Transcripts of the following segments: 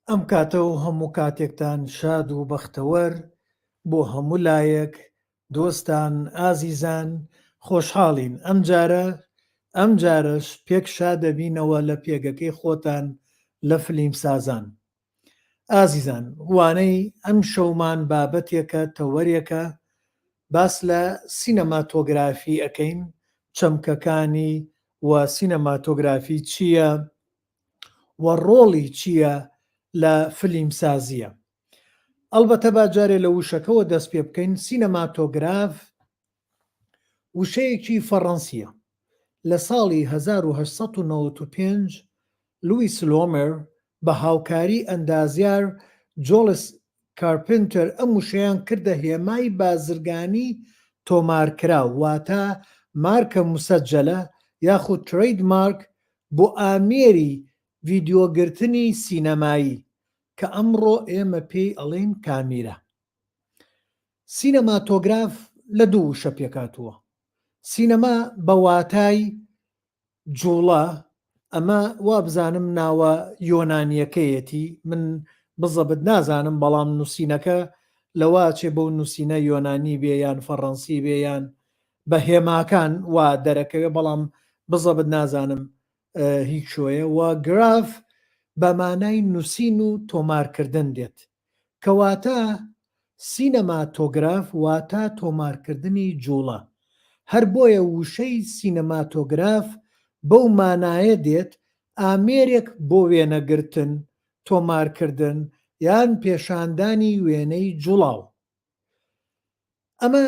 ئەم کاتە و هەموو کاتێکتان شاد و بەختەوەر بۆ هەموو لایەک دۆستان ئازیزان خۆشحاڵین ئەمجارە ئەمجارەش پێک شادەبینەوە لە پێگەکەی خۆتان لە فلیم سازان ئازیزان وانەی ئەمشەومان بابەتێکە تەوەرێکە باس لە سینەماتۆگرافی ئەکەین چەمکەکانی و سینەماتۆگرافی چییە و ڕۆڵی چییە لە فلیمسازییە. ئەڵبەتە با جارێ لە وشەکەوە دەست پێ بکەین، سینەماتۆگراف وشەیەکی فەڕەنسییە. لە ساڵی 1895 لویس لۆمێر بە هاوکاری ئەندازیار جۆڵس کارپنتەر ئەم وشەیان کردە هێمای بازرگانی تۆمارکراو واتە مارکە مسجلە یاخود trade mark بۆ ئامێری ڤیدیۆگرتنی سینەمایی کە ئەمڕۆ ئێمە پێی ئەڵێین کامیرا. سینەماتۆگراف لە دوو وشە پێکهاتووە، سینەما بە واتای جوڵە، ئەمە وابزانم ناوە یۆنانیەکەیەتی، من بزەبت نازانم بەڵام نووسینەکە لەوە ئەچێ بەو نووسینە یۆنانی بێ یان فەڕەنسی بێ یان بە هێماکان وا دەرەکەوێ بەڵام بزەبت نازانم هی کوێیە و گراف بە مانای نووسین و تۆمارکردن دێت کەواتە سینەماتۆگراف واتە تۆمارکردنی جوڵە هەر بۆیە وشەی سینەماتۆگراف بەو مانایە دێت ئامێرێک بۆ وێنەگرتن، تۆمارکردن یان پێشاندانی وێنەی جوڵاو. ئەمە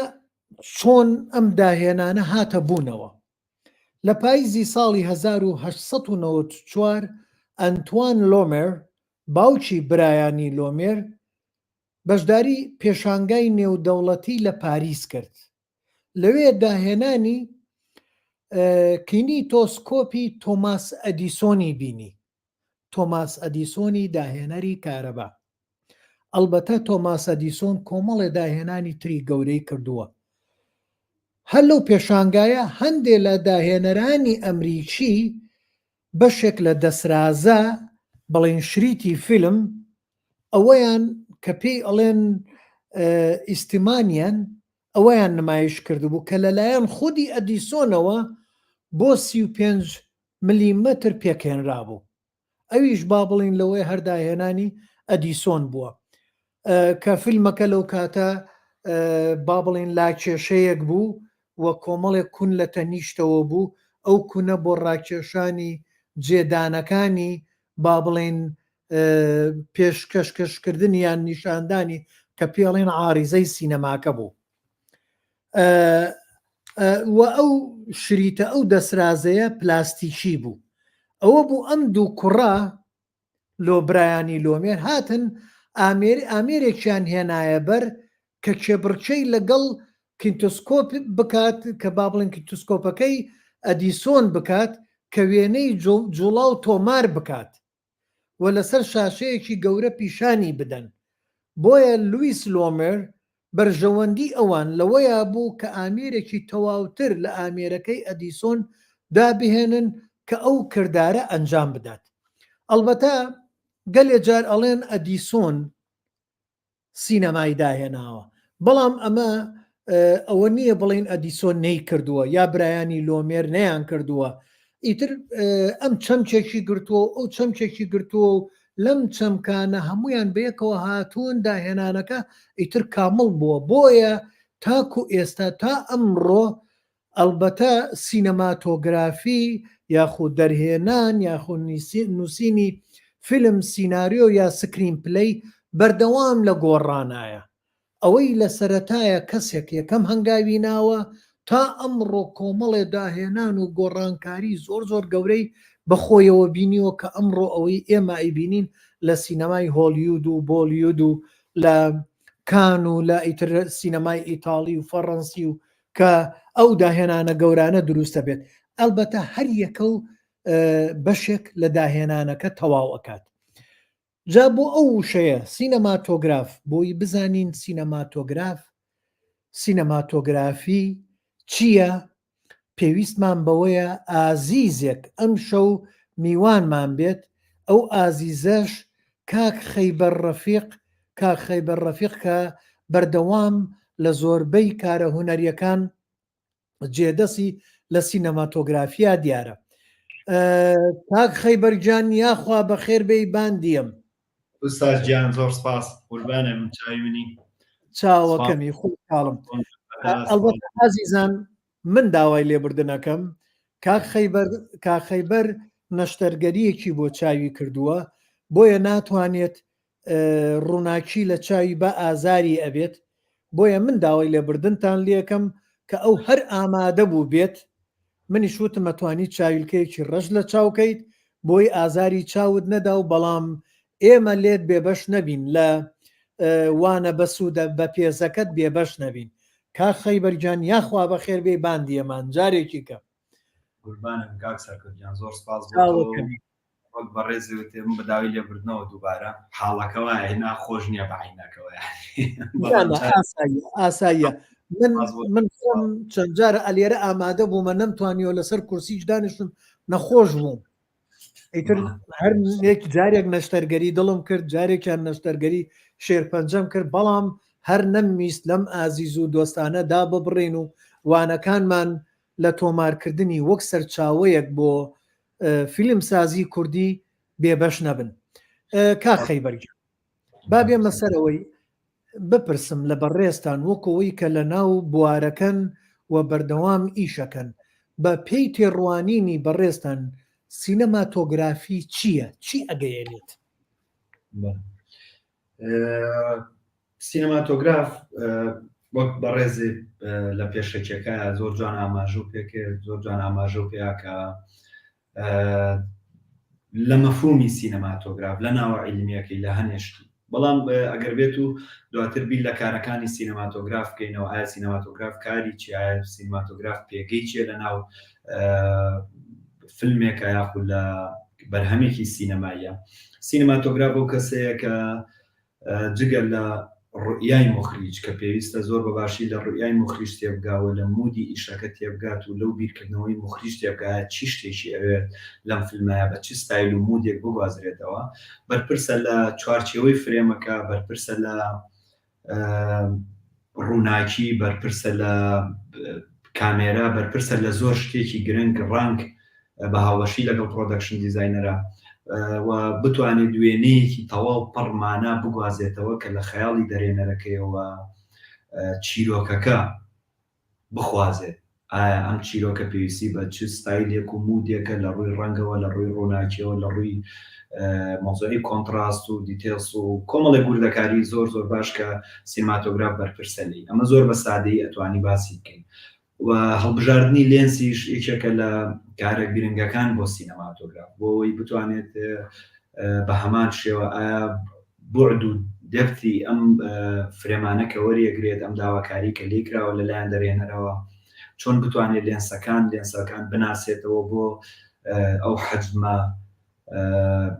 چۆن ئەم داهێنانە هاتە بوونەوە؟ لە پایزی ساڵی 1894 ئەنتوان لۆمێر، باوکی برایانی لۆمێر، بەشداری پێشانگای نێودەوڵەتی لە پاریس کرد. لەوێ داهێنانی کینیتۆسکۆپی تۆماس ئەدیسۆنی بینی. تۆماس ئەدیسۆنی داهێنەری کارەبا. ئەڵبەتە تۆماس ئەدیسۆن کۆمەڵێ داهێنانی تری گەورەی کردووە. هەر لەو پێشانگایە هەندێ لە داهێنەرانی ئەمریکی بەشێک لە دەسرازە بڵێن شریتی فیلم ئەوەیان کە پێی ئەڵێن ئیستیمانیان ئەوەیان نمایش کردبوو کە لەلایەن خودی ئەدیسۆنەوە بۆ 35 ملیمەتر پێکهێنرابوو. ئەویش با بڵێین لەوەی هەر داهێنانی ئەدیسۆن بووە کە فیلمەکە لەو کاتە با بڵێین لاکێشەیەک بوو و کۆمەڵێک کون لە تەنیشتەوە بوو ئەو کونە بۆ ڕاکێشانی جێدانەکانی با بڵێین پێشکەشکەشکردنی یان نیشاندانی کە پێڵێن عاریزەی سینەماکە بوو و ئەو شریتە ئەو دەسرازەیە پلاستیکی بوو ئەوە بوو ئەم دوو کوڕە لۆ برایانی لۆمێر هاتن ئامێر ئامێرێکیان هێنایە بەر کە کێبڕکێی لەگەڵ کینتۆسکۆپ بکات کە با بڵێن کینتۆسکۆپەکەی ئەدیسۆن بکات کە وێنەی جوڵاو تۆمار بکات و لەسەر شاشەیەکی گەورە پیشانی بدەن، بۆیە لویس لۆمێر بەرژەوەندی ئەوان لەوەیا بوو کە ئامێرێکی تەواوتر لە ئامێرەکەی ئەدیسۆن دابهێنن کە ئەو کردارە ئەنجام بدات. ئەڵبەتە گەلێ جار ئەڵێن ئەدیسۆن سینەمای داهێناوە بەڵام ئەمە ئەوە نییە بڵین ئەدیسۆن نەیکردووە یا برایانی لۆمێر نەیان کردووە ئیتر ئەم چەمکێکی گرتووە ئەو چەمکێکی گرتووە و لەم چەمکانە هەمویان بەیەکەوە هاتوون داهێنانەکە ئیتر کامڵ بووە بۆیە تاکو ئێستا تا ئەمڕۆ ئەڵبەتە سینەماتۆگرافی یاخود دەرهێنان یاخود نووسینی فیلم، سیناریۆ یا screenplay بەردەوام لە گۆڕانایە. ئەوەی لە سەرەتایە کەسێک یەکەم هەنگاوی ناوە تا ئەمڕۆ کۆمەڵێ داهێنان و گۆڕانکاری زۆر زۆر گەورەی بە خۆیەوە بینیوە کە ئەمڕۆ ئەوەی ئێمە ئەیبینین لە سینەمای هۆلیود و بۆلیود و لە کان و لە ئیتر سینەمای ئیتاڵی و فەڕەنسی و کە ئەو داهێنانە گەورانە دروست دەبێت ئەلبەتە هەر یەکە و بەشێک لە داهێنانەکە تەواو ئەکات جا بۆ ئەو وشەیە سینەماتۆگراف بۆی بزانین سینەماتۆگراف سینەماتۆگرافی چییە پێویستمان بەوەیە ئازیزێک ئەمشەو میوانمان بێت ئەو ئازیزەش کاک خەیبەر ڕەفیق، کاک خەیبەر ڕەفیق کە بەردەوام لە زۆربەی کارە هونەریەکان جێدەستی لە سینەماتۆگرافیا دیارە. کاک خەیبەر گیان یاخوا بەخێر بێی باندیم. ئوستاز گیان زۆر سپاس قوربانێ من چاوی منی. چاوەکەمی خۆشحاڵم. ئەڵبەتە ئازیزان من داوای لێبوردن ئەکەم کاک خەیبەر کاک خەیبەر نەشتەرگەریەکی بۆ چاوی کردووە بۆیە ناتوانێت ڕووناکی لە چاوی بە ئازاری ئەبێت بۆیە من داوای لێبوردنتان لێکەم کە ئەو هەر ئامادە بوو بێت منیش وتم ئەتوانی چاویلکەیەکی ڕەش لە چاو کەیت بۆی ئازاری چاوت نەدا و بەڵام ئێمە لێت بێبەش نەبین لە وانە بەسوودە بەپێزەکەت بێبەش نەبین کاک خەیبەر گیان یاخوا بەخێر بێی باندیەمان جارێکی کە. قوربانم کاک سەرکەوت گیان زۆر سپاس بۆ تۆ وەک بەڕێزی وتێ من بە داوای لێبوردنەوە دووبارە حاڵەکە وایە ناخۆش نییە بە عینەکەوە ئاساییە من من خۆم چەند جارە ئەلێرە ئامادە بوومە نەمتوانیوە لەسەر کورسیش دانیشتم نەخۆش بووم ئیتر هەر یەک جارێک نەشتەرگەری دڵم کرد جارێکیان نەشتەرگەری شێرپەنجەم کرد بەڵام هەر نەمویست لەم ئازیز و دۆستانە داببڕین و وانەکانمان لە تۆمارکردنی وەک سەرچاوەیەک بۆ فیلمسازی کوردی بێبەش نەبن. کاک خەیبەر گیان با بێمە سەرەوەی بپرسم لە بەڕێزتان وەک ئەوەی کە لە ناو بوارەکەن و بەردەوام ئیشەکەن بە پێی تێڕوانینی بەڕێزتان سینەماتۆگرافی چییە؟ چی ئەگەیەنێت؟ سینەماتۆگراف وەک بەڕێزی لە پێشەکیەکە زۆر جوان ئاماژە پێکرد زۆر جوان ئاماژە پێیا کە لە مەفهومی سینەماتۆگراف لە ناوە عیلمیەکەی لە هەنێشتی بەڵام ئەگەر بێت و دواتر بیر لە کارەکانی سینەماتۆگراف بکەینەوە ئایا سینەماتۆگراف کاری چی ئایا سینەماتۆگراف پێگەی چیە لە ناو فیلمێکە یاخود لە بەرهەمێکی سینەماییە سینەماتۆگراف ئەو کەسەیە کە جگە لە ڕوئیای موخریج کە پێویستە زۆر بە باشی لە ڕوئیای موخریج تێبگا و لە mood ی ئیشەکە تێبگات و لەو بیرکردنەوەی موخریج تێبگا چی شتێکی ئەوێت لەم فیلمەیا بە چ ستایل و mood ێک بگوازرێتەوە بەرپرسە لە چوارچێوەی فرێمەکە بەرپرسە لە ڕووناکی بەرپرسە لە کامێرا بەرپرسە لە زۆر شتێکی گرنگ ڕەنگ بە هاوبەشی لەگەڵ production designer ە و بتوانێت وێنەیەکی تەواو پڕ مانا بگوازێتەوە کە لە خەیاڵی دەرێنەرەکەیەوە چیرۆکەکە بخوازێت ئایا ئەم چیرۆکە پێویستی بە چ ستایلێک و mood ێکە لە ڕووی ڕەنگەوە لە ڕووی ڕووناکیەوە لە ڕووی مەوزوعی contrast و details و کۆمەڵێک وردەکاری زۆر زۆر باش کە سینماتۆگراف بەرپرسە لێی ئەمە زۆر بە سادەیی ئەتوانی باسی بکەین و هەڵبژاردنی لێنسیش یەکێکە لە کارە گرنگەکان بۆ سینەماتۆگراف بۆ ئەوەی بتوانێت بە هەمان شێوە ئایا بوعد و depth ی ئەم فرێمانە کە وەریەگرێت ئەم داواکاری کە لێی کراوە لەلایەن دەرهێنەرەوە چۆن بتوانێت لێنسەکان لێنسەکان بناسێتەوە بۆ ئەو حەجمە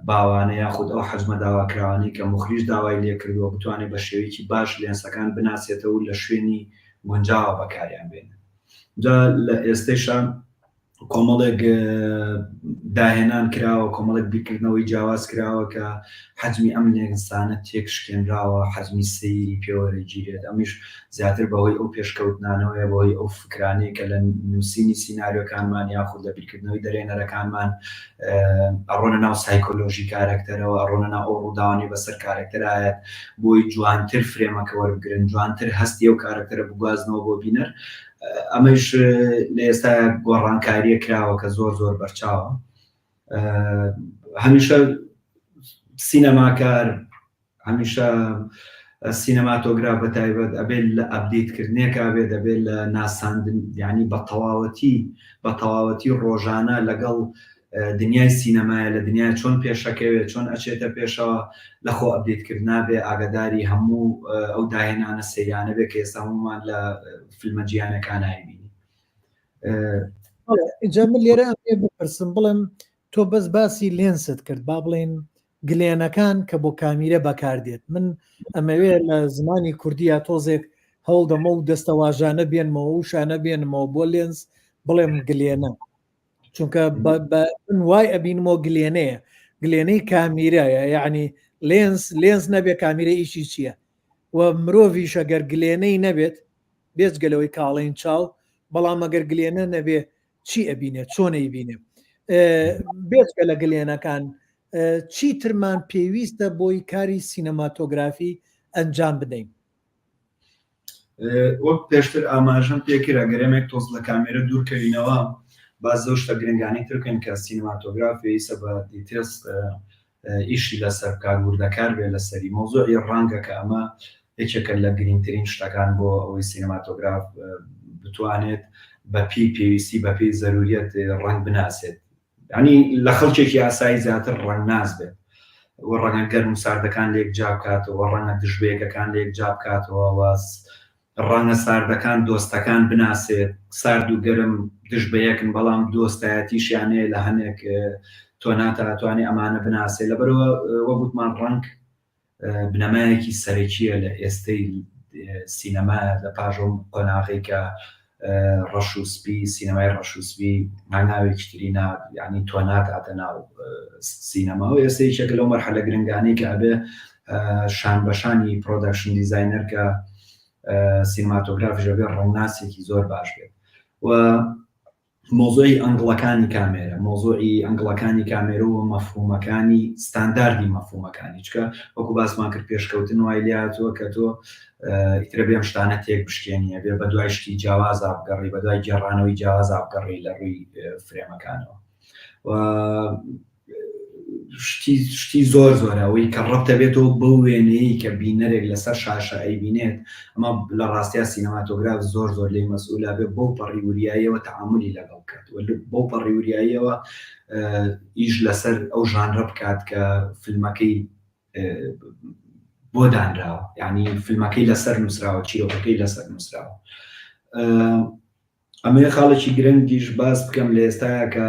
باوانە یاخود ئەو حەجمە داواکراوانەی کە موخریج داوای لێکردووە بتوانێت بە شێوەیەکی باش لێنسەکان بناسێتەوە و لە شوێنی گونجاوە بەکاریان بێنێت جا لە ئێستەیشا کۆمەڵێک داهێنان کراوە کۆمەڵێک بیرکردنەوەی جیاواز کراوە کە حەجمی ئەم لێنسانە تێکشکێنراوە حەجمی سەیری پێوەرەگیرێت ئەمیش زیاتر بەهۆی ئەو پێشکەوتنانەوەیە بەهۆی ئەو فکرانەی کە لە نووسینی سیناریۆکانمان یاخود لە بیرکردنەوەی دەرێنەرەکانمان ئەڕۆنە ناو سایکۆلۆژی کارەکتەرەوە ئەڕۆنە ناو ئەو ڕووداوانەی بەسەر کارەکتەرایەت بۆی جوانتر فرێمەکە وەربگرن جوانتر هەستی ئەو کارەکتەرە بگوازنەوە بۆ بینەر ئەمەش لە ئێستا گۆڕانکاریە کراوە کە زۆر زۆر بەرچاوە هەمیشە سینەماکار هەمیشە سینەماتۆگراف بە تایبەت ئەبێت لە update کردنێکا بێت ئەبێت لە ناساندن یعنی بە تەواوەتی بە تەواوەتی ڕۆژانە لەگەڵ دنیای سینەمایە لە دنیای چۆن پێشەکەوێت چۆن ئەچێتە پێشەوە لە خۆ update کرد نابێ ئاگاداری هەموو ئەو داهێنانە سەیرانە بێ کە ئێستا هەموومان لە فیلمە جیهانەکان ئەیبینین. ئینجا من لێرە ئەمەوێ بپرسم بڵێم تۆ بەس باسی لێنست کرد با بڵێین گلێنەکان کە بۆ کامیرە بەکاردێت من ئەمەوێ لە زمانی کوردیە تۆزێک هەوڵدەمە و دەستەواژانە بێنمەوە و شانە بێنمەوە بۆ لێنز بڵێم گلێنە چونکە من وای ئەبینمەوە گلێنەیە گلێنەی کامیرایە یعنی لێنز لێنز نەبێ کامیرە ئیشی چییە و مرۆڤیش ئەگەر گلێنەی نەبێت بێجگە لەوەی کاڵین چاو بەڵام ئەگەر گلێنە نەبێ چی ئەبینێ چۆن ئەیبینێ بێجگە لە گلێنەکان چی ترمان پێویستە بۆی کاری سینەماتۆگرافی ئەنجام بدەین؟ وەک پێشتر ئاماژەم پێکرا گەرەمێک تۆز لە کامێرە دوورکەوینەوە باز زۆر شتە گرنگانی تر بکەین کە سینەماتۆگراف پێویستە بە details ئیشی لەسەر بکات وردەکار بێ لەسەری مەوزوعی ڕەنگە کە ئەمە یەکێکە لە گرنگترین شتەکان بۆ ئەوەی سینەماتۆگراف بتوانێت بە پێی پێویستی بە پێی زەروریەت ڕەنگ بناسێت ینی لە خەڵکێکی ئاسایی زیاتر ڕەنگناس بێت و ڕەنگە گەرم و ساردەکان لێک جا بکاتەوە ڕەنگە دژبەیەکەکان لێک جا بکاتەوە واز ڕەنگە ساردەکان دۆستەکان بناسێت، سارد و گەرم دژ بە یەکن بەڵام دۆستایەتیشیان هەیە لە هەنێک تۆناتا ئەتوانێ ئەمانە بناسێ لەبەرەوە وەک وتمان ڕەنگ بنەمایەکی سەرەکیە لە ئێستەی سینەما لە پاش ئەو قۆناغەی کە ڕەش و سپی سینەمای ڕەش و سپی هەنگاوێکی تری نا یعنی تۆنات هاتە ناو سینەما و ئێستا یەکێکە لەو مەرحەلە گرنگانەی کە ئەبێ شان بەشانی production designer کە سینماتۆگرافیش ئەبێ ڕەنگناسێکی زۆر باش بێت و مۆزۆی angle ەکانی کامێرە مۆزۆی angle ەکانی کامێرە و مەفهومەکانی ستانداردی مەفهومەکانی چکە وەکو باسمان کرد پێشکەوتن وای لاتوە کە تۆ ئیترە بێم شتانە تێک بشکێنیە بێ بە دوای شتی جیاوازا بگەڕی بە دوای گێڕانەوەی جیاوازا بگەڕی لە ڕووی frame ەکانەوە و شتی شتی زۆر زۆرە ئەوەی کە ڕەبتە بێتەوە بەو وێنەیە کە بینەرێک لەسەر شاشە ئەیبینێت ئەمە لە ڕاستیا سینەماتۆگراف زۆر زۆر لێی مەسئولە بێ بەو پەڕی وریاییەوە تەعامولی لەگەڵ بکات و بەو پەڕی وریاییەوە ئیش لەسەر ئەو ژانرە بکات کە فیلمەکەی بۆ دانراوە یعنی فیلمەکەی لەسەر نووسراوە چیرۆکەکەی لەسەر نووسراوە ئەمەوێ خاڵێکی گرنگیش باس بکەم لە ئێستایا کە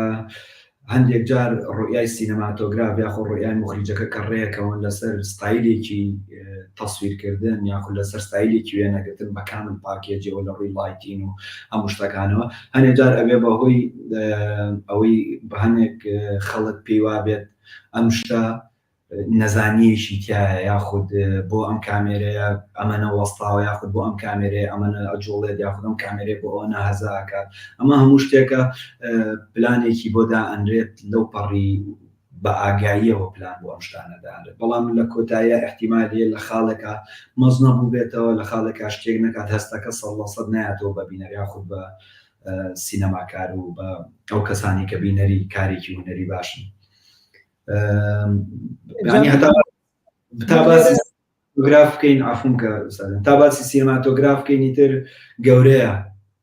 هەندێک جار ڕوئیای سینەماتۆگراف یاخۆ ڕوئیای موخریجەکە کە ڕێکەون لەسەر ستایلێکی تەسویرکردن یاخود لەسەر ستایلێکی وێنەگرتن بە کامل package ەوە لە ڕووی lighting و هەموو شتەکانەوە هەنێک جار ئەبێ بەهۆی ئەوەی هەنێک خەڵک پێی وابێت ئەم شتە نەزانییەکی تیایە یاخود بۆ ئەم کامێرەیە ئەمەنە وەستاوە یاخود بۆ ئەم کامێرەیە ئەمەنە ئەجوڵێت یاخود ئەم کامێرەیە بۆ ئەوە ناهەزا ئەکات ئەمە هەموو شتێکە پلانێکی بۆ دائەنرێت لەو پەڕی بە ئاگاییەوە پلان بۆ ئەم شتانە دانرێت بەڵام لە کۆتاییە احتیمال هەیە لە خاڵێکا مەزنە بووبێتەوە لە خاڵێکا شتێک نەکات هەستەکە 100% نایەتەوە بە بینەر یاخود بە سینەماکار و بە ئەو کەسانی کە بینەری کارێکی هونەری باشن تا باسی گراف بکەین عفوم کە تا باسی سینەماتۆگراف بکەین تر گەورەیە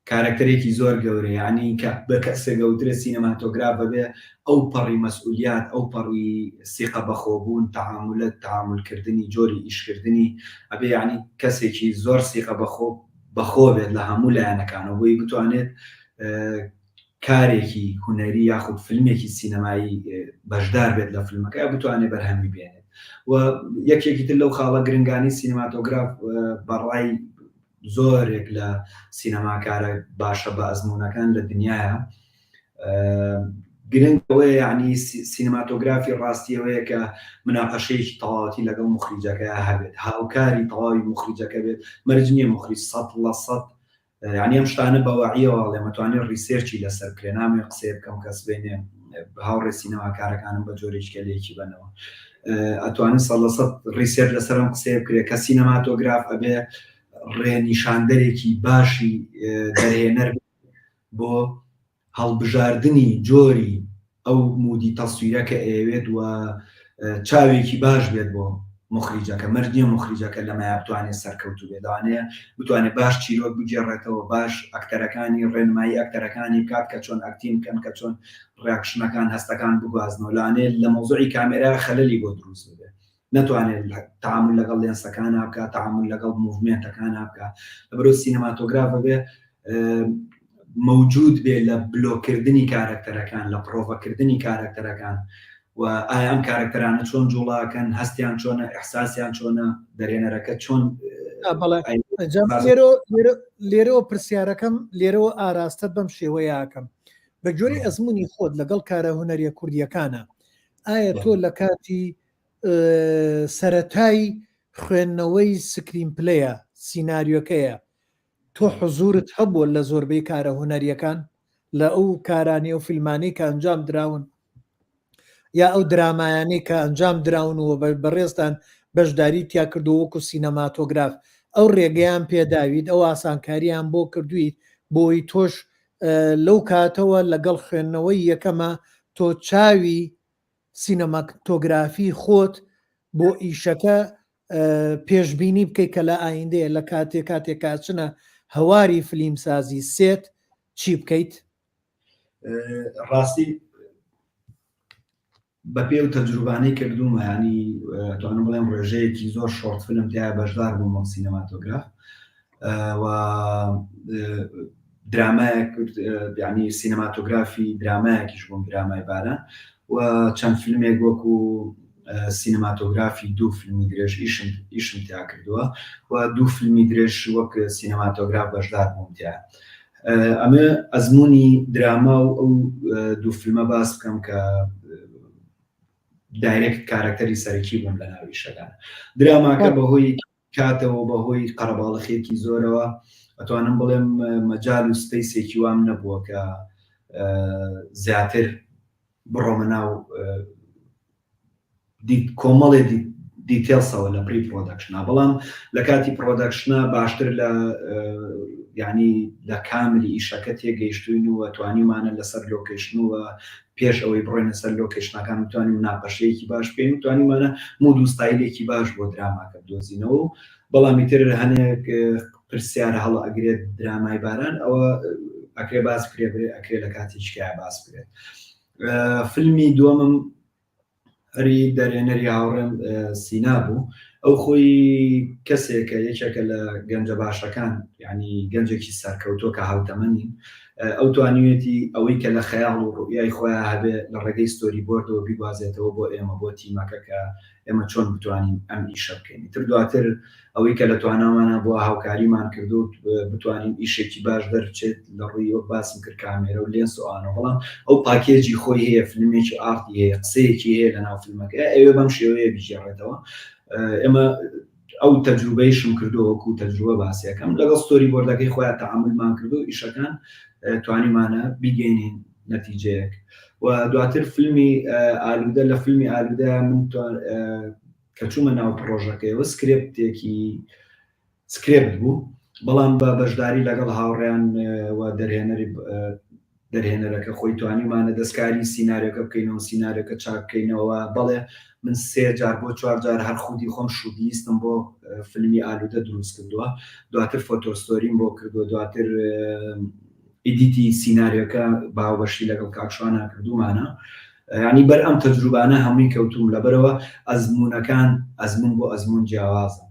کارەکتەرێکی زۆر گەورەیە ینی کە بە کەسێک گەوترێ سینەماتۆگراف بەبێ ئەو پەڕی مەسئولیات ئەو پەڕی سیقە بەخۆبوون تەعاملەت تەعاملکردنی جۆری ئیشکردنی ئەبێ ینی کەسێکی زۆر سیقە بەخۆ بەخۆ بێت لە هەموو لایەنەکانەوە بۆی بتوانێت کارێکی هونەری یاخود فیلمێکی سینەمایی بەشدار بێت لە فیلمەکە یا بتوانێت بەرهەمی بێنێت و یەکێکی تر لەو خاڵە گرنگانی سینەماتۆگراف بەڕای زۆرێک لە سینەماکارە باشە بە ئەزمونونەکان لە دنیاە گرنگ ئەوەیە یعنی سینەماتۆگرافی ڕاستیەوەیە کە مناقەشەیەکی تەواوەتی لەگەڵ مخریجەکە هەبێت هاوکاری تەواوی مخریجەکە بێت مەرج نییە مخریج سەد لە سەد یانی ئەم شتانە بە وەعیەوە ئەڵێم ئەتوانێ research ی لەسەر بکرێ نامەوێ قسەیە بکەم کە سبەینێ هاوڕێ سینەماکارەکانم بە جۆرێکی کە لێکی بەنەوە ئەتوانن سەد لە سەد research لەسەر ئەم قسەیە بکرێ کە سینەماتۆگراف ئەبێ ڕێنیشاندەرێکی باشی دەرهێنەر بۆ هەڵبژاردنی جۆری ئەو mood ی تەسویرە کە ئەیەوێت و چاوێکی باش بێت بۆ موخریجەکە، مەرج نییە موخریجەکە لەمەیا بتوانێت سەرکەوتوو بێت، لەوانەیە بتوانێت باش چیرۆک بگێڕێتەوە، باش ئەکتەرەکانی ڕێنمایی ئەکتەرەکانی بکات کە چۆن acting بکەن، کە چۆن reaction ەکان هەستەکان بگوازنەوە، لەوانەیە لە مەوزوعی کامێرا خەلەلی بۆ دروست ببێت. نەتوانێت تەعامول لەگەڵ لێنسەکانا بکات، تەعامول لەگەڵ movement ەکانا بکات، لەبەرئەوە سینەماتۆگراف ئەبێ مەوجود بێ لە بلۆکردنی کارەکتەرەکان، لە پرۆڤەکردنی کارەکتەرەکان و ئایا ئەم کارەکتەرانە چۆن جوڵاکەن، هەستیان چۆنە، ئیحساسیان چۆنە، دەرهێنەرەکە چۆن لێرەوە پرسیارەکەم لێرەوە ئاراستەت بەم شێوەیەکەم بە جۆری ئەزمموی خۆت لەگەڵ کارە هونەریە کوردیەکانە ئایا تۆ لە کاتی سەرەتای خوێندنەوەی screenplay ە، سیناریۆکەیە، تۆ حزورت هەبووە لە زۆربەی کارە هونەریەکان لە ئەو کارانی ئەو فیلمانەی کە ئەنجام دراون یا ئەو درامایانەی کە ئەنجام دراون و بەڕێزتان بەشداری تیا کردو وەکو سینەماتۆگراف ئەو ڕێگەیان پێداویت ئەو ئاسانکاریان بۆ کردویت بۆی تۆش لەو کاتەوە لەگەڵ خوێندنەوەی یەکەمە تۆ چاوی سینەماتۆگرافی خۆت بۆ ئیشەکە پێشبینی بکەیت کە لە ئایندەیە لە کاتێ کاتێک کاچنە هەواری فلیمسازی set چی بکەیت؟ ڕاستی بەپێ و تەجروبانەی کردوومە ینی توانم بڵێم ڕێژەیەکی زۆر short film تیا بەشدار بووم وەک سینەماتۆگراف و درامایەک یعنی سینەماتۆگرافی درامایەکیش بووم درامای باران و چەند فیلمێک وەکو سینەماتۆگرافی دوو فیلمی درێژ ئیشم ئیشم تیا کردووە و دوو فیلمی درێژ وەک سینەماتۆگراف بەشدار بووم تیا ئەمە ئەزمموی دراما و ئەو دوو فیلمە باس بکەم کە direct کارەکتەری سەرەکی بووم لە ناو ئیشەکان دراماکە بەهۆی کاتەوە بەهۆی قەرەباڵخێکی زۆرەوە ئەتوانم بڵێم مەجال و space ێکی وام نەبووە کە زیاتر بڕۆمە ناو کۆمەڵێ details ەوە لە pre-production ا بەڵام لە کاتی production ا باشتر لە یعنی لە کاملی ئیشەکە تێگەیشتوین و توانیمانە لەسەر location و پێش ئەوەی بڕۆینە سەر location ەکان بتوانین مناقەشەیەکی باش بکەین و توانیمانە mood و ستایلێکی باش بۆ دراماکە بدۆزینەوە و بەڵام ئیتر هەنێک پرسیار هەڵە ئەگرێت درامای باران ئەوە ئەکرێ باس بکرێ برێ ئەکرێ لە کاتێکیکە باس بکرێت فیلمی دووەمم هەری دەرهێنەری هاوڕێم سینا بوو ئەو خۆی کەسێکە یەکێکە لە گەنجە باشەکان ینی گەنجێکی سەرکەوتووە کە هاوتەمەنین ئەو توانیوێتی ئەوەی کە لە خەیاڵ و ڕوئیای خۆیان هەبێ لە ڕێگەی storyboard ەوە بیگوازێتەوە بۆ ئێمە بۆ تیمەکە کە ئێمە چۆن بتوانین ئەم ئیشە بکەین تر دواتر ئەوەی کە لە توانامانە بووە هاوکاریمان کردو بتوانین ئیشێکی باش دەرچێت لە ڕووی وەک باسم کرد کامێرە و لێنس و ئانە بەڵام ئەو package ی خۆی هەیە فیلمێکی art ی هەیە قسەیەکی هەیە لە ناو فیلمەکە ئەوێ بەم شێوەیە بیگێڕێتەوە ئێمە ئەو تەجروبەیشم کردو وەکو تەجروبە باسیەکەم لەگەڵ storyboard ەکەی خۆیان تەعاملمان کردو ئیشەکان توانیمانە بیگەینین نەتیجەیەک و دواتر فیلمی ئالوودە لە فیلمی ئالوودە من کە چوومە ناو پڕۆژەکەیەوە script ێکی script بوو بەڵام بە بەشداری لەگەڵ هاوڕێیان و دەرهێنەری دەرهێنەرەکە خۆی توانیمانە دەستکاری سیناریۆکە بکەینەوە سیناریۆکە چاک بکەینەوە بەڵێ من سێ جار بۆ چوار جار هەر خودی خۆم shot list م بۆ فیلمی ئالوودە دروست کردووە دواتر photo story م بۆ کردووە دواتر edit ی سیناریۆکە باوەشی لەگەڵ کاک شوانە کردومانە یانی بەر ئەم تەجروبانە هەمووی کەوتوم لەبەرەوە ئەزمونەکان ئەزمون بۆ ئەزمون جیاوازە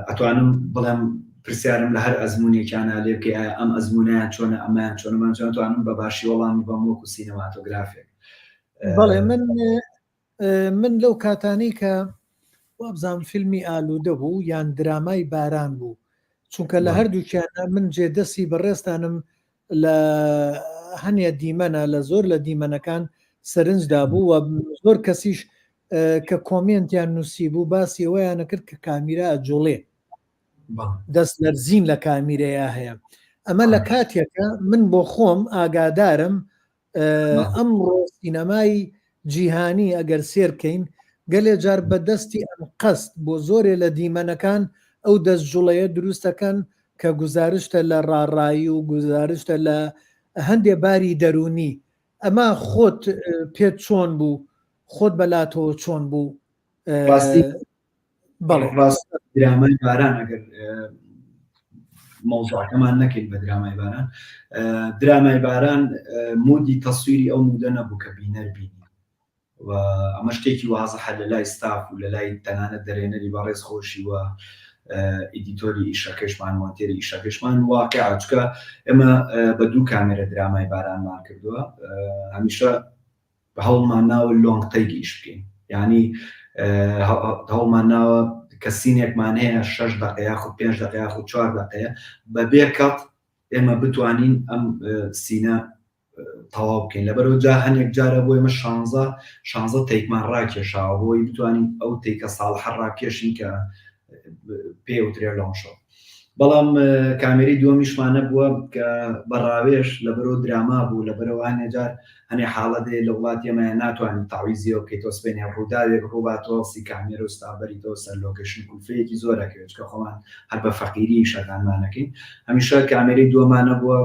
ئەتوانم بڵێم پرسیارم لە هەر ئەزمونێکیانە لێ بکەی ئایا ئەم ئەزمونیان چۆنە ئەمەیان چۆنەمان چۆن توانم بە باشی وەڵامی بەم وەکو سینەماتۆگرافێک. بەڵێ من من لەو کاتانەی کە وابزانم فیلمی ئالوودە بوو یان درامای باران بوو چونکە لە هەردووکیانە من جێدەستی بەڕێزتانم لە هەنێ دیمەنە لە زۆر لە دیمەنەکان سەرنجدا بوو و زۆر کەسیش کە کۆمێنتیان نووسی بوو باسی ئەوەیانە کرد کە کامیرا جوڵێ دەست لەرزین لە کامیرەیە هەیە ئەمە لە کاتێکە من بۆ خۆم ئاگادارم ئەمڕۆ سینەمای جیهانی ئەگەر سێر بکەین گەلێ جار بە دەستی ئەنقەست بۆ زۆرێ لە دیمەنەکان ئەو دەست جوڵەیە دروستەکەن کە گوزارشتە لە ڕاڕایی و گوزارشتە لە هەندێ باری دەروونی ئەمە خۆت پێت چۆن بوو خۆت بەلاتەوە چۆن بوو؟ ڕاستی بەڵێ ڕاست درامای باران ئەگەر مەوزوعەکەمان نەکەین بە درامای باران درامای باران mood ی تەسویری ئەو mood ە نەبوو کە بینەر بینی و ئەمە شتێکی وازحە لە لای ستاف و لە لای تەنانەت دەرێنەری بەڕێز خۆشی و editor ی ئیشەکەشمان مۆنتێری ئیشەکەشمان واقع چکە ئێمە بە دوو کامێرە درامای بارانمان کردووە هەمیشە هەوڵمان ناوە long take ئیش بکەین یعنی هەوڵمان ناوە کە scene ێکمان هەیە شش دقە یاخود پێنج دقە یاخود چوار دقەیە بەبێ cut ئێمە بتوانین ئەم scene ە. تەواو بکەین لەبەرەوە جا هەنێک جارە بۆ ئێمە شانزە شانزە take مان ڕاکێشاوە بۆی بتوانین ئەو take ە ساڵحە ڕاکێشین کە پێ وترێ long shot بەڵام کامێری دووەمیشمان نەبووە کە بە ڕاوێژ لەبەرەوە دراما بوو لەبەرەوە هەنێ جار هەنێ حاڵەت هەیە لە وڵاتی ئێمە ناتوانانی تاویزیەوە بکەیتەوە سبەینێ ڕووداوێک ڕووباتەوە سی کامێرە و staff بەریتەوە سەر location کولفەیەکی زۆر ئەکەوێت چونکە خۆمان هەر بە فەقیری ئیشەکانمان ئەکەین هەمیشە کامێرەی دووەمان نەبووە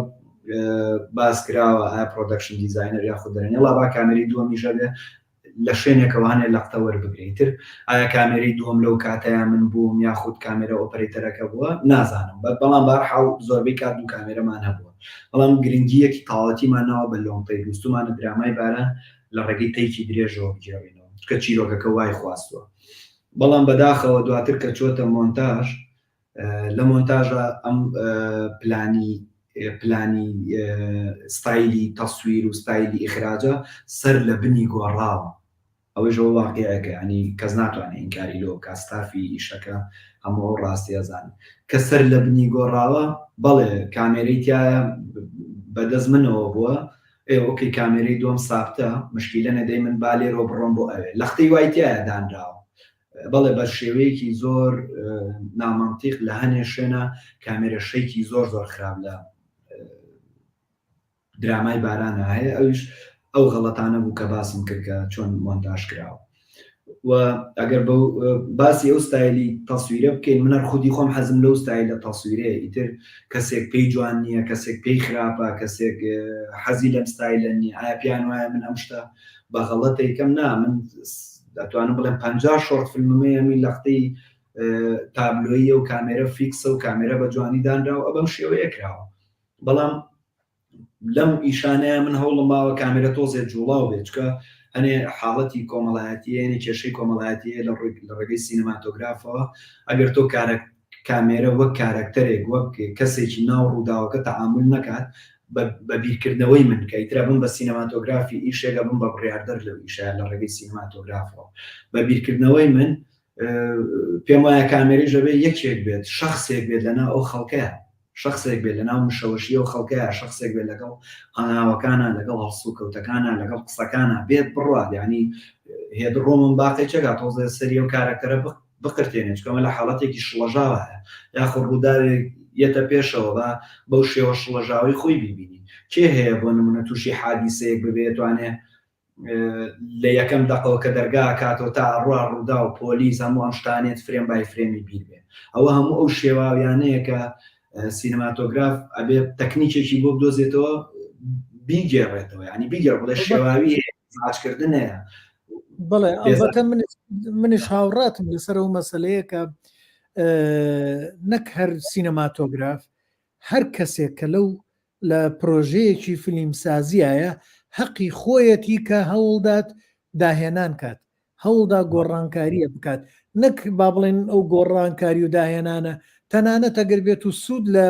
باس کراوە ئایا production designer یاخود دەرێن یەڵا با کامێرەی دووەمیش هەبێ لە شوێنێکەوە هەنێ لەقتە وەربگرێ ئیتر ئایا کامێرەی دووەم لەو کاتەیا من بووم یاخود کامێرە operator ەکە بووە نازانم بەڵام بەهەرحاڵ زۆربەی کات دوو کامێرەمان هەبووە بەڵام گرنگییەکی تەواوەتیمان ناوە بە long take ویستومانە درامای باران لە ڕێگەی take ی درێژەوە بگێڕینەوە چونکە چیرۆکەکە وای خواستووە بەڵام بەداخەوە دواتر کە چۆتە مۆنتاژ لە مۆنتاژە ئەم پلانی پلانی ستایلی تەسویر و ستایلی ئیخراجە سەر لە بنی گۆڕاوە ئەوەیش ئەوە واقیعێکە یانی کەس ناتوانێت ئینکاری لۆ بکات ستافی ئیشەکە هەموو ئەو ڕاستیە ئەزانن کە سەر لە بنی گۆڕاوە بەڵێ کامێرەی تایە بەدەست منەوە بووە ئێ okay کامێرەی دووەم سابتە مشکیلە نەدەی من با لێرەوە بڕۆم بۆ ئەوێ لەختەی وای تایە دانراوە بەڵێ بە شێوەیەکی زۆر نامەنتیق لە هەنێ شوێنە کامێرە shake ی زۆر زۆر خراپ لە درامای بارانە هەیە ئەویش ئەو غەڵەتانە بوو کە باسم کرد کە چۆن مۆنتاژ کراوە و ئەگەر باسی ئەو ستایلی تەسویرە بکەین منەر خودی خۆم حەزم لەو ستایلە تەسویرەیە ئیتر کەسێک پێی جوان نییە کەسێک پێی خراپە کەسێک حەزی لەم ستایلە نییە ئایا پیان وایە من ئەم شتە بە غەڵەتێکم نا من ئەتوانم بڵێم 50 short film مەیە من لەختەی تابلۆیە و کامێرە fix ە و کامێرە بە جوانی دانراوە ئەبەم شێوەیە کراوە بەڵام لەم ئیشانەیە من هەوڵم ماوە کامێرە تۆزێ جوڵاو بێت چکە هەنێ حاڵەتی کۆمەڵایەتی یعنی کێشەی کۆمەڵایەتی لە ڕووی لە ڕێگەی سینەماتۆگرافەوە ئەگەر تۆ کارە کامێرە وەک کارەکتەرێک وەک کەسێکی ناو ڕووداوەکە تەعامول نەکات بە بیرکردنەوەی من کە ئیترا بم بە سینەماتۆگرافی ئیشێکە بم بە بڕیاردەر لەو ئیشە لە ڕێگەی سینەماتۆگرافەوە بە بیرکردنەوەی من پێم وایە کامێرەی ژەبێ یەکێک بێت شخصێک بێت لەناو ئەو خەڵکەیە شخصێک بێت لەناو مشەوەشی ئەو خەڵکەیە شخصێک بێت لەگەڵ هەنگاوەکانە لەگەڵ هەڵسوکەوتەکانە لەگەڵ قسەکانە بێت بڕوات یعنی هێد ڕۆمم باقی چێکا تۆزێ سەری ئەو کارەکتەرە بقرتێنێت چونکە ئەمە لە حاڵەتێکی شڵەژاوە هەیە یاخود ڕووداوێک یەتە پێشەوە بە بەو شێوە شڵەژاوەی خۆی بیبینی کێ هەیە بۆ نمونە تووشی حادیسەیەک ببێت توانێ لە یەکەم دەقەوە کە دەرگا کاتەوە تا ئەڕوا ڕوودا و پۆلیس هەموو ئەم شتانێت frame by frame ی بیر بێ ئەوە هەموو ئەو شێواویانەیە کە سینەماتۆگراف ئەبێ تەکنیکێکی بۆ بدۆزێتەوە بیگێڕێتەوە ینی بیگێڕ بڵێ شێواوی هەیە هەیە بەڵێ ئەڵبەتە منیش هاوڕاتم لەسەر ئەو مەسلەیە کە نەک هەر سینەماتۆگراف هەر کەسێک کە لەو لە پرۆژەیەکی فلیمسازیایە هەقی خۆیەتی کە هەوڵدات داهێنان کات هەوڵدا گۆڕانکاریە بکات نەک با بڵێن ئەو گۆڕانکاری و داهێنانە تەنانەت ئەگەر بێت و سوود لە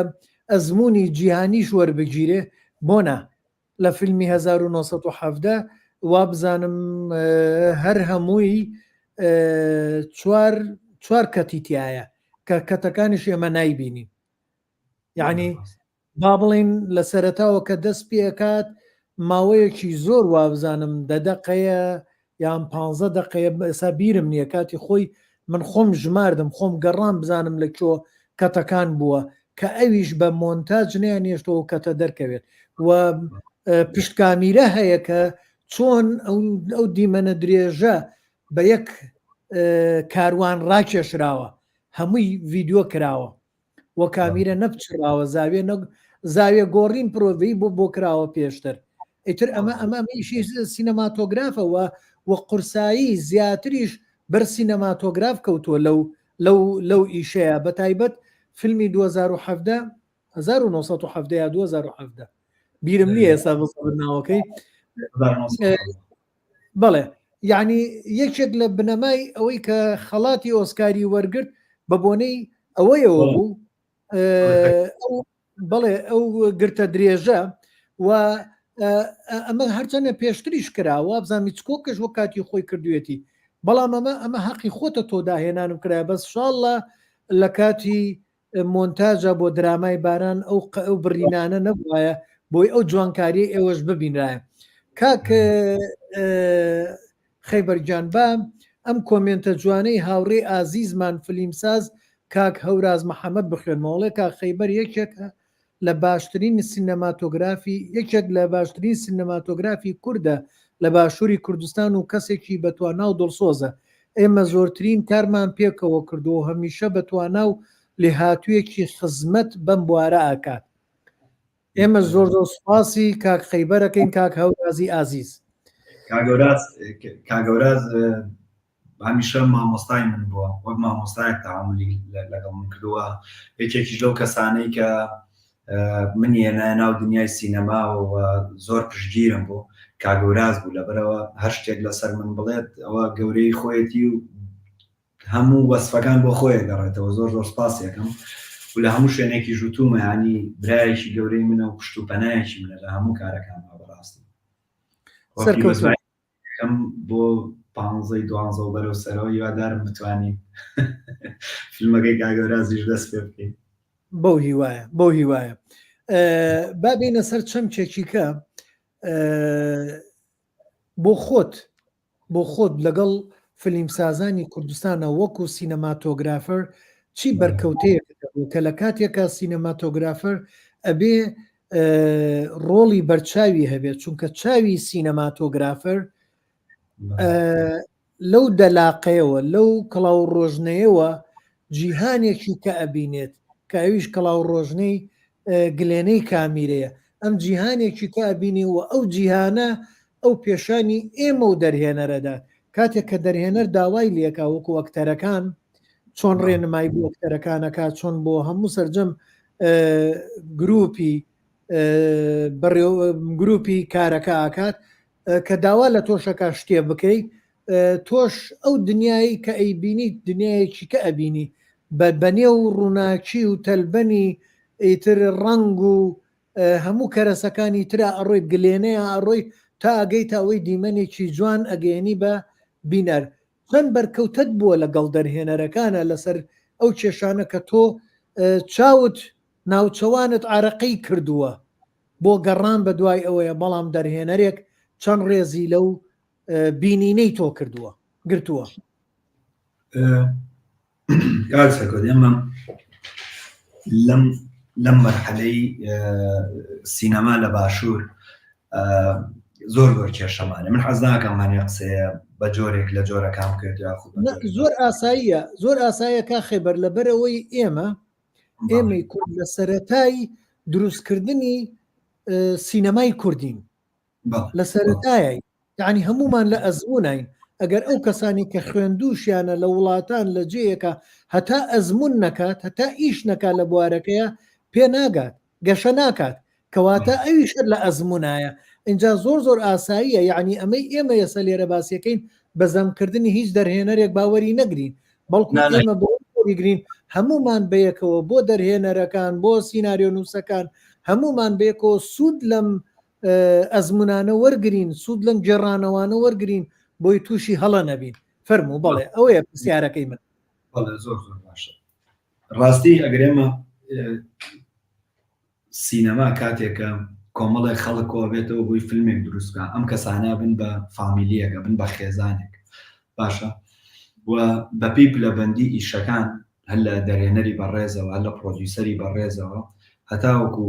ئەزمموی جیهانیش وەربگیرێ بۆ نا لە فیلمی 1970 وابزانم هەر هەمووی چوار چوار cut ی تایە کە cut ەکانیش ئێمە نایبینین یعنی با بڵین لە سەرەتاوە کە دەست پێکات ماوەیەکی زۆر وابزانم دە دەقەیە یان پ دقەیە ئێسا بیرم نییە کاتی خۆی من خۆم ژماردم خۆم گەڕان بزانم لە کۆ cut ەکان بووە کە ئەویش بە مۆنتاج نیانێشتەوە cut ە دەرکەوێت و پشتکامیرە هەیە کە چۆن ئەو دیمەنە درێژە بە یەک کاروان ڕاکێشراوە هەمووی ڤیددیو کراوە و کامیرە نەپچڕاوە زاوێ نە زاوێ گۆڕین پرۆڤی بۆ بۆ کراوە پێشتر ئیتر ئەمە ئەمە ئەمە ئیشی سینەماتۆگرافەوە و قورسایی زیاتریش بەر سینەماتۆگراف کەوتووە لەو لەو لەو ئیشەیە بە تایبەت فیلمی 2017 1970 یا 2017 بیرم نییە ئێستا بەزەبر ناوەکەی بەڵێ یعنی یەکێک لە بنەمای ئەوەی کە خەڵاتی ئۆسکاری وەرگرت بە بۆنەی ئەوەیەوە بوو بەڵێ ئەو گرتە درێژە و ئەمە هەرچەندە پێشتریش کرا وابزانام هیچکۆکش وە کاتی خۆی کردوێتی بەڵام ئەمە ئەمە حەقی خۆتە تۆ داهێنانم کرا بەس شاءاللە لە کاتی مۆنتاجە بۆ درامای باران ئەو ئەو بڕینانە نەبوایە. بۆی ئەو جوانکاریە ئێوەش ببینرایە کاک خەیبەر گیان با ئەم کۆمێنتە جوانەی هاوڕێی ئازیزمان فلیمساز کاک هەوراز محەمەد بخوێنمەوە ئەڵێ کاک خەیبەر یەکێکە لە باشترین سینەماتۆگرافی یەکێک لە باشترین سینەماتۆگرافی کوردە لە باشووری کوردستان و کەسێکی بەتوانا و دڵسۆزە ئێمە زۆرترین کارمان پێکەوە کردووە و هەمیشە بەتوانا و لێهاتوویەکی خزمەت بەم بوارە ئەکات ئێمە زۆر زۆر سوپاسی کاک خەیبەرەکەین کاک هەورازی ئازیز. کاگەوراز هەمیشە مامۆستای من بووە وەک مامۆستایەک تعاملی لەگەڵ من کردووە یەکێکیش لەو کەسانەی کە من هێنایە ناو دنیای سینەما و زۆر پشتگیرم بوو کاگەوراز بوو لەبەرەوە هەر شتێک لەسەر من بڵێت ئەوە گەورەی خۆیەتی و هەموو وەسفەکان بۆ خۆی گەڕێتەوە زۆر زۆر سپاسی ئەکەم و لە هەموو شوێنێکیش وتومە یانی برایەکی گەورەی منە و پشت و پەنایەکی منە لە هەموو کارەکانما بەڕاستی سەرکەوتوو کەم بۆ پانزەی دوانزە و بەرەو سەرەوە هیوادارم بتوانین فیلمەکەی کاگەورازیش دەست پێ بکەین بەو هیوایە بەو هیوایە با بینە سەر چەمکێکی کە بۆ خۆت بۆ خۆت لەگەڵ فلیمسازانی کوردستانا وەکو سینەماتۆگرافەر چی بەرکەوتەیەکت هەبوو کە لە کاتێکا سینەماتۆگرافەر ئەبێ ڕۆڵی بەرچاوی هەبێت چونکە چاوی سینەماتۆگرافەر لەو دەلاقەیەوە لەو کڵاو ڕۆژنەیەوە جیهانێکی کە ئەبینێت کە ئەویش کڵاو ڕۆژنەی گلێنەی کامیرەیە ئەم جیهانێکی کە ئەبینی و ئەو جیهانە ئەو پێشانی ئێمە و دەرهێنەرەدات کاتێک کە دەرهێنەر داوای لێکا وەکو ئەکتەرەکان چۆن ڕێنمای بۆ ئەکتەرەکانەکە چۆن بۆ هەموو سەرجەم گروپی گروپی کارەکە ئاکات کە داوا لە تۆشەکە شتێ بکەی تۆش ئەو دنیای کە ئەیبینی دنیایەکی کە ئەبینی بە بەنێو ڕووناکی و تەلبەنی ئیتر ڕەنگ و هەموو کەرەسەکانی ترا ئەڕۆی گلێنەیە ئەڕۆی تا ئەگەیتە ئەوەی دیمەنێکی جوان ئەگەیەنی بە بینەر چەند بەرکەوتەت بووە لەگەڵ دەرهێنەرەکانە لەسەر ئەو کێشانە کە تۆ چاوت ناوچەوانت عارەقەی کردووە بۆ گەڕان بە دوای ئەوەیە بەڵام دەرهێنەرێک چەند ڕێزی لەو بینینەی تۆ کردووە گرتووە؟ کاک سەرکەوت ئێمە لەم لەم مەرحەلەی سینەما لە باشوور زۆر زۆر کێشەمانە من حەز ناکەم هەنێ قسەیە بە جۆرێک لە جۆرەکان بکرێت یاخود زۆر ئاساییە زۆر ئاساییە کا خێبەر لەبەرەوەی ئێمە ئێمەی کورد لە سەرەتای دروستکردنی سینەمای کوردین لە سەرەتایە یعنی هەمومان لە ئەزمونین ئەگەر ئەو کەسانی کە خوێندوشیانە لە وڵاتان لە جێیەکە هەتا ئەزمون نەکات هەتا ئیش نەکات لە بوارەکەیە پێ ناگات گەشە ناکات کەواتە ئەویش هەر لە ئەزمونایە ئینجا زۆر زۆر ئاساییە یعنی ئەمەی ئێمە ئێستا لێرە باسیەکەین بە زەمکردنی هیچ دەرهێنەرێک باوەری نەگرین بەڵکو ئێمە بۆ وەریگرین هەمومان بەیەکەوە بۆ دەرهێنەرەکان بۆ سیناریۆ نووسەکان هەمومان بەیەکەوە سوود لەم ئەزمونانە وەرگین سوود لەم گێڕانەوانە وەرگین بۆی تووشی هەڵە نەبین فەرموو بەڵێ ئەوەیە پرسیارەکەی من بەڵێ زۆر زۆر باشە ڕاستی ئەگەر ئێمە سینەما کاتێکە کۆمەڵێک خەڵک کۆبێتەوە بۆی فیلمێک دروستکە ئەم کەسانە بن بە فامیلیەکە بن بە خێزانێک باشە و بەپی پلەبندی ئیشەکان هەر لە دەرێنەری بەڕێزەوە هەر لە پرۆدیوسەری بەڕێزەوە هەتاوەکو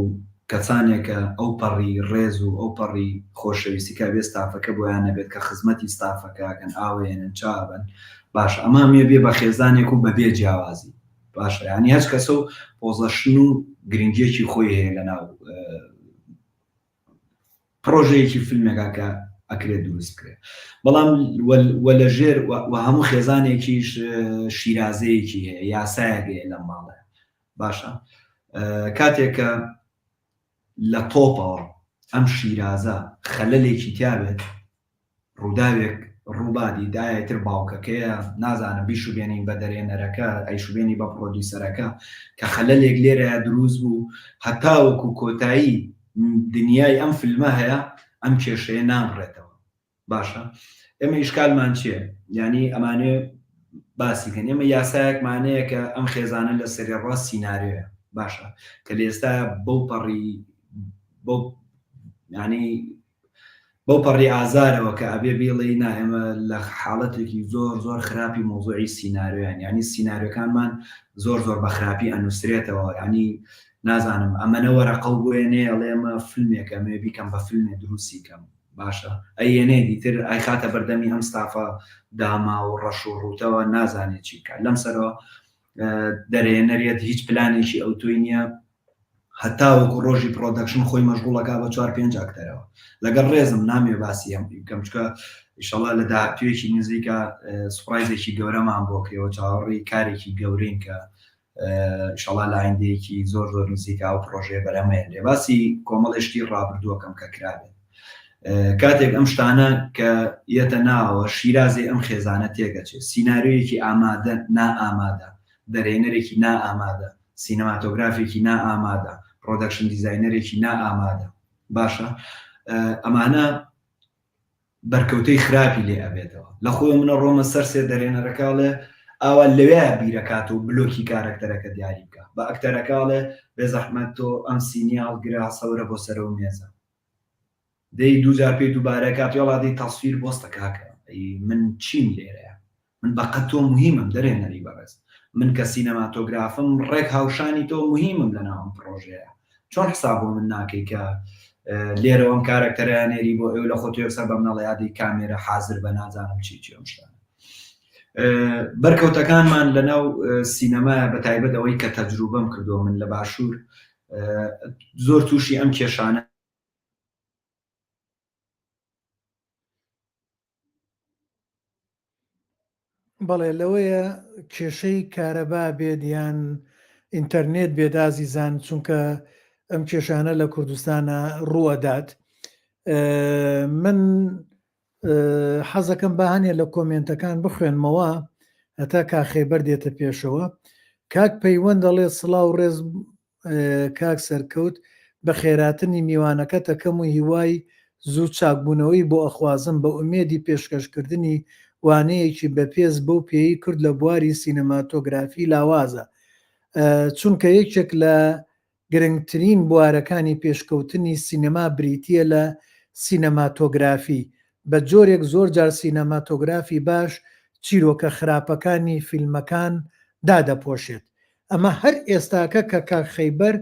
کەسانێکە ئەو پەڕی ڕێز و ئەو پەڕی خۆشەویستی کە بێ ستافەکە بۆیان نەبێت کە خزمەتی ستافەکەکەن ئاوێنن چابن باشە ئەمە مێ بێ بە خێزانێک و بەبێ جیاوازی باشە یانی هەچ کەسە و position و گرنگیەکی خۆی هەیە لە ناو پرۆژەیەکی فیلمێکا کە ئەکرێت دروست بکرێت بەڵام وە لە ژێر و هەموو خێزانێکیش شیرازەیەکی هەیە یاسایەک هەیە لەم ماڵە باشە کاتێک کە لە تۆپەوە ئەم شیرازە خەلەلێکی تیابێت ڕووداوێک ڕووبادی دایە ئیتر باوکەکەیە نازانم بیشوبێنین بە دەرێنەرەکە ئەیشوبێنی بە پرۆدیوسەرەکە کە خەلەلێک لێرەیە دروست بوو هەتاوەکو کۆتایی دنیای ئەم فیلمە هەیە ئەم کێشەیە نابڕێتەوە باشە ئێمە ئیشکالمان چییە یعنی ئەمانێ باسی کەن ئێمە یاسایەکمانەیە کە ئەم خێزانە لە سەرێڕا سینارێە باشە کە لە ئێستا بەو پەڕی بەو. یعنی بەو پەڕی ئازارەوە کە ئەبێ بیڵێی نا ئێمە لە حاڵەتێکی زۆر زۆر خراپی مەوزوعی سیناریۆیان یعنی سیناریۆکانمان زۆر زۆر بە خراپی ئەنووسرێتەوە یعنی نازانم ئەمەنە وەرەقە و بۆیە نێ ئەڵێ ئەمە فیلمێکە ئەمەوێ بیکەم بە فیلمێ دروستی کەم باشە ئەیێنێ دیتر ئایخاتە بەردەمی ئەم ستافە داما و ڕەش و ڕووتەوە نازانێت چی بکات لەم سەرەوە دەرێنەرێت هیچ پلانێکی ئەوتۆی نییە هەتاوەکو ڕۆژی production خۆی مەشغوڵەکا بە چوار پێنج ئەکتەرەوە لەگەڵ ڕێزم نامێ باسی هەم بکەم چکە ئیشەڵا لە داهاتوویەکی نزیکە surprise ێکی گەورەمان بۆ کرێەوە چاوەڕێی کارێکی گەورەین کە ئیشەڵا لە ئایندەیەکی زۆر زۆر نزیکە ئەو پرۆژەیە بەرهەمێنرێ باسی کۆمەڵی شتی ڕابردووەکەم کە کرابێت کاتێک ئەم شتانە کە یەتە ناوە شیرازی ئەم خێزانە تێگەچێت سیناریۆیەکی ئامادە نائامادە دەرێنەرێکی نائامادە سینەماتۆگرافێکی نائامادە، production designer ێکی نائامادە، باشە ئەمانە بەرکەوتەی خراپی لێ ئەبێتەوە لە خۆی منە ڕۆمە سەر سێ دەرێنەرەکەڵێ ئاوا لەوێ بیرەکات و بلۆکی کارەکتەرەکە دیاری بکە بە ئەکتەرەکەڵێ بێزەحمەت تۆ ئەم سینیاڵ گرا سەورە بۆ سەرەوە مێزە دەی دووجار پێی دووبارە کات یاڵا دەی تەسویر بۆستە کاکە ئەی من چیم لێرەیە من بەقەت تۆ مهمم دەرێنەری بەڕێز من کە سینەماتۆگرافم ڕێک هاوشانی تۆ مهمم لە ناوم پرۆژەیە چۆن حساب بۆ من ناکەی کە لێرەوەم کارەکتەرانێری بۆ ئێوە لە خۆ یەکسەر بە منەڵە یادی کامێرە حاضر بە نازانم چی چی ئەم شتانە بەرکەوتەکانمان لە ناو سینەمایە بە تایبەت ئەوەی کە تەجروبەم کردووە من لە باشوور زۆر تووشی ئەم کێشانە بەڵێ لەوەیە کێشەی کارەبا بێت یان ئینتەرنێت بێت ئازیزان چونکە ئەم کێشانە لە کوردستانە ڕووەدات من حەزەکەم با هەنێ لە کۆمێنتەکان بخوێنمەوە هەتا کاک خەیبەر دێتە پێشەوە کاک پەیوەند دەڵێ سڵاو ڕێز کاک سەرکەوت بە خێراتنی میوانەکەتەکەم و هیوای زوو چاکبوونەوەی بۆ ئەخوازم بە ئومێدی پێشکەشکردنی وانەیەکی بەپێز بەو پێیەی کورد لە بواری سینەماتۆگرافی لاوازە چونکە یەکێک لە گرنگترین بوارەکانی پێشکەوتنی سینەما بریتییە لە سینەماتۆگرافی، بە جۆرێک زۆرجار سینەماتۆگرافی باش چیرۆکە خراپەکانی فیلمەکان دادەپۆشێت. ئەمە هەر ئێستاکە کە کاک خەیبەر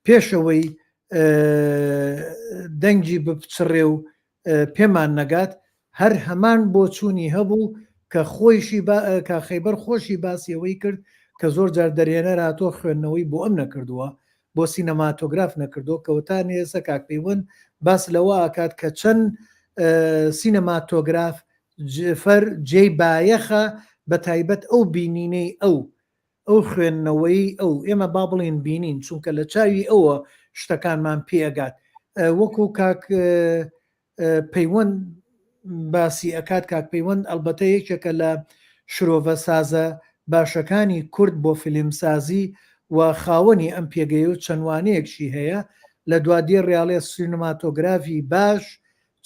پێش ئەوەی دەنگی بپچڕێ و پێمان نەگات هەر هەمان بۆچوونی هەبوو کە خۆیشی کاک خەیبەر خۆشی باسی ئەوەی کرد کە زۆر جار دەرهێنەر هاتووە خوێندنەوەی بۆ ئەم نەکردووە بۆ سینەماتۆگراف نەکردووە کەوتا نێسە کاک پەیوەند باس لەوە ئاکات کە چەند سینەماتۆگراف فەر جێی بایەخە بە تایبەت ئەو بینینەی ئەو ئەو خوێندنەوەی ئەو ئێمە با بڵێن بینین چونکە لە چاوی ئەوە شتەکانمان پێگات وەکو کاک پەیوەند باسی ئەکات کاک پەیوەند ئەلبەتە یەکێکە لە شرۆڤە سازە باشەکانی کورد بۆ فیلمسازی و خاوەنی ئەم پێگەیە و چەند وانەیەکشی هەیە لە دوا دێڕیاڵێ سینەماتۆگرافی باش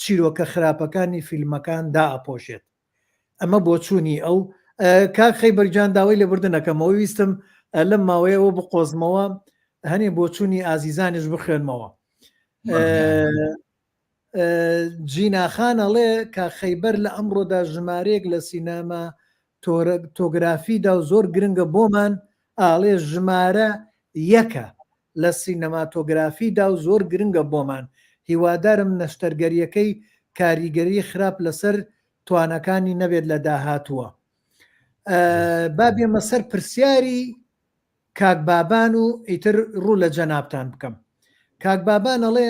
چیرۆکە خراپەکانی فیلمەکان دائەپۆشێت ئەمە بۆچوونی ئەو کاک خەیبەر گیان داوای لێبوردن ئەکەمەوە ویستم لەم ماوەیەوە بقۆزمەوە هەنێ بۆچوونی ئازیزانیش بخوێنمەوە جینا خان ئەڵێ کاک خەیبەر لە ئەمڕۆدا ژمارەیەک لە سینەما تۆگرافیدا و زۆر گرنگە بۆمان ئاڵێ ژمارە یەکە لە سینەماتۆگرافیدا و زۆر گرنگە بۆمان هیوادارم نەشتەرگەریەکەی کاریگەری خراپ لەسەر توانەکانی نەبێت لە داهاتووە با بێمە سەر پرسیاری کاک بابان و ئیتر ڕوو لە جەنابتان بکەم. کاک بابان ئەڵێ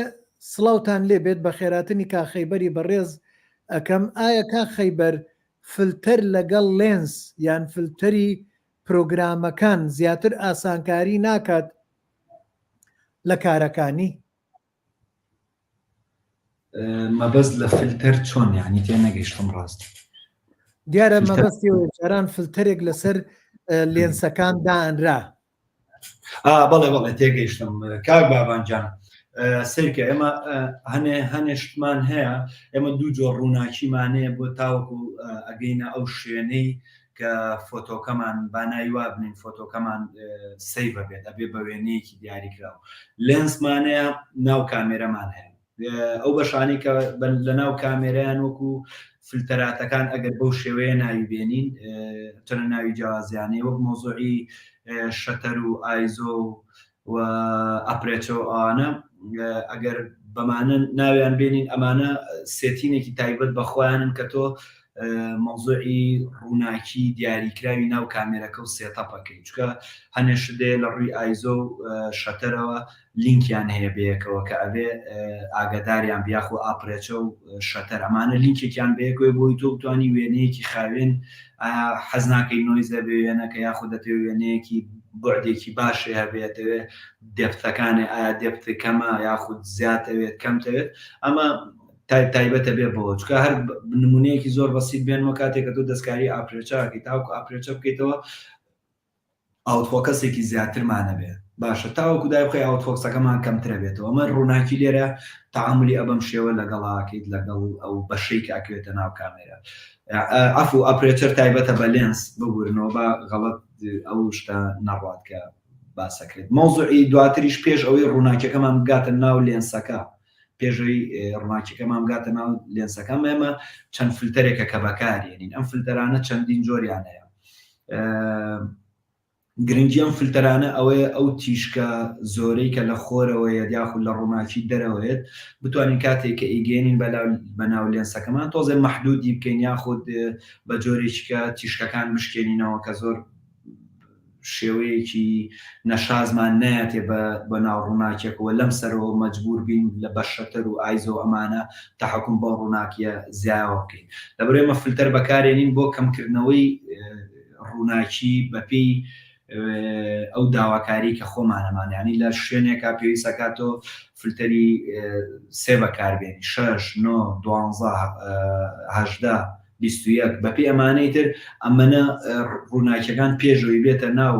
سڵاوتان لێ بێت بەخێراتنی کاک خەیبەری بەڕێز ئەکەم ئایا کاک خەیبەر فلتەر لەگەڵ لێنس یان فلتەری پرۆگرامەکان زیاتر ئاسانکاری ناکات لە کارەکانی؟ مەبەست لە فلتەر چۆن یعنی تێ نەگەیشتم ڕاست دیارە مەبەستی جاران فلتەرێک لەسەر لێنسەکان دانرا بەڵێ بەڵێ تێگەیشتم کاک بابانجان سیرکە ئێمە هەنێ هەنێ شتمان هەیە ئێمە دوو جۆر ڕووناکیمان هەیە بۆ تاوەکو ئەگەینە ئەو شوێنەی کە فۆتۆکەمان با ناوی وا بنێین فۆتۆکەمان save بێت ئەبێ بە وێنەیەکی دیاریکراو لێنسمان هەیە ناو کامێرەمان هەیە. ئەو بەشانەی کە لە ناو کامێرەیان وەکو فلتەراتەکان ئەگەر بەو شێوەیە ناوی بێنین چەنە ناوی جیاوازیانەیە وەک مۆزۆعی shutter و ISO و aperture و ئەوانە ئەگەر بەمانە ناویان بێنین ئەمانە setting ێکی تایبەت بە خۆیانن کە تۆ مەوزوعی ڕووناکی دیاریکراوی ناو کامێرەکە و setup ەکەی چونکە هەنێ شدەیە لە ڕووی ISO و shutter ەوە لینکیان هەیە بەیەکەوە کە ئەبێ ئاگاداریان بی یاخۆ aperture و shutter ئەمانە لینکێکیان بەیەکەوەی بۆی تۆ بتانی وێنەیەکی خاوێن حەز ناکەی noise هەبێ وێنەکە یاخود دەتەوێ وێنەیەکی بوعدێکی باشێ هەبێتەوێ depth ەکانێ ئایا depth کەمە یاخود زیاتەوێت کەمتەوێت ئەمە تایبەتە بێ بەوە چونکە هەر نمونەیەکی زۆر بەسیت بێنمە کاتێک کە تۆ دەستکاری aperture ەکەی تاوەکو aperture بکەیتەوە out focus ێکی زیاترمان هەبێ باشە تاوەکو دای بخەی out focus ەکەمان کەمترە بێتەوە ئەمە ڕووناکی لێرە تەعاملی ئەبەم شێوە لەگەڵاکەیت لەگەڵ ئەو بەشەی کە ئەکەوێتە ناو کامێرا عەفو aperture تایبەتە بە lens ببورنەوە با غەڵەت ئەو شتە نەڕوات کە باسەکرێت مەوزوعی دواتریش پێش ئەوەی ڕووناکیەکەمان بگاتە ناو lens ەکە پێشەوەی ڕووناکیەکەمان بگاتە ناو lens ەکەم ئێمە چەند فلتەرێکە کە بەکارێنین ئەم فلتەرانە چەندین جۆریان هەیە گرنگی ئەم فلتەرانە ئەوەیە ئەو تیشکە زۆرەی کە لە خۆرەوەیە یاخود لە ڕووناکی دەرەوەیەت بتوانین کاتێک کە ئیگەێنین بە ناو lens ەکەمان تۆزێ مەحدودی بکەین یاخود بە جۆرێکی کە تیشکەکان بشکێنینەوە کە زۆر شێوەیەکی نەشازمان نایەتێ بە ناو ڕووناکیەکەوە لەم سەرەوە مەجبور بین لە بە shutter و ISO ئەمانە تەحەکوم بەو ڕووناکیە زیایەوە بکەین لەبەر ئێمە فلتەر بەکارێنین بۆ کەمکردنەوەی ڕووناکی بەپێی ئەو داواکاری کە خۆمانەمان ینی لە شوێنێکا پێویستەکات تۆ فلتەری سێ بەکاربێنی شەش نۆ دوانزە هەژدە 21 بەپێی ئەمانەی تر ئەمەنە ڕووناکیەکان پێشەوەی بێتە ناو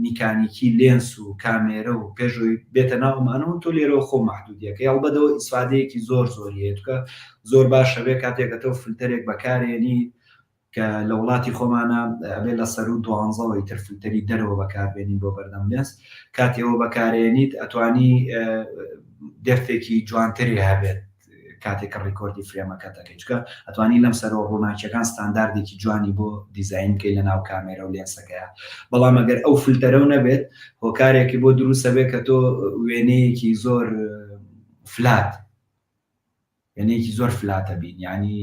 میکانیکی lens و کامێرە و پێشەوەی بێتە ناو ئەمانەوە تۆ لێرەوە خۆ مەحدودیەکەی هەڵبەدەوە ئیسفادەیەکی زۆر زۆری هەیە چونکە زۆر باشە بێ کاتێکە تۆ فلتەرێک بەکارێنی کە لە وڵاتی خۆمانە ئەبێ لە سەرو دوانزەوە ئیتر فلتەری دەرەوە بەکاربێنین بۆ بەردەم lens کاتێەوە بەکارێنیت ئەتوانی depth ێکی جوانتری هەبێت کاتێک کە record ی frame ەکەت دەکەیت چونکە ئەتوانی لەم سەرەوە ڕووناکیەکان ستانداردێکی جوانی بۆ دیزاین بکەیت لە ناو کامێرە و lens ەکەیە بەڵام ئەگەر ئەو فلتەرە و نەبێت هۆکارێکی بۆ دروستە بێت کە تۆ وێنەیەکی زۆر flat وێنەیەکی زۆر flat ە بین یعنی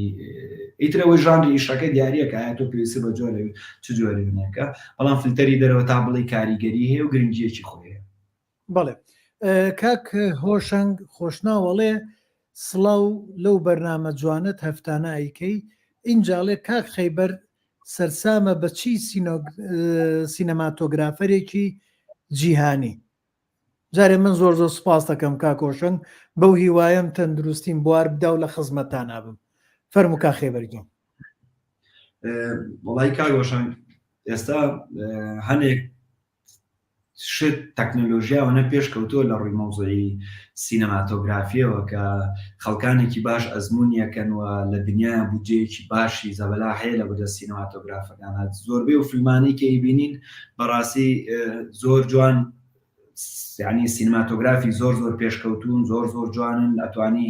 ئیترەوەی ژانری ئیشەکە دیارە کە ئایا تۆ پێویستی بە جۆرە چ جۆرە وێنەکە بەڵام فلتەری دەرەوە تا بڵێ کاریگەری هەیە و گرنگیەکی خۆی هەیە. بەڵێ کاک هۆشەنگ خۆشناو ئەڵێ سڵاو لەو بەرنامە جوانەت هەفتانە ئەیکەی ئینجا ئەڵێ کاک خەیبەر سەرسامە بە چی سینەماتۆگرافەرێکی جیهانی جارێ من زۆر زۆر سپاس دەکەم کاک هۆشەنگ بەو هیوایەم تەندروستیم بوار بدا و لە خزمەتتانا بم فەرموو کاک خەیبەر گیان. وەڵی کاک هۆشەنگ ئێستا هەنێک شت تەکنەلۆژیا ئەوەنە پێشکەوتووە لە ڕووی مەوزوعی سینەماتۆگرافیەوە کە خەڵکانێکی باش ئەزموونیەکەن و لە دنیایا بودجەیەکی باشی زەبەلاح هەیە لە بەدەست سینەماتۆگرافەکانە زۆربەی و فیلمانەی کە ئەیبینین بەڕاستی زۆر جوان یعنی سینەماتۆگرافی زۆر زۆر پێشکەوتون زۆر زۆر جوانن ئەتوانی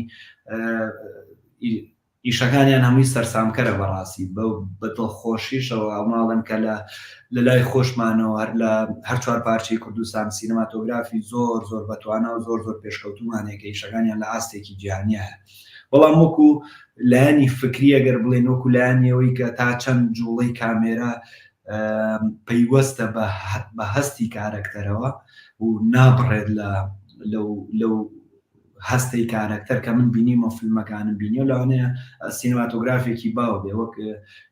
ئیشەکانیان هەمووی سەرسامکەرە بەڕاستی بە دڵخۆشیشەوە ئەماڵن کە لە لە لای خۆشمانەوە هەر لە هەر چوار پارچەی کوردستان سینەماتۆگرافی زۆر زۆر بەتوانا و زۆر زۆر پێشکەوتومانەیە کە ئیشەکانیان لە ئاستێکی جیهانیە بەڵام وەکو لایەنی فکری ئەگەر بڵێن وەکو لایەنی ئەوەی کە تا چەند جوڵەی کامێرا پەیوەستە بە هەستی کارەکتەرەوە و نابڕێت لە لەو لەو هەستەی کارەکتەر کە من بینیمە فیلمەکانم بینیوە لەوانەیە سینەماتۆگرافێکی باو بێ وەک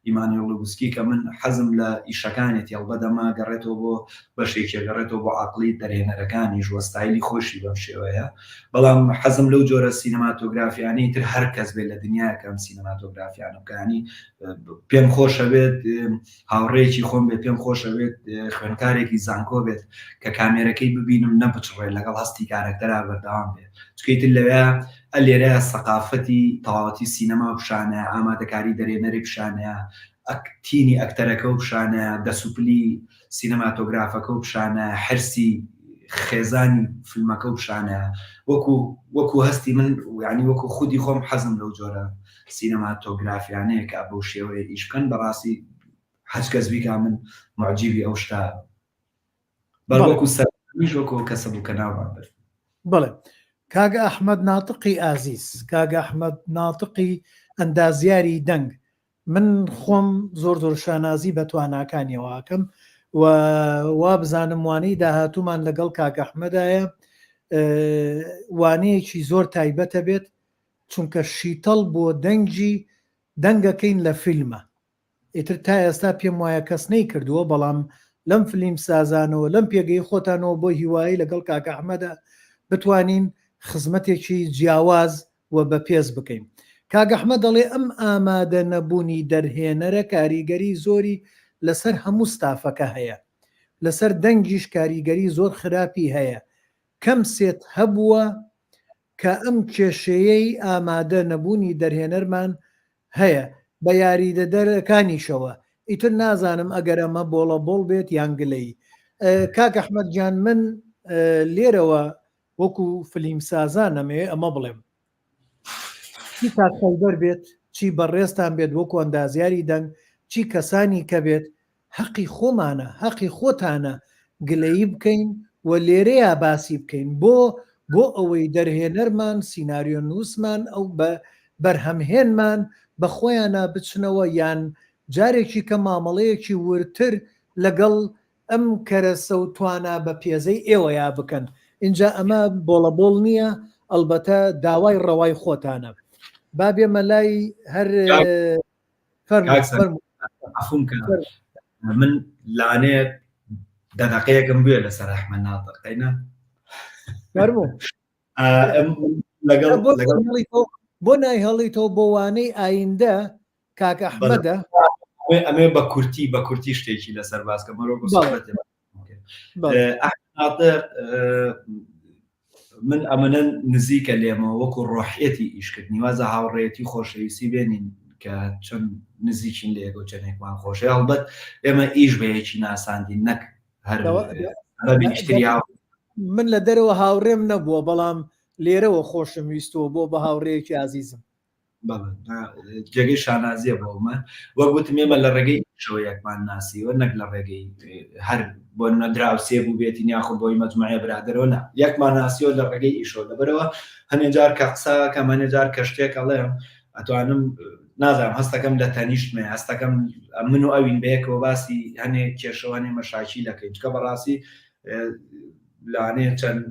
ئیمانوێل لوبسکی کە من حەزم لە ئیشەکانێتی هەڵبەت ئەمە گەڕێتەوە بۆ بەشێکی گەڕێتەوە بۆ عقلی دەرهێنەرەکانیش وە ستایلی خۆشی بەم شێوەیە بەڵام حەزم لەو جۆرە سینەماتۆگرافیانەی تر هەر کەس بێت لە دنیاکە ئەم سینەماتۆگرافیانە بکانی پێم خۆشە بێت هاوڕێیەکی خۆم بێت پێم خۆشە بێت خوێندکارێکی زانکۆ بێت کە کامێرەکەی ببینم نەپچڕێت لەگەڵ هەستی کارەکتەرا بەردەوام بێت چونکە ئیتر لەوێ لێرە سەقافەتی تەواوەتی سینەما پیشانە ئامادەکاری دەرێنەری پیشانەیە تینی ئەکتەرەکە و پیشانە دەسوپلی سینەماتۆگرافەکە و پیشانە حرسی خێزانی فیلمەکە و پیشانە. وەکو وەکو هەستی من یعنی وەکو خودی خۆم حەزم لەو جۆرە سینەماتۆگرافیانەیە کە بەو شێوەیە ئیش بکەن بەڕاستی هەچ کەس بیکا من معجیبی ئەو شتە بەر وەکو سەرمیش وەکو کەسە بوو کە ناومان برد. بەڵێ کاک ئەحمەد ناتقی ئازیز، کاک ئەحمەد ناتقی ئەندازیاری دەنگ، من خۆم زۆر زۆر شانازی بە تواناکانیەوە ئەکەم و وابزانم وانەی داهاتوومان لەگەڵ کاک ئەحمەدایە وانەیەکی زۆر تایبەتە بێت چونکە شیتەڵ بۆ دەنگی دەنگەکەین لە فیلمە ئیتر تا ئێستا پێم وایە کەس نەیکردووە بەڵام لەم فلیم سازانەوە لەم پێگەی خۆتانەوە بۆ هیوایی لەگەڵ کاک ئەحمەدە بتوانین خزمەتێکی جیاواز و بەپێز بکەین. کاک ئەحمەد دەڵێ ئەم ئامادە نەبوونی دەرهێنەرە کاریگەری زۆری لەسەر هەموو ستافەکە هەیە. لەسەر دەنگیش کاریگەری زۆر خراپی هەیە. کەم سێت هەبووە کە ئەم کێشەیەی ئامادە نەبوونی دەرهێنەرمان هەیە بە یاریدەدەرەکانیشەوە. ئیتر نازانم ئەگەر ئەمە بۆڵەبۆڵ بێت یان گلەیی. کاک ئەحمەد گیان من لێرەوە وەکو فلیمسازان ئەمەوێ ئەمە بڵێم چی کاک خەیبەر بێت چی بەڕێزتان بێت وەکو ئەندازیاری دەنگ چی کەسانی کە بێت هەقی خۆمانە هەقی خۆتانە گلەیی بکەین و لێرەیا باسی بکەین بۆ بۆ ئەوەی دەرهێنەرمان سیناریۆ نووسمان ئەو بە بەرهەمهێنمان بە خۆیانە بچنەوە یان جارێکی کە مامەڵەیەکی وردتر لەگەڵ ئەم کەرەسە و توانا بە پێزەی ئێوەیا بکەن ئینجا ئەمە بۆڵە بۆڵ نییە ئەڵبەتە داوای ڕەوای خۆتانە با بێمە لای هەر من لانەیە دەقەیەکم بوێ لەسەر ئەحمە ناتق قەینا فەرموو لەگەڵ بۆ نایهڵیتەوە بۆ وانەی ئایندە کاک ئەحمەدە ئەمێ بە کورتی بە کورتی شتێکی لەسەر باس کە مەرۆ من ئەمەە نزیکە لێمەوە وەکو ڕۆحیەتی ئیشکردنی وازە هاوڕێتی خۆشەویستی بێنین کە چەند نزیکین لە یەکەوە چەندێکمان خۆشە هەڵبەت ئێمە ئیش بە یەکی ناساندین نەک هەر من لە دەرەوە هاوڕێم نەبووە بەڵام لێرەوە خۆشم ویستووە بۆ بە هاوڕێیەکی ئازیزم جێگەی شانازیە بۆ من وەک وتم ئێمە لە ڕێگەی ئیشەوە یەکمان ناسیوە نەک لە ڕێگەی هەر بۆ نەدراوسێ بوو بێتین یاخۆ بۆی مەجموعەیە برادەرەوە نا یەکمان ناسیوە لە ڕێگەی ئیشەوە لەبەرەوە هەنێ جار کە قسە کەم هەنێ جار کە شتێک ئەڵێم ئەتوانم نازانم هەستەکەم لە تەنیشتمێ هەستەکەم من و ئەوین بەیەکەوە باسی هەنێ کێشەوە هەنێ مەشاکی دەکەین چکە بەڕاستی لەوانەیە چەند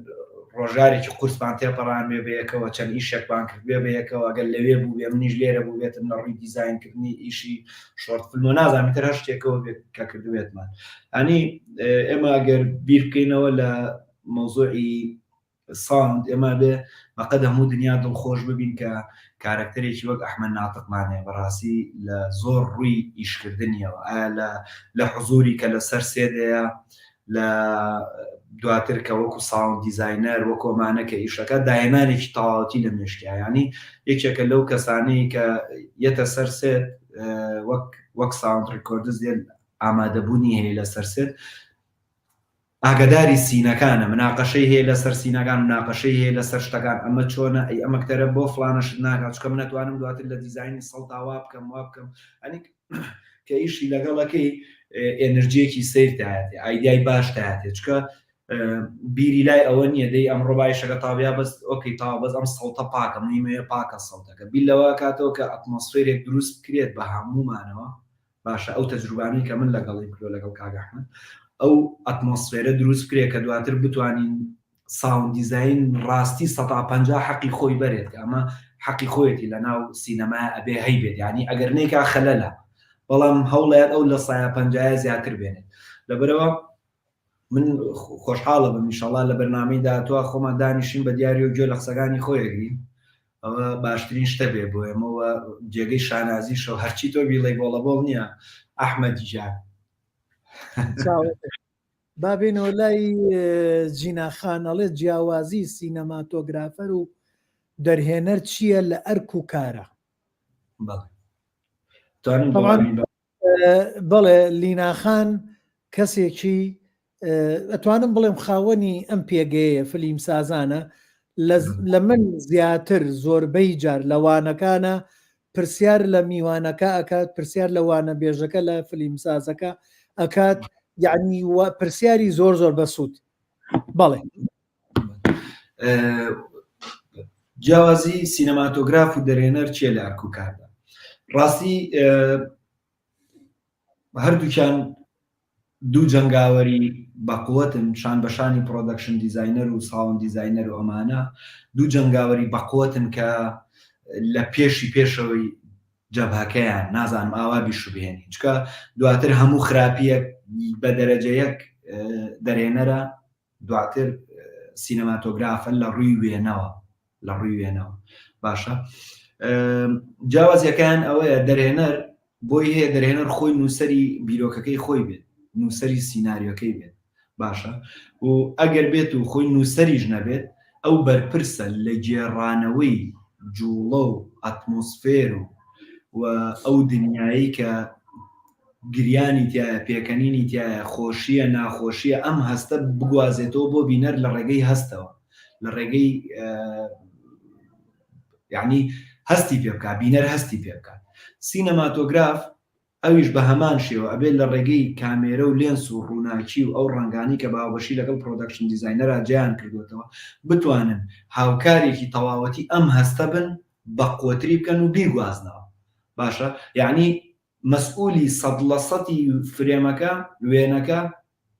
ڕۆژارێکی قورسمان تێپەڕانبێ بەیەکەوە چەند ئیشێکمان کردبێ بەیەکەوە ئەگەر لەوێ بووبێ منیش لێرە بووبێتم لە ڕووی دیزاینکردنی ئیشی short film و نازانم تر هەر شتێکەوە بێت کە کردبێتمان ئەنی ئێمە ئەگەر بیر بکەینەوە لە مەوزوعی sound ئێمە بێ بەقەد هەموو دنیا دڵخۆش ببین کە کارەکتەرێکی وەک ئەحمەد ناتقمان هەیە بەڕاستی لە زۆر ڕووی ئیشکردنیەوە ئایا لە لە حزوری کە لەسەر سێدەیە لە دواتر کە وەکو sound designer وەکو ئەمانە کە ئیشەکە داهێنانێکی تەواوەتی لە مێشکیا یانی یەکێکە لەو کەسانەی کە یەتە سەر set وەک وەک sound recordist دێن ئامادەبوونی هەیە لەسەر set ئاگداری scene ەکانە مناقەشەی هەیە لەسەر scene ەکان مناقەشەی هەیە لەسەر شتەکان ئەمە چۆنە ئەی ئەم ئەکتەرە بۆ فلانەشت ناکات چکە من ئەتوانم دواتر لە دیزاینی سەڵتا وا بکەم وا بکەم ئەنی کە ئیشی لەگەڵەکەی ئێنرجیەکی سیر تایەتێ ئایدیای باش تایەتێ چکە بیری لای ئەوە نییە دەی ئەمڕۆ بایشەکە تاویا بەس okay تا بەس ئەم سەوتە پاکە مهمەیە پاکە سەوتەکە بیر لەوە کاتەوە کە ئەتمۆسفێرێک دروست بکرێت بە هەموومانەوە باشە ئەو تەجروبانەی کە من لەگەڵی کردووە لەگەڵ کاک ئەحمەد ئەو ئەتمۆسفێرە دروست بکرێت کە دواتر بتوانین sound design ڕاستی سەتا 50 حەقی خۆی بەرێت کە ئەمە حەقی خۆیەتی لە ناو سینەما ئەبێ هەی بێت یعنی ئەگەر نیکا خەلەلە بەڵام هەوڵیان ئەو لە سایە پەنجایە زیاتر بێنێت لەبەرەوە من خۆشحاڵە بم ئینشەڵا لە بەرنامەی داهاتوە خۆمان دانیشین بە دیاری و گوێ لە قسەکانی خۆیەگرین ئەوە باشترین شتە بێ بۆ ئێمەوە جێگەی شانازیشەوە هەرچی تۆ بیڵێ بۆڵە بۆڵ نییە ئەحمەدی جان با بێنەوە لای جینا خان ئەڵێ جیاوازی cinematographer و دەرهێنەر چییە لە ئەرک و کارە؟ بەڵێ لیناخان کەسێکی ئەتوانم بڵێم خاوەنی ئەم پێگەیە فلیم سازانە. لە من زیاتر زۆربەی جار لە وانەکانە پرسیار لە میوانەکە ئەکات پرسیار لە وانە بێژەکە لە فلیمسازەکە ئەکات یعنی پرسیاری زۆر زۆر بەسوود بەڵێ جیاوازی سینەماتۆگراف و دەرێنەر چیە لە ئەرک و کاردا ڕاستی هەردووکیان دوو جەنگاوەری بەقوەتن شان بەشانی production designer و sound designer و ئەمانە دوو جەنگاوەری بەقوەتن کە لە پێشی پێشەوەی جەبهەکەیان نازانم ئاوا بیشوبهێنین چکە دواتر هەموو خراپیەک بە دەرەجە یەک دەرێنەرە دواتر سینەماتۆگرافە لە ڕووی وێنەوە لە ڕووی وێنەوە باشە جیاوازیەکان ئەوەیە دەرهێنەر بۆی هەیە دەرهێنەر خۆی نووسەری بیرۆکەکەی خۆی بێت نووسەری سینناریۆکەی بێت باشە و ئەگەر بێت و خۆی نووسەریش نەبێت ئەو بەرپرسە لە گێڕانەوەی جوڵە و ئەتمۆسفێر و و ئەو دنیایی کە گریانی تایە پێکەنینی تایە خۆشیە ناخۆشیە ئەم هەستە بگوازێتەوە بۆ بینەر لە ڕێگەی هەستەوە لە ڕێگەی یعنی هەستی پێ بکات بینەر هەستی پێ بکات سینەماتۆگراف ئەویش بە هەمان شێوە ئەبێت لە ڕێگەی کامێرە و لێنس و ڕووناکی و ئەو ڕەنگانی کە باوەشی لەگەڵ production designer ا جیان کردوێتەوە بتوانن هاوکارێکی تەواوەتی ئەم هەستە بن بە قوتری بکەن و بیگوازنەوە باشە یعنی مەسئولی سەد لە سەتی فرێمەکە، وێنەکە،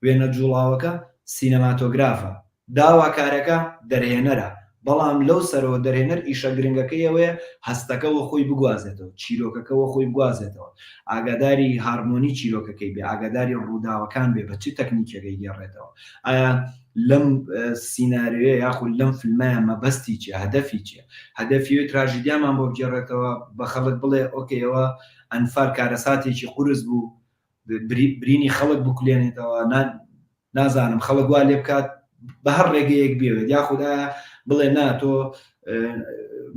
وێنە جوڵاوەکە سینەماتۆگرافە، داواکارەکە دەرهێنەرە، بەڵام لەو سەرەوە دەرهێنەر ئیشە گرنگەکەی ئەوەیە هەستەکە وەخۆی بگوازێتەوە، چیرۆکەکە وەخۆی بگوازێتەوە، ئاگاداری هارمۆنی چیرۆکەکەی بێ، ئاگاداری ڕووداوەکان بێ، بە چ تەکنیکێک ئەیگێڕێتەوە، ئایا لەم سیناریۆیە یاخود لەم فیلمەیە مەبەستی چیە، هەدەفی چیە؟ هەدەفی ئەوەی تراژیدیامان بۆ بگێڕێتەوە، بە خەڵک بڵێ okay ئەوە ئەنفال کارەساتێکی قورس بوو، برینی خەڵک بکولێنێتەوە، نازانم خەڵک وا لێ بکات بە هەر ڕێگەیەک بێوێت، یاخود ئایا بڵێ نا تۆ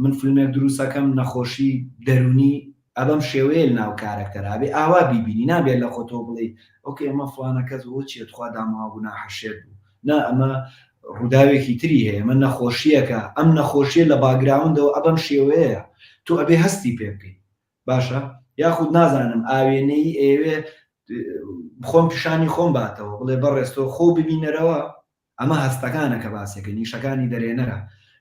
من فیلمێک دروستەکەم نەخۆشی دەروونی ئەبەم شێوەیە لەناو کارەکتەرا بێ ئاوا بیبینی نابێت لە خۆتەوە بڵێی okay ئەمە فڵانە کەس بۆ چیە تخوا داماوە گوناحە شێت بوو نا ئەمە ڕووداوێکی تری هەیە ئەمە نەخۆشیەکە ئەم نەخۆشیە لە background ەوە ئەبەم شێوەیە تۆ ئەبێ هەستی پێ بکەیت باشە یاخود نازانم ئاوێنەی ئەوێ خۆم پیشانی خۆم باتەوە بڵێ بەڕێز تۆ خۆ ببینەرەوە ئەمە هەستەکانە کە باسەکەین، نیشەکانی دەرێنەرە.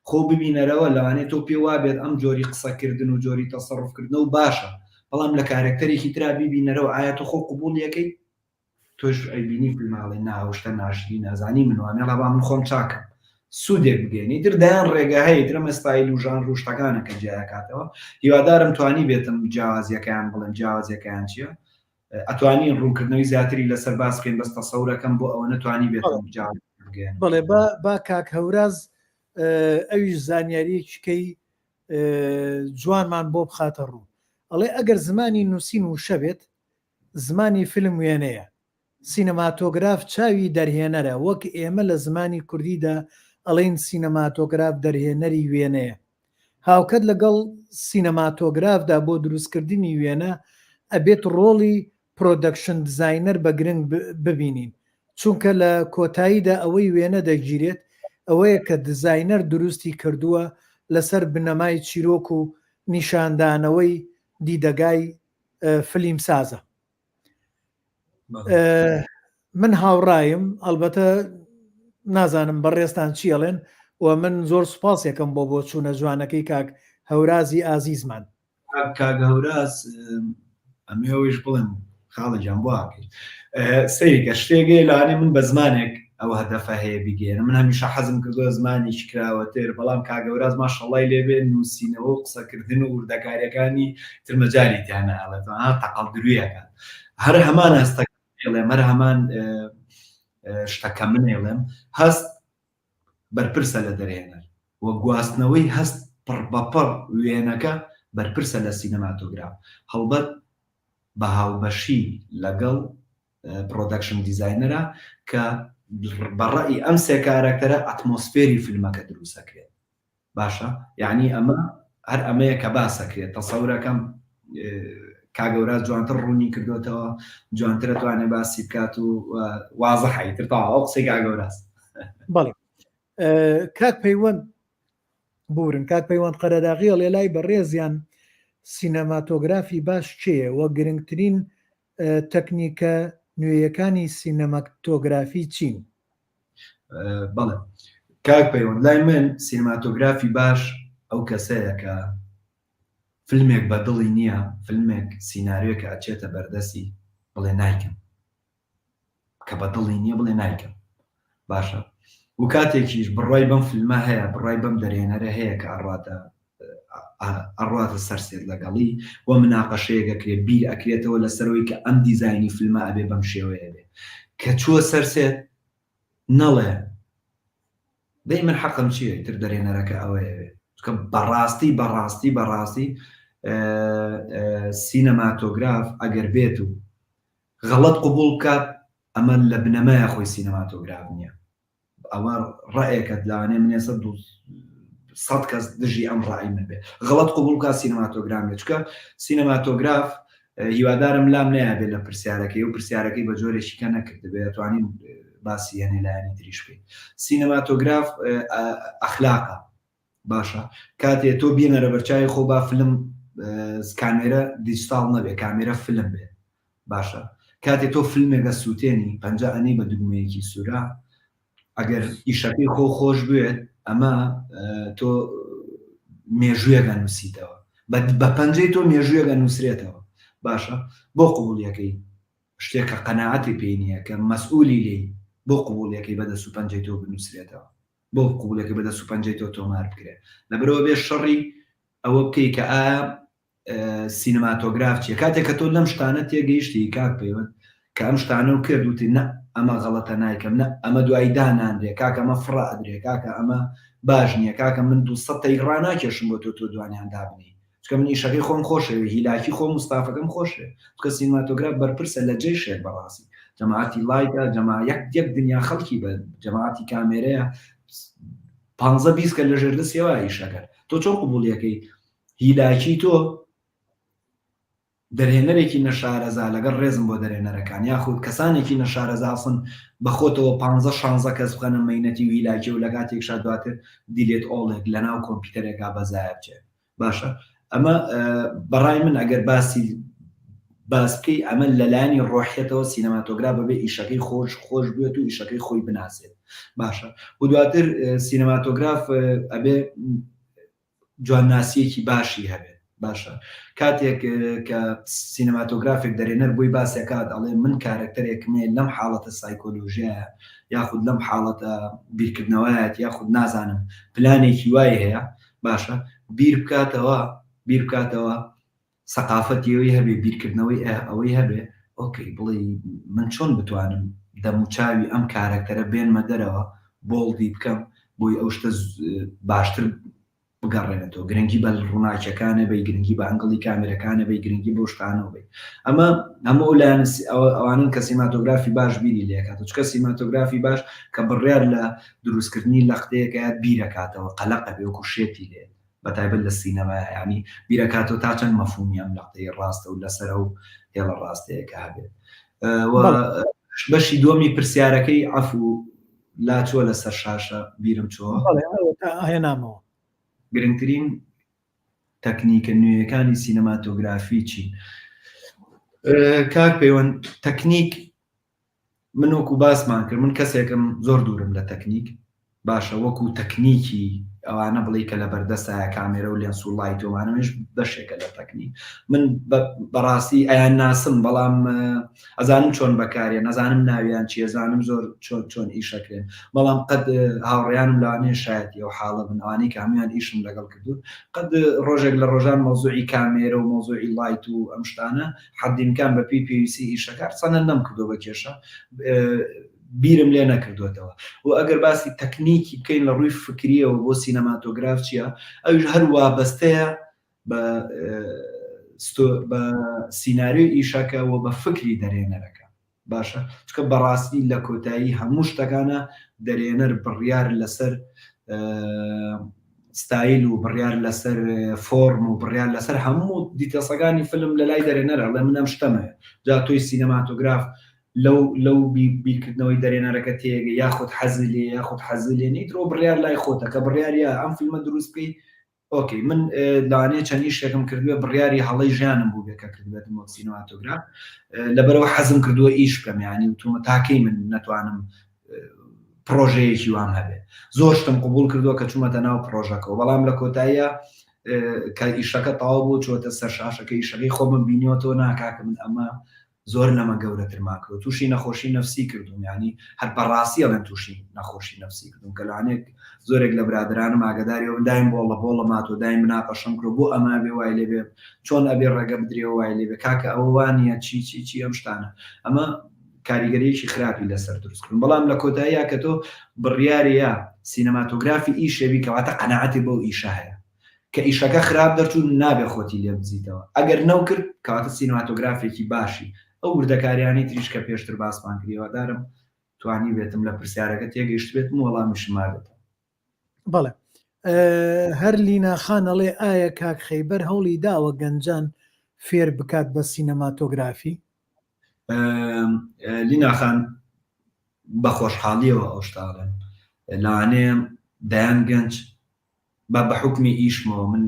خۆ ببینەرەوە، لەوانەیە تۆ پێ وابێت ئەم جۆری قسەکردن و جۆری تەسەروف کردنەو باشە، بەڵام لە کارەکتەرێکی ترا بیبینەرەوە ئایا تۆ خۆ قبوڵی ئەکەی؟ تۆش ئەیبینی فیلمە ئەڵێی نا ئەو شتە ناشرینە، ئەزانی من وام، یاڵا با من خۆم چاکەم. سوودێک بگەیەنێ. ئیتر دەیان ڕێگا هەیە، ئیتر ئەمە ستایل و ژانر و شتەکانە کە جیایەکاتەوە. هیوادارم توانیبێتم جیاوازییەکەیان بڵێم، جیاوازییەکەیان چییە؟ ئەتوانین ڕوونکردنەوەی زیاتری لەسەر باس بکەین بەس تەسەورەکەم بۆ ئەوە نەتوانی بێتم بەڵێ با با کاک هەوراز ئەویش زانیاریەکەی جوانمان بۆ بخاتە ڕوو ئەڵێ ئەگەر زمانی نووسین وشە بێت زمانی فیلم وێنەیە سینەماتۆگراف چاوی دەرهێنەرە وەک ئێمە لە زمانی کوردیدا ئەڵێین سینەماتۆگراف دەرهێنەری وێنەیە هاوکات لەگەڵ سینەماتۆگرافدا بۆ دروستکردنی وێنە ئەبێت ڕۆڵی production designer بە گرنگ ببینین چونکە لە کۆتاییدا ئەوەی وێنە دەگیرێت ئەوەیە کە دیزاینەر دروستی کردووە لەسەر بنەمای چیرۆک و نیشاندانەوەی دیدەگای فلیمسازە. من هاوڕایم ئەلبەتە نازانم بەڕێزتان چی ئەڵێن و من زۆر سوپاسێکم بۆ بۆ چوونە جوانەکەی کاک هەورازی ئازیزمان کاک هەوراز ئەمەوەیش بڵێم خاڵە گیان بۆ ئاکەیت سەیرکە شتێک هەیە لەوانەیە من بە زمانێک ئەو هەدەفە هەیە بیگەیەنم من هەمیشە حەزم کردووە زمانێکی کراوەتر بەڵام کاک هەوراز ماشەڵڵای لێبێ نووسینەوە و قسەکردن و وردەکاریەکانی تر مەجالی تیا نایەڵێت ها تەقەڵ درویەکات هەر هەمان هەستەکە ئێڵێم هەر هەمان شتەکە من ئێڵێم هەست بەرپرسە لە دەرهێنەر و گواستنەوەی هەست پڕ بە پڕ وێنەکە بەرپرسە لە سینەماتۆگراف هەڵبەت بە هاوبەشی لەگەڵ production designer ە کە بە ڕەئی ئەم سێ کارەکتەرە ئەتمۆسفێری فیلمەکە دروستەکرێت باشە یعنی ئەمە هەر ئەمەیە کە باسەکرێت تەسەورەکەم کاگەوراز جوانتر ڕوونی کردوتەوە جوانترە توانێ باسی بکات و وازحە ئیتر تەواو ئەو قسەی کاگەوراز بەڵێ کاک پەیوەند. بورن کاک پەیوەند قەرەداغی ئەڵێ لای بەڕێزیان سینەماتۆگرافی باش کێیە وە گرنگترین تەکنیکە نوێیەکانی سینەماتۆگرافی چین؟ بەڵێ کاک پەیوەند لای من سینەماتۆگرافی باش ئەو کەسەیە کە فیلمێک بە دڵی نییە فیلمێک سیناریۆکە ئەچێتە بەردەستی بڵێ نایکەم کە بە دڵی نییە بڵێ نایکەم باشە و کاتێکیش بڕای بەم فیلمە هەیە بڕای بەم دەرێنەرە هەیە کە ئەڕاتە ئەڕاتە سەرسێت لەگەڵی و مناقەشەیەک ئەکرێ بیر ئەکرێتەوە لەسەرەوەی کە ئەم دیزاینی فیلمە ئەبێ بەم شێوەیە بێ کە چووە سەرسێت نەڵێ دەی من حەقم چییە تر دەرێنەرەکە ئەوەیە بێ چونکە بەڕاستی بەڕاستی بەڕاستی سینەماتۆگراف ئەگەر بێت و غەڵەت قبوڵ بکات ئەمە لە بنەمایە خۆی سینەماتۆگراف نییە ئەوە ڕەئێکەت لەوانەیە من ئێستا سەد کەس دژی ئەم ڕای من بێ غەڵەت قبوڵ بکات سینەماتۆگرام نیە چونکە سینەماتۆگراف هیوادارم لام نەیابێت لە پرسیارەکەی و پرسیارەکەی بە جۆرێکی کە نەکردبێت ئەتوانین باسی هەنێ لایەنی تریش بکەین سینەماتۆگراف ئەخلاقە باشە کاتێ تۆ بینەرە بەرچوی خۆ با فلم کامێرە دیجیتاڵ نەبێ کامێرە فلم بێ باشە کاتێ تۆ فلمێکە سووتێنی پەنجە ئەنی بە دوگمەیەکی سوورە ئەگەر ئیشەکەی خۆ خۆش بوێت ئەمە تۆ مێژوویەکە نووسیتەوە بە پەنجەی تۆ مێژوویەکە نووسرێتەوە باشە بۆ قوبولیەکەی شتێک کە قەنەعەتی پێی نییە کە مەسئولی لێی بۆ قوبولیەکەی بەدەست و پەنجەی تۆ بنووسرێتەوە بۆ قوبولەکە بە دەست و پەنجەی تۆ تۆمار بکرێت لەبەرەوە بێ شەڕی ئەوە بکەی کە ئایا سینەماتۆگراف چیە کاتێک کە تۆ لەم شتانە تێگەیشتی کاک پەیوەند کە ئەم شتانە و کرد وتی نە ئەمە غەڵەتە نایکەم نە ئەمە دوایی دانانرێ کاکە ئەمە فڕە ئەدرێ کاکە ئەمە باش نییە کاکە من 200 تەیک ڕاناکێشم بۆ تۆ تۆ دوانیان دابنی چونکە من ئیشەکەی خۆم خۆشەوێ هیلاکی خۆم و ستافەکەم خۆشێ چونکە سینماتۆگراف بەرپرسە لە جەیشێک بەڕاستی جەماعەتی light ە جەما یەک یەک دنیا خەڵکی بە جەماعەتی کامێرەیە پانزە بیست کە لە ژێردەستیەوە ئیشەکەن تۆ چۆن قبوڵیەکەی هیلاکی تۆ دەرهێنەرێکی نەشارەزا لەگەڵ ڕێزم بۆ دەرهێنەرەکان یاخود کەسانێکی نەشارەزا ئەسڵەن بەخۆتەوە پانزە شانزە کەس بخەنە مەینەتی و هیلاکی و لە کاتێکشا دواتر delete all ێک لەناو کۆمپیوتەرێکا بەزایە بچێت باشە ئەمە بەڕای من ئەگەر باسی باس بکەی ئەمە لەلایەنی ڕۆحیەتەوە سینەماتۆگراف بەبێ ئیشەکەی خۆش خۆش بێت و ئیشەکەی خۆی بناسێت باشە و دواتر سینەماتۆگراف ئەبێ جوانناسیەکی باشی هەبێت باشە کاتێک کە سینەماتۆگرافێک دەرێنەر بۆی باسەکات ئەڵێ من کارەکتەرێکم هەیە لەم حاڵەتە سایکۆلۆژیایە یاخود لەم حاڵەتە بیرکردنەوەیەت یاخود نازانم پلانێکی وای هەیە باشە بیر بکاتەوە بیر بکاتەوە سەقافەتی ئەوەی هەبێ بیرکردنەوەی ئەوەی هەبێ okay بڵێ من چۆن بتوانم دەموچاوی ئەم کارەکتەرە بێنمە دەرەوە bold ی بکەم بۆی ئەو شتە باشتر بگەڕێنێتەوە گرنگی بە ڕووناکیەکانە بی گرنگی بە angle ی کامێرەکانە بی گرنگی بۆ شتانەوە بی ئەمە هەموو ئەو لایەنە ئەوانن کە سینماتۆگرافی باش بیری لێکاتەوە چونکە سینماتۆگرافی باش کە بڕیار لە دروستکردنی لەقتەیەکە بیرەکاتەوە قەلەقە بێ وەکو شێتی لێ بە تایبەت لە سینەما یعنی بیرەکاتەوە تا چەند مەفهومی ئەم لەقتەی ڕاستە و لەسەر ئەو هێڵە ڕاستەیە کە هەبێت و بەشی دووەمی پرسیارەکەی عەفو لا چووە لەسەر شاشە بیرم چۆ هێنامەوە گرنگترین تەکنیکە نوێیەکانی سینەماتۆگرافی چین؟ کاک پەیوەند تەکنیک من وەکو باسمان کرد من کەسێکم زۆر دوورم لە تەکنیک باشە وەکو تەکنیکی ئەوانە بڵێ کە لە بەردەستایە کامێرە و لێنس و light و ئەوانەش بەشێکە لە تەکنیک من بەڕاستی ئەیان ناسم بەڵام ئەزانم چۆن بەکاریان ئەزانم ناویان چیە زانم زۆر چۆن چۆن ئیشەکرێن بەڵام قەت هاوڕێیانم لەوانەیە شایەتی ئەو حاڵە بن ئەوانەی کە هەمویان ئیشم لەگەڵ کردوون قەت ڕۆژێک لە ڕۆژان مەوزوعی کامێرە و مەوزوعی light و ئەم شتانە حەدیمکان بە پێی پێویستی ئیشەکە چەنە نەمکردووە بە کێشە بیرم لێ نەکردوێتەوە و ئەگەر باسی تەکنیکی بکەین لە ڕووی فکریەوە بۆ سینەماتۆگراف چییە ئەویش هەر وابەستەیە بە بە سیناریۆی ئیشەکە و بە فکری دەرێنەرەکە باشە چکە بەڕاستی لە کۆتایی هەموو شتەکانە دەرێنەر بڕیار لەسەر ستایل و بڕیار لەسەر فۆرم و بڕیار لەسەر هەموو details ەکانی فیلم لە لای دەرێنەر ئەڵێ من ئەم شتەمە جا تۆی سینەماتۆگراف. لەو لەو بیرکردنەوەی دەرێنەرەکە تێگە یاخود حەزی لێ یاخود حەزی لێ نیت ڕۆ بڕیار لای خۆتە کە بڕیارە ئەم فیلمە دروست بکەی okay من لەوانەیە چەند ئیشێکم کردوێ بڕیاری هەڵەی ژیانم بوو بێ کە کردبێتم وەک سینەماتۆگراف لەبەرەوە حەزم کردووە ئیش بکەم یعنی وتومە تاکەی من نەتوانم پرۆژەیەکی وام هەبێ زۆر شتم قبول کردووە کە چوومەتە ناو پرۆژەکەەوە بەڵام لە کۆتاییە کە ئیشەکە تەواو بوو چۆتە سەر شاشەکە ئیشەکەی خۆمم بینیوەتەوە ناکاکە من ئەمە زۆر لەمە گەورەترمان کردوە توشی نەخۆشی نەفسی کردوم یانی هەر بەڕاستی ئەڵێم توشی نەخۆشی نەفسی کردوم کە لەوانەیە زۆرێک لە برادەرانم ئاگاداری ئەوەن دایم بۆڵە بۆڵە ماتۆ دایم مناقەشەم کردوە بۆ ئەمە ئەبێ وای لێ بێ چۆن ئەبێ ڕێگە بدرێ وای لێ بێ کاکە ئەوە وا نییە چی چی چی ئەم شتانە ئەمە کاریگەریەکی خراپی لەسەر دروست کردم بەڵام لە کۆتاییا کە تۆ بڕیارەیە سینەماتۆگرافی ئیشێبی کەواتە قەناعەتی بەو ئیشە هەیە کە ئیشەکە خراپ دەرچوو نابێ خۆتی لێ بدزیتەوە ئەگەر نەوکرد کەواتە سینەماتۆگرافێکی باشی ئەو وردەکاریانەی تریش کە پێشتر باسمان کرد هیوادارم توانیبێتم لە پرسیارەکە تێگەیشتبێتم و وەڵامیشم مابێتەوە. بەڵێ هەر لینا خان ئەڵێ ئایا کاک خەیبەر هەوڵی داوە گەنجان فێر بکات بە سینەماتۆگرافی؟ لینا خان بە خۆشحاڵیەوە ئەو شتە ئەڵێم لەوانەیە دەیان گەنج با بە حوکمی ئیشمەوە من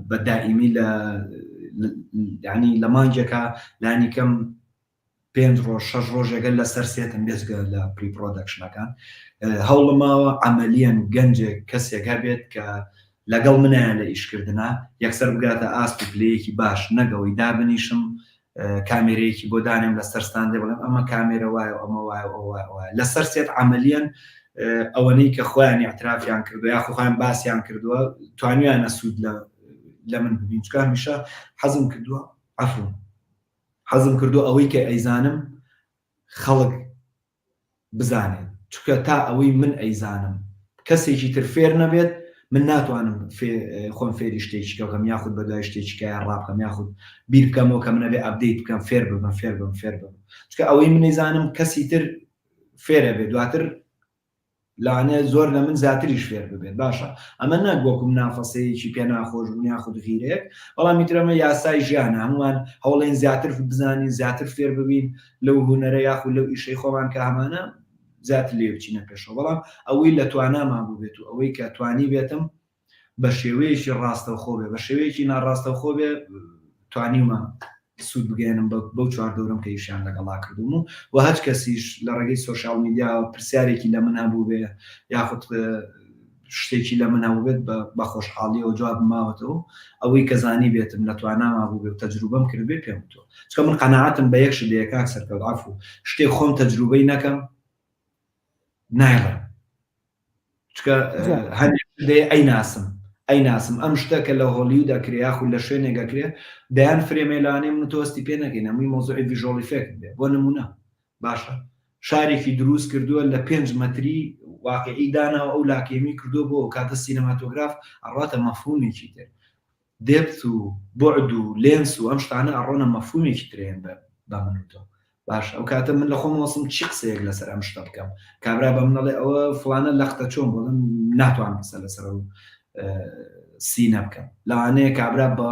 بە دائیمی لە یعنی لە مانگێکا لانی کەم پێنج ڕۆژ شەش ڕۆژێکە لەسەر set م بێجگە لە pre production ەکان هەوڵم ماوە عملیەن گەنجێک کەسێک هەبێت کە لەگەڵ منیان لە ئیشکردنا یەکسەر بگاتە ئاست و پلەیەکی باش نەگەوەی دابنیشم کامێرەیەکی بۆ دانێم لەسەر stand ێ بڵێم ئەمە کامێرە وایە ئەمە وایە ئەو وایە وایە لەسەر set عملیەن ئەوەنەی کە خۆیان اعترافیان کردو یا خۆیان باسیان کردووە توانیانە سوود لە لە من ببین چکە هەمیشە حەزم کردووە عفو حەزم کردووە ئەوەی کە ئەیزانم خەڵک بزانێت چونکە تا ئەوەی من ئەیزانم کەسێکی تر فێر نەبێت من ناتوانم خۆم فێری شتێکی کە بکەم یاخود بەدوای شتێکی کە ڕابکەم یاخود بیر بکەمەوە کە منەبێ update بکەم فێر ببم فێر بم فێر بم چونکە ئەوەی من ئەیزانم کەسی تر فێرە بێت دواتر لەوانەیە زۆر لە من زیاتریش فێر ببێت باشە ئەمە نەک وەکو منافەسەیەکی پێ ناخۆش بوون یاخود غیرەیەک بەڵام ئیتر ئەمە یاسای ژیانە هەمووان هەوڵێن زیاتر بزانین زیاتر فێر ببین لەو هونەرە یاخود لەو ئیشەی خۆمان کە هەمانە زیاتر لێ بچینە پێشەوە بەڵام ئەوەی لە توانامان بووبێت و ئەوەی کە توانی بێتم بە شێوەیەکی ڕاستەوخۆ بێ بە شێوەیەکی ناڕاستەوخۆ بێ توانیومە سوود بگەێنم بەو چواردەورم کە ئیشیان لەگەڵا کردوم و و هەچ کەسیش لە ڕێگەی social media پرسیارێکی لە من هەبوو بێ یاخود شتێکی لە من هەبوو بێت بە خۆشحاڵیەوە جواب ماوەتەوە ئەوەی کە زانی بێتم لە تواناما بوو بێ و تەجروبەم کرد بێ پێم وتووە چونکە من قەناعەتم بە یەک شت هەیە کاک سەرکەوت عەفو شتێک خۆم تەجروبەی نەکەم نایڵێم چکە هەندێک ئەی ناسم ئەی ناسم ئەم شتە کە لە هۆلیود ئەکرێ یاخود لە شوێنێک ئەکرێ دەیان frame ێ لەوانەیە من تۆستی پێ نەکەین هەمووی مۆزوعی visual effect بێ بۆ نمونە باشە شارێکی دروست کردووە لە پێنج مەتری واقعی داناوە ئەو لاکێمی کردووە بۆ کاتە سینەماتۆگراف ئەڕاتە مەفهومێکی تر depth و بعد و lens و ئەم شتانە ئەڕۆنە مەفهومێکی ترێن بە من و تۆ باش ئەو کاتە من لە خۆم وەسم چی قسەیەک لەسەر ئەم شتە بکەم کابرا بە من ئەڵێ ئەوە فلانە لەختە چۆن بڵم ناتوانم قسە لەسەر ئەو scene ە بکەم لەوانەیە کابرا بە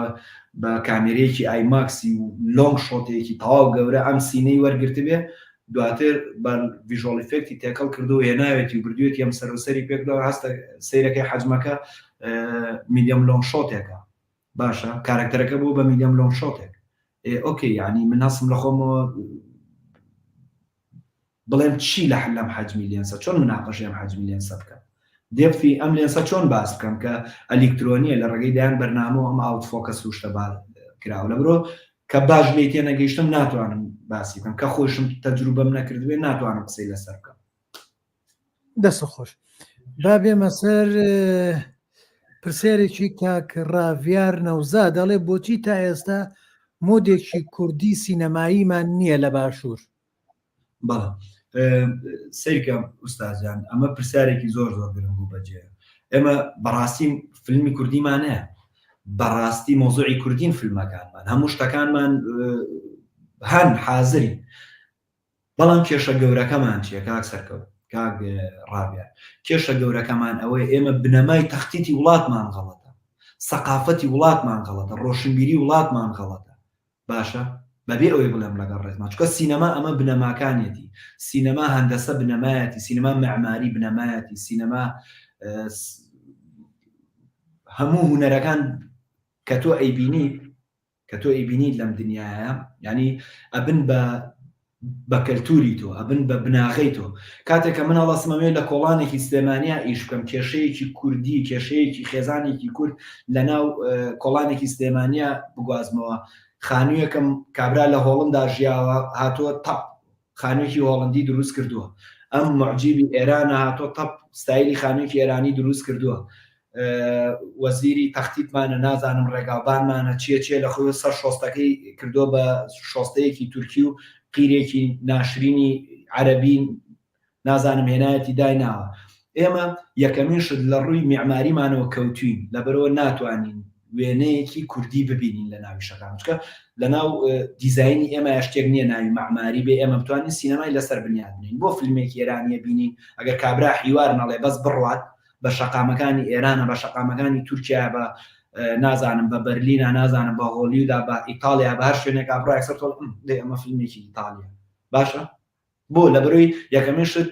بە کامێرەیەکی IMAX ی و long shot ێکی تەواو گەورە ئەم scene ەی وەرگرتبێ دواتر بە visual effect ی تێکەڵ کردو و هێناوێتی و بردوێتی ئەم سەرۆسەری پێکدا هەستە سەیرەکەی حەجمەکە medium long shot ێکە باشە کارەکتەرەکە بوو بە medium long shot ێک ئێ okay یعنی من هەستم لە خۆمەوە بڵێم چی لە لەم حەجمی lens ە چۆن مناقەشەی ئەم حەجمی lens ە بکەم depth ی ئەم lens ە چۆن باس بکەم کە ئەلیکترۆنیە لە ڕێگەی دایان بەرنامە و ئەم out focus و شتە با کراوە لە برۆ کە باش لێی تێنەگەیشتم ناتوانم باسی بکەم کە خۆشم تەجروبەم نەکردبێ ناتوانم قسەی لەسەر بکەم. دەست خۆش با بێمە سەر پرسیارێکی کاک ڕاڤیار نەوزا دەڵێ بۆچی تا ئێستا مۆدێکی کوردی سینەماییمان نییە لە باشوور؟ بەڵێ سەیرکە ئوستازیان ئەمە پرسیارێکی زۆر زۆر گرنگ و بەجێ ئێمە بەڕاستی فیلمی کوردیمان هەیە بەڕاستی مۆزوعی کوردین فیلمەکانمان هەموو شتەکانمان هەن حازرین بەڵام کێشە گەورەکەمان چییە کاک سەرکەوت کاک ڕابیا کێشە گەورەکەمان ئەوەیە ئێمە بنەمای تەختیتی وڵاتمان غەڵەتە سەقافەتی وڵاتمان غەڵەتە ڕۆشنبیری وڵاتمان غەڵەتە باشە. بەبێ ئەوەی بڵێم لەگەڵ ڕێزمان چونکە سینەما ئەمە بنەماکانیەتی سینەما هەندەسە بنەمایەتی سینەما معماری بنەمایەتی سینەما هەموو هونەرەکان کە تۆ ئەیبینیت کە تۆ ئەیبینیت لەم دنیاە ینی ئەبن بە بە کەلتوری تۆ ئەبن بە بناغەی تۆ کاتێک کە من هەڵەسمەوێ لە کۆڵانێکی سلێمانیا ئیش بکەم کێشەیەکی کوردی کێشەیەکی خێزانێکی کورد لە ناو کۆڵانێکی سلێمانیا بگوازمەوە خانوویەکم کابرا لە هۆڵندا ژیاوە هاتووە تەپ خانوویەکی هۆڵندی دروست کردووە ئەم معجیبی ئێرانە هاتووە تەپ ستایلی خانوویەکی ئێرانی دروست کردووە وەزیری تەختیتمانە نازانم ڕێگاوبانمانە چیە چیە لە خۆی سەر شۆستەکەی کردووە بە شۆستەیەکی تورکی و قیرێکی ناشرینی عەرەبی نازانم هێنایەتی دایناوە ئێمە یەکەمین شت لە ڕووی میعماریمانەوە کەوتوین لەبەرەوە ناتوانین وێنەیەکی کوردی ببینین لە ناوی شەکان چکە لە ناو دیزایینی ئێمە شتێک نییە ناوی مەعماری بێ ئێمە بتوانین سینەمای لەسەر بنیاد بنین بۆ فیلمێکی ئێرانیە بینین ئەگەر کابرا حیوار نەڵێ بەس بڕوات بە شەقامەکانی ئێرانە بە شەقامەکانی تورکیا بە نازانم بە بەرلینە نازانم بە هۆلیودا بە ئیتالیا بە هەر شوێنێکا بڕۆ یەکسەر تۆ دەی ئەمە فیلمێکی ئیتالیا باشە بۆ لە بەرەوەی یەکەمین شت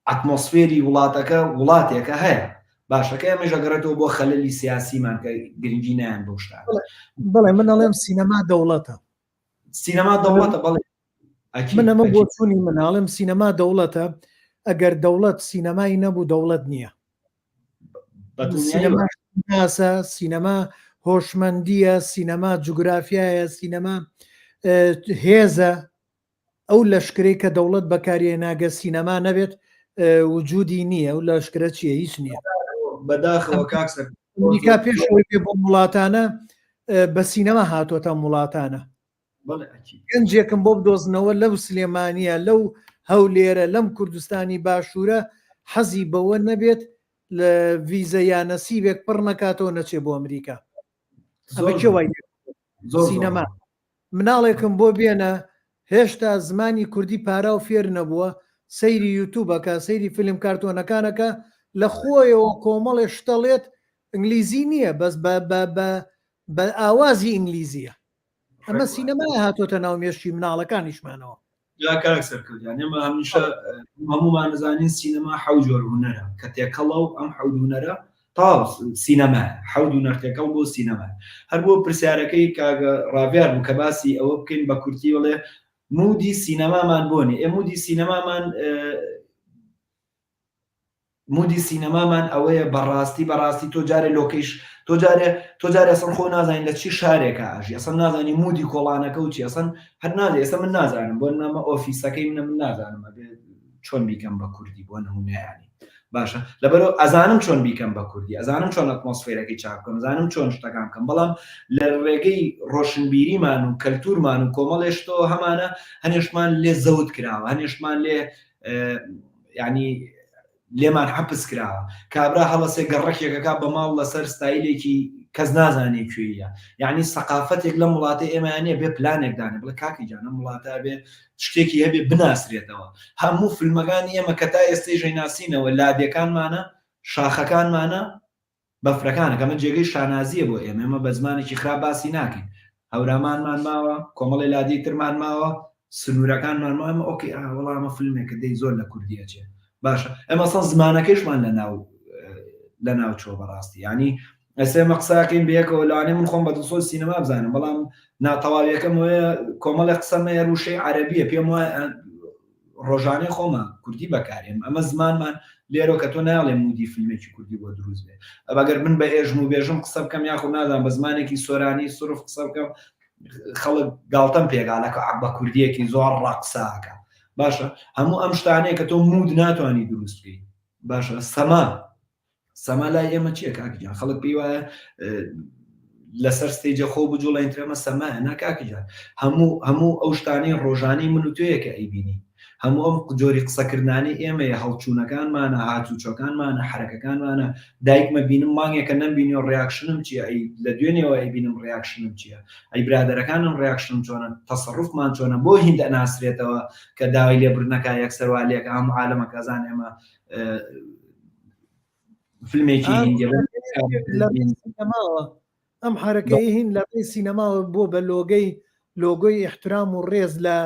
ئەتمۆسفێری وڵاتەکە وڵاتێکە هەیە باشەکە ئەمەش ئەگەڕێتەوە بۆ خەلەلی سیاسیمان کە گرنگی نایان بەو شتانە بەڵێ من ئەڵێم سینەما دەوڵەتە سینەما دەوڵەتە بەڵێ من ئەمە بۆچوونی مناڵم سینەما دەوڵەتە ئەگەر دەوڵەت سینەمای نەبوو دەوڵەت نییە سینەما ناسە سینەما هۆشمەندیە سینەما جوگرافیایە سینەما هێزە ئەو لەشکرەی کە دەوڵەت بەکاریە ناگە سینەما نەبێت وجودی نییە و لەشکرە چیە هیچ نییە بەداخەوە کاک ئەمریکا پێش ئەوەی بێ بۆ وڵاتانە بە سینەما هاتۆتە وڵاتانە گەنجێکم بۆ بدۆزنەوە لەو سلێمانیە لەو هەولێرە لەم کوردستانی باشوورە حەزی بەوە نەبێت لە ڤیزە یا نەسیبێک پڕ نەکاتەوە نەچێ بۆ ئەمریکا ئەمە کێ وای سینەما مناڵێکم بۆ بێنە هێشتا زمانی کوردی پاراو فێر نەبووە سەیری یوتوبەکە سەیری فیلم کارتۆنەکانەکە لە خۆیەوە کۆمەڵێ شتەڵێت ئینگلیزی نییە بەس بە بە بە بە ئاوازی ئینگلیزیە ئەمە سینەمای هاتۆتە ناو مێشکی مناڵەکانیشمانەوە. جا کاک سەرکەوت یان ئێمە هەمیشە هەموومان دەزانین سینەما حەو جۆر هونەرە کە تێکەڵە و ئەم حەوت هونەرە تاو سینەما حەوت هونەر تێکەڵ بۆ سینەما هەر بۆ پرسیارەکەی کاک ڕاڤیار بوو کە باسی ئەوە بکەین بە کورتی بڵێ mood ی سینەمامان بۆ نیە ئێ mood ی سینەمامان mood ی سینەمامان ئەوەیە بەڕاستی بەڕاستی تۆ جارێ لۆکەیش تۆ جارێ تۆ جارێ ئەسڵ خۆ نازانین لە چی شارێکە ئاژی ئەسڵ نازانی mood ی کۆڵانەکە و چی ئەسڵ هەر نازێ ئێستا من نازانم بۆ نامە ئۆفیسەکەی منە من نازانم ئەبێ چۆن بیکەم بە کوردی بۆ نمونەیانی باشە لەبەرەوە ئەزانم چۆن بیکەم بە کوردی ئەزانم چۆن ئەتمۆسفێرەکەی چاک بکەم ئەزانم چۆن شتەکان بکەم بەڵام لە ڕێگەی ڕۆشنبیریمان و کەلتورمان و کۆمەڵێشتەوە هەمانە هەنێشمان لێ زەوت کراوە هەنێشمان لێ یعنی لێمان حەپس کراوە کابرا هەڵەسێ گەڕەکێکەکە بە ماڵ لەسەر ستایلێکی کەس نازانێ کوێیە یعنی سەقافەتێک لەم وڵاتە ئێمە نیە بێ پلانێک دانێ بڵێ کاکی گیان ئەم وڵاتە بێ شتێکی هەبێ بناسرێتەوە هەموو فیلمەکانی ئێمە کە تا ئێستەی ژەیناسینەوە لادێکانمانە شاخەکانمانە بەفرەکانە کە ئەمە جێگەی شانازییە بۆ ئێمە، ئێمە بە زمانێکی خراپ باسی ناکەین، هەورامانمان ماوە، کۆمەڵی لادێی ترمان ماوە، سنوورەکانمان ماوە، ئێمە okay ئا وەڵا ئەمە فیلمێکە دەی زۆر لە کوردی ئەچێ، باشە ئێمە ئەسڵەن زمانەکەیشمان لەناو لەناو چووە بەڕاستی، یانی ئێستا ئێمە قسە ئەکەین بەیەکەوە لەوانەیە من خۆم بە دڵسۆز سینەما بزانم، بەڵام ناتەواویەکەم ئەوەیە کۆمەڵێک قسەم هەیە وشەی عەرەبییە پێم وایە ڕۆژانەی خۆمە کوردی بەکارێن ئەمە زمانمان لێرە کە تۆ ناڵێ mood ی فیلمێکی کوردی بۆ دروست بێ ئەگەر من بە ئێژم و بێژم قسە بکەم یاخود نازان بە زمانێکی سۆرانی سرف قسە بکەم خەڵک گاڵتەم پێگالەکە بە کوردیەکی زۆر ڕەقساکە باشە هەموو ئەم شتانەیە کە تۆ mood ناتوانانی دروست بکەیت باشە سەما سەما لای ئێمە چییە کاک گیان خەڵک پێی وایە لەسەر stage ە خۆ بجوڵێن ترەمە سەمایە نا کاک گیان هەموو هەموو ئەو شتانەی ڕۆژانەی من و تۆیە کە ئەیبینی هەموو ئەم جۆری قسەکردنانی ئێمەیە هەڵچوونەکانمانە هاتوچۆکانمانە حرەکەکانمانە دایکمە بینم مانگێکە نەمبینی و reaction م چییە ئەی لە دوێنێەوە ئەیبینم reaction م چییە ئەی برادەرەکانم reaction م چۆنە تەسەڕفمان چۆنە بۆ هیند ئەناسرێتەوە کە داوای لێبوردنەکە یەکسەر وا لێکە هەموو عالەمەکە زان ئێمە فیلمێکی هیندی سینەماوە ئەم حرەکەی هین لە ڕێی سینەماوە بۆ بە لۆگەی لۆگۆی ئیحترام و ڕێز لە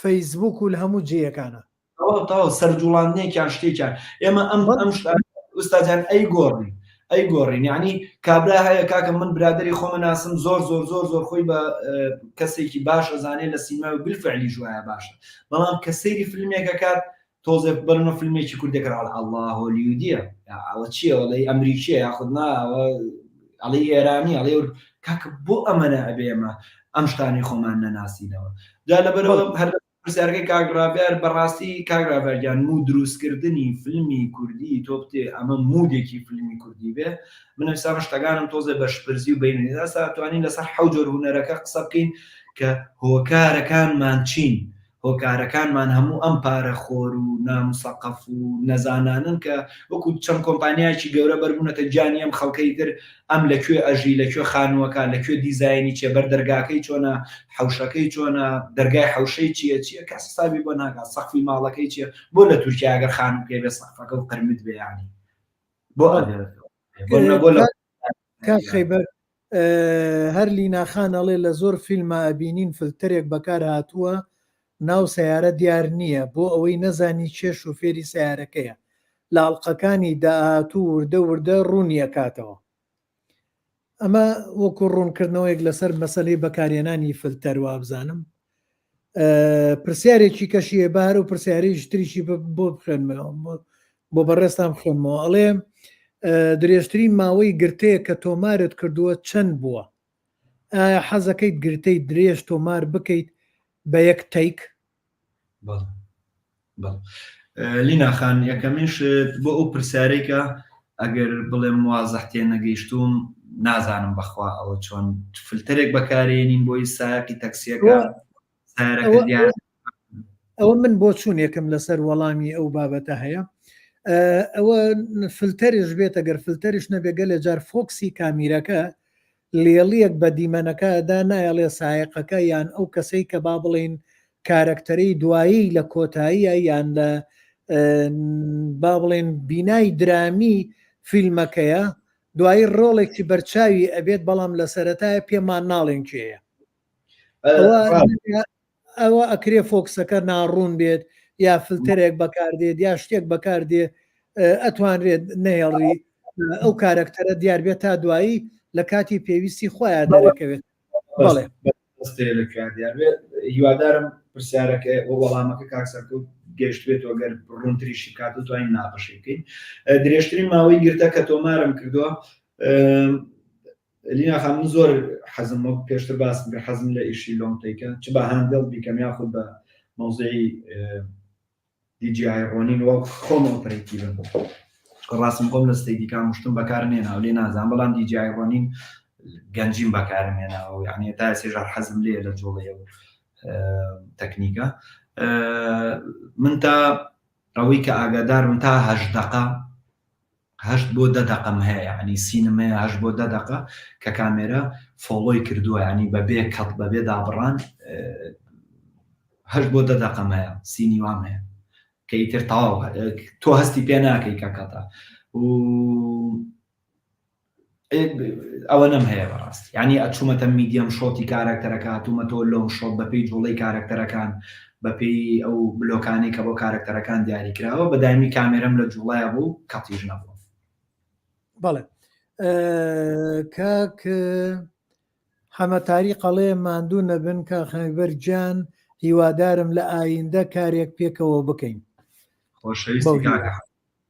فەیسبووک و لە هەموو جێیەکانە. تەواو تەواو سەرجوڵاندنێکیان شتێکیان ئێمە ئەم ئەم شتانە ئوستاجان ئەی گۆڕین ئەی گۆڕین یعنی کابرا هەیە کاکە من برادری خۆمە ناسم زۆر زۆر زۆر زۆر خۆی بە کەسێکی باش ئەزانێ لە سیما و بالفعلی ژوایە باشە بەڵام کە سەیری فیلمێکەکات تۆزێک بەرنە فیلمێکی کوردێک ئەڵڵا هۆلیودیە ئەوە چییە ئەڵێ ئەمریکیە یاخود نا ئەوە ئەڵێ ئێرانی ئەڵێ کاکە بۆ ئەمەە ئەبێ ئێمە ئەم شتانی خۆمان نەناسینەوە جا لەبەرەوە هەر پرسیارەکەی کاک ڕاڤیار بەڕاستی کاک ڕاڤیار گیان mood دروستکردنی فیلمی کوردی تۆ بتێ ئەمە mood ێکی فیلمی کوردی بێ من ئێستا شتەکانم تۆزێ بە شپرزی و بین ئێستا توانین لەسەر حەو جۆر هونەرەکە قسە بکەین کە هۆکارەکانمان چین هۆکارەکانمان هەموو ئەم پارە خۆر و نامسەقەف و نەزانانن کە وەکو چەند کۆمپانیایەکی گەورە بەربوونەتە گیانی ئەم خەڵکەی تر ئەم لە کوێ ئەژی لە کوێ خانووەکە لە کوێ دیزاینی چیە بەر دەرگاکەی چۆنە حەوشەکەی چۆنە دەرگای حەوشەی چیە چیە کەس حسابی بۆ ناکات سەقفی ماڵەکەی چیە بۆ لە تورکیا ئەگەر خانووکەی بێ سەقفەکە و قرمت بێ یانی بۆ بۆ نە بۆ لە کاک خەیبەر هەر لینا خان ئەڵێ لە زۆر فیلما ئەبینین فلتەرێک بەکار هاتووە ناو سەیارە دیار نییە بۆ ئەوەی نەزانی کێ شوفێری سەیارەکەیە لە ئەڵقەکانی داهاتوو وردە وردە ڕوونی ئەکاتەوە ئەمە وەکو ڕوونکردنەوەیەک لەسەر مەسەلەی بەکارهێنانی فلتەر وابزانم پرسیارێکی کەشیە بار و پرسیارێکی تریشی بۆ بخوێنمەوە بۆ بەڕێزتان بخوێنمەوە ئەڵێ درێژترین ماوەی گرتەیە کە تۆمارت کردووە چەند بووە ئایا حەزەکەیت گرتەی درێژ تۆمار بکەیت بە یەک تەیک؟ لینا خان یەکەمین شت بۆ ئەو پرسیارەی کە ئەگەر بڵێم وازح تێ نەگەیشتوم نازانم بەخوا ئەوە چۆن فلتەرێک بەکارێنین بۆی سایەقی تەکسیەکە سارەکە دیار ئەوە من بۆ چوونێکم لەسەر وەڵامی ئەو بابەتە هەیە ئەوە فلتەرش بێتە گەر فلتەرش نەبێ گەلێ جار focus ی کامیرەکە لێڵیەک بە دیمەنەکە دا نایەڵێ سایەقەکە یان ئەو کەسەی کە با بڵێین کارەکتەرەی دوایی لە کۆتاییە یان لە با بڵێن بینای درامی فیلمەکەیە دوایی ڕۆڵێکی بەرچاوی ئەبێت بەڵام لە سەرەتایە پێمان ناڵێن کێیە ئەوە ئەکرێ focus ەکە ناڕوون بێت یا فلتەرێک بەکاردێت یا شتێک بەکاردێ ئەتوانرێت نەهێڵی ئەو کارەکتەرە دیار بێت تا دوایی لە کاتی پێویستی خۆیان دەرەکەوێت بەڵێ هیوادارم پرسیارەکە و وەڵامەکە کاک سەرکەوت گەشت بێت و گەر ڕوونتریشی بکات و توانین ناقەشی بکەین درێژترین ماوەی گرتە کە تۆمارم کردووە لینا خان من زۆر حەزم وەک پێشتر باسم کرد حەزم لە ئیشی long take ە چ بە handheld بیکەم یاخود بە مەوزعی DJI Ronin وەک خۆم operate ی بم ڕاستم خۆم لە Steadicam شتم بەکار نێنا و لێ نازان بەڵام DJI Ronin گەنجیم بەکارم هێناوە یعنی تا سێژار حەزم لێ لە جوڵەیە و تەکنیکە من تا ئەوەی کە ئاگادارم تا هەشت دقە هەشت بۆ دە دەقەم هەیە یعنی scene م هەیە هەشت بۆ دە دەقە کە کامێرا follow ی کردووە ینی بەبێ cut بەبێ دابڕان هەشت بۆ دە دەقەم هەیە scene ی وام هەیە کە ئیتر تەواو تۆ هەستی پێ ناکەی کە cut ە و ئەوە نەم هەیە بەڕاست یعنی ئەچوومەتە medium shot ی کارەکتەرەکە هاتوومەتەوە long shot بەپێی جوڵەی کارەکتەرەکان بەپێی ئەو بلۆکانەی کە بۆ کارەکتەرەکان دیاری کراوە بە دایمی کامێرەم لە جوڵەیە بوو cut یش نەبوو. بەڵێ کاک حەمە تاریق ئەڵێ ماندوو نەبن کاک خەیبەر گیان هیوادارم لە ئایندە کارێک پێکەوە بکەین. خۆشەویستی کاکە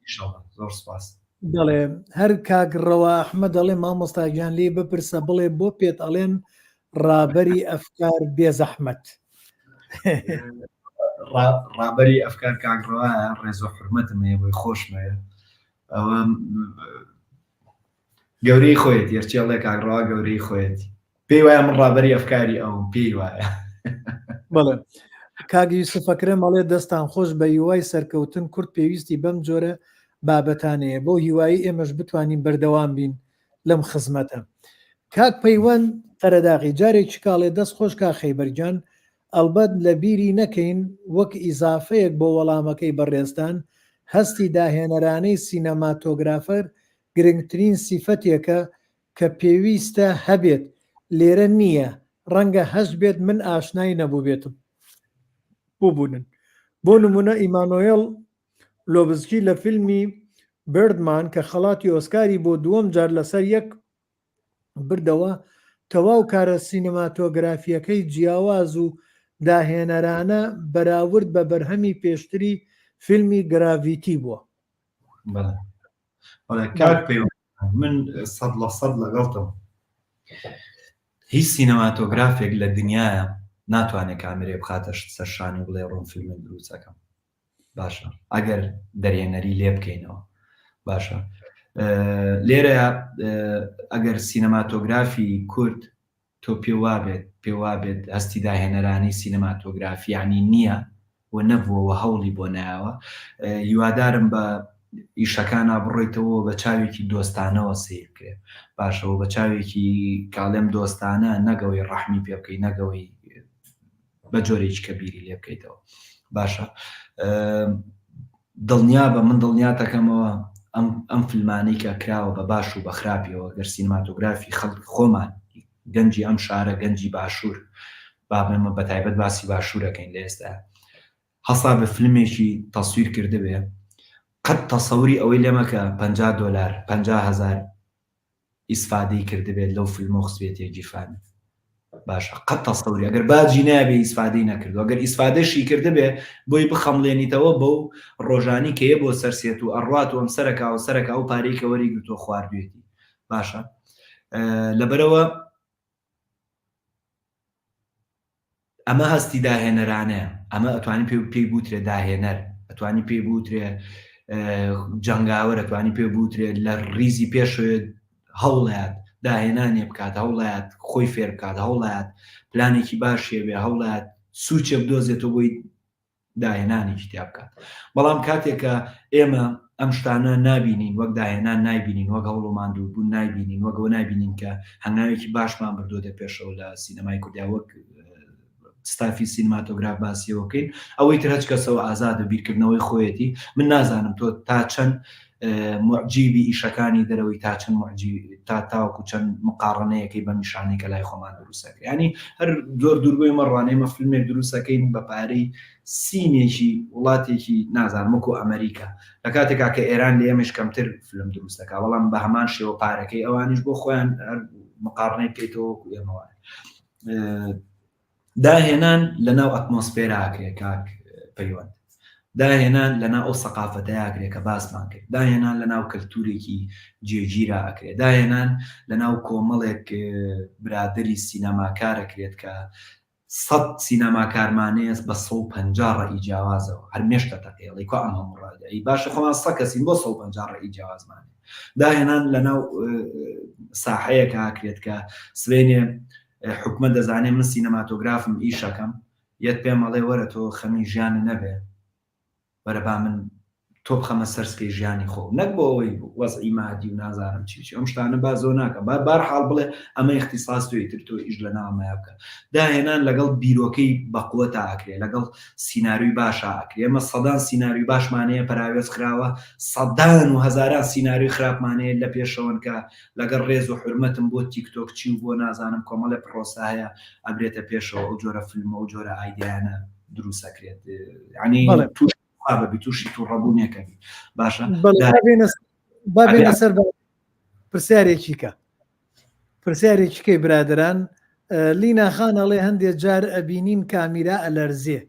ئیشەڵا زۆر سپاس. بەڵێ هەر کاک ڕەوا ئەحمەد ئەڵێ مامۆستا گیان لێی بپرسە بڵێ بۆ پێت ئەڵێن ڕابەری ئەفکار بێزەحمەت. ڕابەری ئەفکار کاک ڕەوایە ڕێز و حورمەتم هەیە بۆی خۆشمەوێ ئەوە گەورەی خۆیەتی هەرچی ئەڵێ کاک ڕەوا گەورەی خۆیەتی پێی وایە من ڕابەری ئەفکاری ئەوم پێی وایە. بەڵێ کاک یوسف ئەکرەم ئەڵێ دەستان خۆش بە هیوای سەرکەوتن کورد پێویستی بەم جۆرە بابەتانەیە بەو هیوایی ئێمەش بتوانین بەردەوام بین لەم خزمەتە کاک پەیوەند قەرەداغی جارێکی کاڵێ دەست خۆش کاک خەیبەر گیان ئەڵبەت لە بیری نەکەین وەک ئیزافەیەک بۆ وەڵامەکەی بەڕێزتان هەستی داهێنەرانەی سینەماتۆگرافەر گرنگترین سیفەتێکە کە پێویستە هەبێت لێرە نییە. ڕەنگە هەست بێت من ئاشنای نەبووبێتم بووبوونن. بۆ نموونە ئیمانۆێڵ لۆبزکی لە فیلمی بێردمان کە خەڵاتی ئۆسکاری بۆ دووەم جار لەسەر یەک بردەوە، تەواو کارە سینەماتۆگرافییەکەی جیاواز و داهێنەرانە بەراورد بە بەرهەمی پێشتری فیلمی گراڤیتی بووە. بەڵێ بەڵێ کاک پەیوەند من 100% لەگەڵتم هیچ سینەماتۆگرافێک لە دنیاە ناتوانێت کامێرێ بخاتە سەر شانی و بڵێ ڕۆم فیلمێک دروستەکەم باشە ئەگەر دەرهێنەری لێ بکەینەوە باشە لێرە ئەگەر سینەماتۆگرافی کورد تۆ پێ وابێت پێ وابێت هەستی داهێنەرانی سینەماتۆگرافیانی نییە و نەبووەوە هەوڵی بۆ نایەوە هیوادارم بە ئیشەکانە بڕۆیتەوە بە چاوێکی دۆستانەوە سیر بکرێ باشەوە بە چاوێکی کاڵێم دۆستانە نەگەوەی ڕەحمی پێ بکەی نەگەوەی بە جۆرێکی کە بیری لێ بکەیتەوە باشە دڵنیا بە من دڵنیاتەکەمەوە ئەم ئەم فیلمانەی کە کراوە بە باش و بە خراپیەوە گەر سینماتۆگرافی خەڵک خۆمان گەنجی ئەم شارە گەنجی باشوور بابێمە بە تایبەت باسی باشوورەکەین لە ئێستا هەسا بە فیلمێکی تەسویر کردبێ قەت تەسەوری ئەوەی لێمەکە 50 دلار 50 هزار ئیسفادەی کردبێت لەو فیلمە و خستبێتیە گیرفانی باشە قەت تەسەوری ئەگەر باجی نابێ ئیسفادەی نەکردو ئەگەر ئیسفادەشی کردبێ بۆی بخەمڵێنیتەوە بەو ڕۆژانی کە یە بۆ سەرسێت و ئەڕوات و ئەم سەرەکا و سەرەکا ئەو پارەی کە وەری گرتووە خواردوێتی باشە لەبەرەوە ئەمە هەستی داهێنەرانەیە، ئەمە ئەتوانی پێ پێی بوترێ داهێنەر، ئەتوانی پێی بوترێ جەنگاوەر، ئەتوانی پێ بوترێ لە ڕیزی پێشەوێ هەوڵیات داهێنانێ بکات، هەوڵیات خۆی فێر بکات، هەوڵیات پلانێکی باشێ بێ، هەوڵیات سوچێ بدۆزێتەوە بۆی داهێنانێکی تیا بکات بەڵام کاتێک کە ئێمە ئەم شتانە نابینین وەک داهێنان نایبینین وەک هەوڵ و ماندووبوون نایبینین وەک ئەوە نابینین کە هەنگاوێکی باشمان بردووەتە پێشەوە لە سینەمای کوردیا وەک ستافی سینماتۆگراف باسیەوە بکەین ئەوەی تر هەچ کەسەوە ئازادە بیرکردنەوەی خۆیەتی من نازانم تۆ تا چەند معجیبی ئیشەکانی دەرەوەی تا چەند معجی تا تاوەکو چەند مقاڕنەیەکەی بەم نیشانەی کە لای خۆمان دروستەکە ینی هەر زۆر دووربووی مەڕوانەی مە فیلمێک دروستەکەین بە پارەی سینێکی وڵاتێکی نازانم وەکو ئەمریکا لە کاتێکا کە ئێران لە ئێمەش کەمتر فیلم دروستەکە بەڵام بە هەمان شێوە پارەکەی ئەوانیش بۆ خۆیان هەر مقاڕنەی بکەیتەوە وەکو ئێمە وایە داهێنان لەناو ئەتمۆسفێرا ئەکرێ کاک پەیوەند داهێنان لەناو ئەو سەقافەتەیا ئەکرێ کە باسمان کرد داهێنان لەناو کەلتورێکی جێگیرا ئەکرێ داهێنان لەناو کۆمەڵێک برادری سینەماکار ئەکرێت کە سەد سینەماکارمانەیە بە 150 ڕەئی جیاوازەوە هەر مێشتە تەقێڵی کو ئەم هەموو ڕەئی باشە خۆمان سە کەسین بۆ 150 ڕەئی جیاوازمان داهێنان لەناو ساحەیەکە ئەکرێت کە سبەینێ حکومەت دەزانێ من سینەماتۆگرافم ئیشەکەم یەت پێم ئەڵێ وەرە تۆ خەمی ژیانت نەبێ وەرە با من تۆ بخەمە سەر سکەی ژیانی خۆم نەک بۆ ئەوەی وەزعی مادی و نازانم چی چی ئەم شتانە با زۆر ناکە با بار حاڵ بڵێ ئەمە اختصاص تۆی تر تۆ ئیش لە ناومەیا بکە داهێنان لەگەڵ بیرۆکەی بەقوەتا ئەکرێ لەگەڵ سیناریۆی باشا ئەکرێ ئێمە سەدان سیناریۆی باشمان هەیە پەراوێز خراوە سەدان و هەزاران سیناریۆی خراپمان هەیە لە پێشەوەن کە لەگەڵ ڕێز و حورمەتم بۆ تیک تۆک چی و بۆ نازانم کۆمەڵێ پڕۆسە هەیە ئەبرێتە پێشەوە ئەو جۆرە فیلم و ئەو جۆرە ئایدیانە دروست ئەکرێت ینی توش بەبی تووشی تووڕەبوونێکەبی باشە بابێنە سەر پرسیارێکی کە پرسیارێکی کەی برادران لینا خان ئەڵێ هەندێ جار ئەبینین کامیرا ئەلەرزێ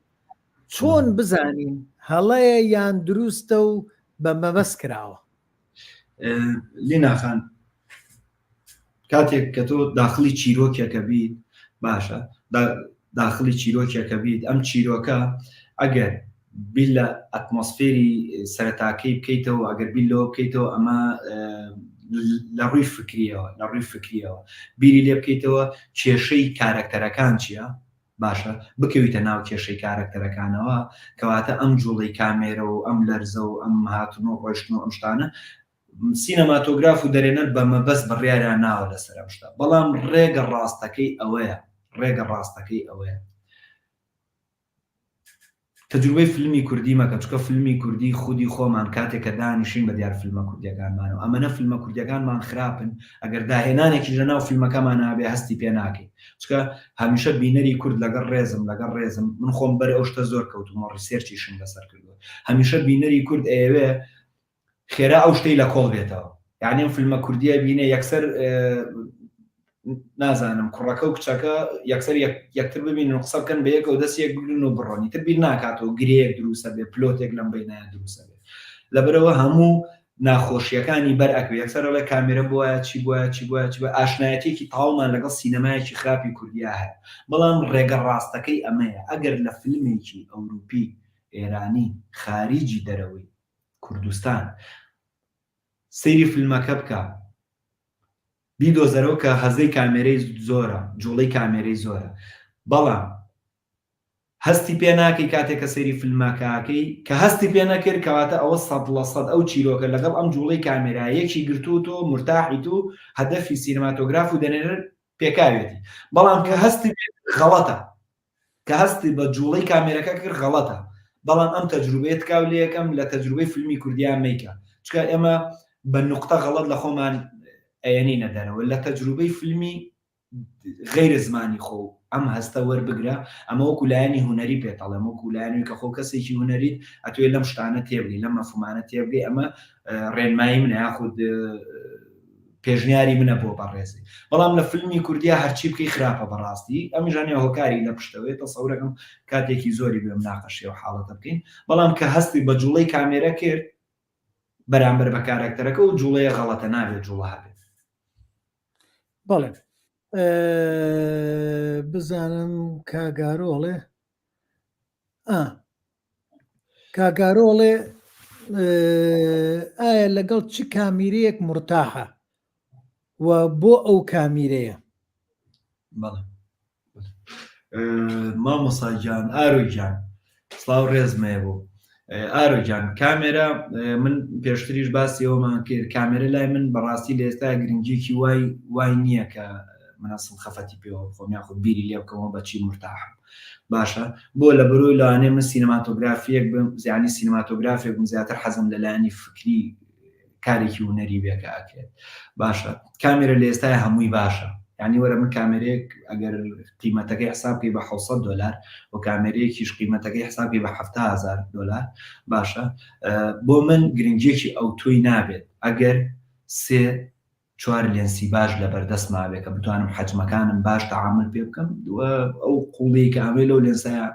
چۆن بزانین هەڵەیە یان دروستە و بە مەبەست کراوە لینا خان کاتێک کە تۆ داخلی چیرۆکێکە بیت باشە داخلی چیرۆکێکە بیت ئەم چیرۆکە ئەگەر بیر لە ئەتمۆسفێری سەرەتاکەی بکەیتەوە ئەگەر بیر لەوە بکەیتەوە ئەمە لە ڕووی فکریەوە لە ڕووی فکریەوە بیری لێ بکەیتەوە کێشەی کارەکتەرەکان چییە باشە بکەویتە ناو کێشەی کارەکتەرەکانەوە کەواتە ئەم جوڵەی کامێرە و ئەم لەرزە و ئەم هاتن و ڕۆشتن و ئەم شتانە سینەماتۆگراف و دەرێنەر بە مەبەست بڕیاریان ناوە لەسەر ئەم شتە بەڵام ڕێگە ڕاستەکەی ئەوەیە ڕێگە ڕاستەکەی ئەوەیە. تەجروبەی فیلمی کوردی مەکە چونکە فیلمی کوردی خودی خۆمان کاتێک کە دانیشین بە دیار فیلمە کوردیەکانمانەوە ئەمەنە فیلمە کوردیەکانمان خراپن ئەگەر داهێنانێکیش لە ناو فیلمەکەمان هەبێ هەستی پێ ناکەی چونکە هەمیشە بینەری کورد لەگەڵ ڕێزم لەگەڵ ڕێزم من خۆم بەر ئەو شتە زۆر کەوتومەوە research یشم لەسەر کردووە هەمیشە بینەری کورد ئەیەوێ خێرا ئەو شتەی لە کۆڵ بێتەوە یعنی ئەم فیلمە کوردیە بینێ یەکسەر نازانم کوڕەکە و کچەکە یەکسەر یەکتر ببین و قسە بکەن بە یەکەوە دەست یەک بگرن و بڕۆنی تر بیر ناکاتەوە گرەیەک دروسە بێ plot ێک لەم بینایە دروسە بێ لەبەرەوە هەموو ناخۆشیەکانی بەر ئەکوێ یەکسەر ئەڵێ کامێرە بۆیە چی بۆیە چی بۆیە چی بۆیە ئاشنایەتێکی تەواومان لەگەڵ سینەمایەکی خراپی کوردیا هەیە بەڵام ڕێگە ڕاستەکەی ئەمەیە ئەگەر لە فیلمێکی ئەوروپی ئێرانی خاریجی دەرەوەی کوردستان سەیری فیلمەکە بکە بیدۆزەرەوە کە هەزەی کامێرەی زۆرە جوڵەی کامێرەی زۆرە بەڵام هەستی پێ ناکەی کاتێک کە سەیری فیلمەکەکەی کە هەستی پێ نەکرد کەواتە ئەوە 100% ئەو چیرۆکە لەگەڵ ئەم جوڵەی کامێرا یەکی گرتوو تۆ مرتاحیت و هەدەفی سینەماتۆگراف و دەنێنەر پێکاوێتی بەڵام کە هەستی غەڵەتە کە هەستی بە جوڵەی کامێرەکە کرد غەڵەتە بەڵام ئەم تەجروبەیە تکاو لێکەم لە تەجروبەی فیلمی کوردیان مەیکە چونکە ئێمە بە نوقتە غەڵەت لە خۆمان ئەیەنینە دەرەوە لە تەجروبەی فیلمی غەیرە زمانی خۆ ئەم هەستە وەربگرە ئەمە وەکو لایەنی هونەری پێت ئەڵێم وەکو لایەنی کە خۆ کەسێکی هونەریت ئەتوێ لەم شتانە تێبگەی لەم مەفهومانە تێبگەی ئەمە ڕێنمایی منە یاخود پێشنیاری منە بۆ بەڕێزی بەڵام لە فیلمی کوردیا هەرچی بکەی خراپە بەڕاستی ئەمیش هەنێ هۆکاری لە پشتەوەی تەسەورەکەم کاتێکی زۆری بێ مناقەشەی و حاڵەتە بکەین بەڵام کە هەستی بە جوڵەی کامێرە کرد بەرامبەر بە کارەکتەرەکە و جوڵەیە غەڵەتە نابێت جوڵە هەبێت. بەڵێ بزانم کاگارۆڵێ کاگارۆڵێ ئایا لەگەڵ چ کامیرەیەک مرتاحە و بۆ ئەو کامیرەیە؟ بەڵێ مامۆسا گیان ئارۆ گیان سڵاو ڕێزمەیە بۆ ئارۆ گیان کامێرا من پێشتریش باسی ئەومان کرد کامێرە لای من بەڕاستی لە ئێستا گرنگیکی وای وای نییە کە مناسم خەفەتی پێوە بخۆم یاخود بیری لێ بکەمەوە بەچی مرتاحم باشە بۆ لە بەرۆی لەوانەیە من سینەماتۆگرافیەک بم زیانی سینەماتۆگرافێک بم زیاتر حەزم لەلایەنی فکری کارێکی هونەری بێ کە ئەکرێت باشە کامێرە لە ئێستای هەمووی باشە یعنی وەرە من کامێرەیەک ئەگەر قیمەتەکەی حساب بکەی بە 600 دلار و کامێرەیەکیش قیمەتەکەی حساب بکەی بە 70000 دلار باشە بۆ من گرنگیەکی ئەو تۆی نابێت ئەگەر سێ چوار لێنسی باش لە بەردەست مابێ کە بتوانم حەجمەکانم باش تەعامل پێ بکەم ئەو قوڵی کە ئەمەی لەو لێنسایە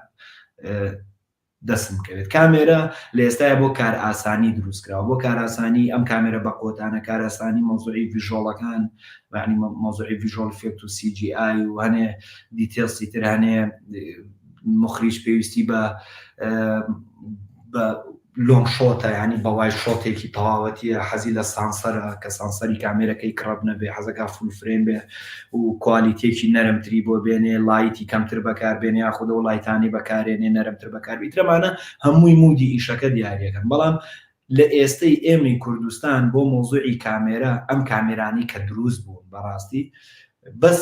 دەستم بکەوێت کامێرە لە ئێستایا بۆ کارئاسانی دروست کراوە بۆ کارئاسانی ئەم کامێرە بەقوەتانە کارئاسانی مەوزوعی visual ەکان یعنی مەوزوعی visual effect و CGI و هەنێ details ی تر هەنێ مخریج پێویستی بە بە long shot ە ینی بە wide shot ێکی تەواوەتیە حەزی لە sensor ە کە sensor ی کامێرەکەی crop نەبێ حەزەکە full frame بێ و quality ێکی نەرمتری بۆ بێنێ light ی کەمتر بەکار بێنێ یاخود ئەو light انەی بەکارێنێ نەرمتر بەکار بێ ئیتر ئەمانە هەمووی mood ی ئیشەکە دیاریەکەن بەڵام لە ئێستەی ئێمەی کوردستان بۆ مەوزوعی کامێرا ئەم کامێرانی کە دروست بوون بەڕاستی بەس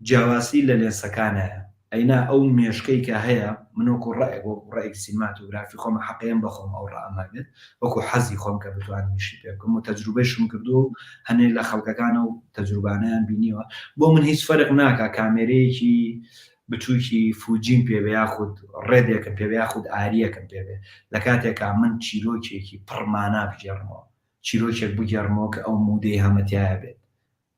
جیاوازی لە لێنسەکانایە ئەینا ئەو مێشکەی کە هەیە من وەکو ڕەئێک وەکو ڕەئێک سینماتۆگرافی خۆمە حەقەیەم بە خۆم ئەو ڕەئەم هەبێت وەکو حەزی خۆم کە بتوانم ئیشی پێ بکەم و تەجروبەیشم کردووە و هەنێ لە خەڵکەکانە و تەجروبانەیان بینیوە بۆ من هیچ فەرق ناکا کامێرەیەکی بچووکی فوجیم پێ بێ یاخود ڕێدێکم پێ بێ یاخود ئاریەکم پێ بێ لە کاتێکا من چیرۆکێکی پڕ مانا بگێڕمەوە چیرۆکێک بگێڕمەوە کە ئەو mood ەی هەمە تیایا بێت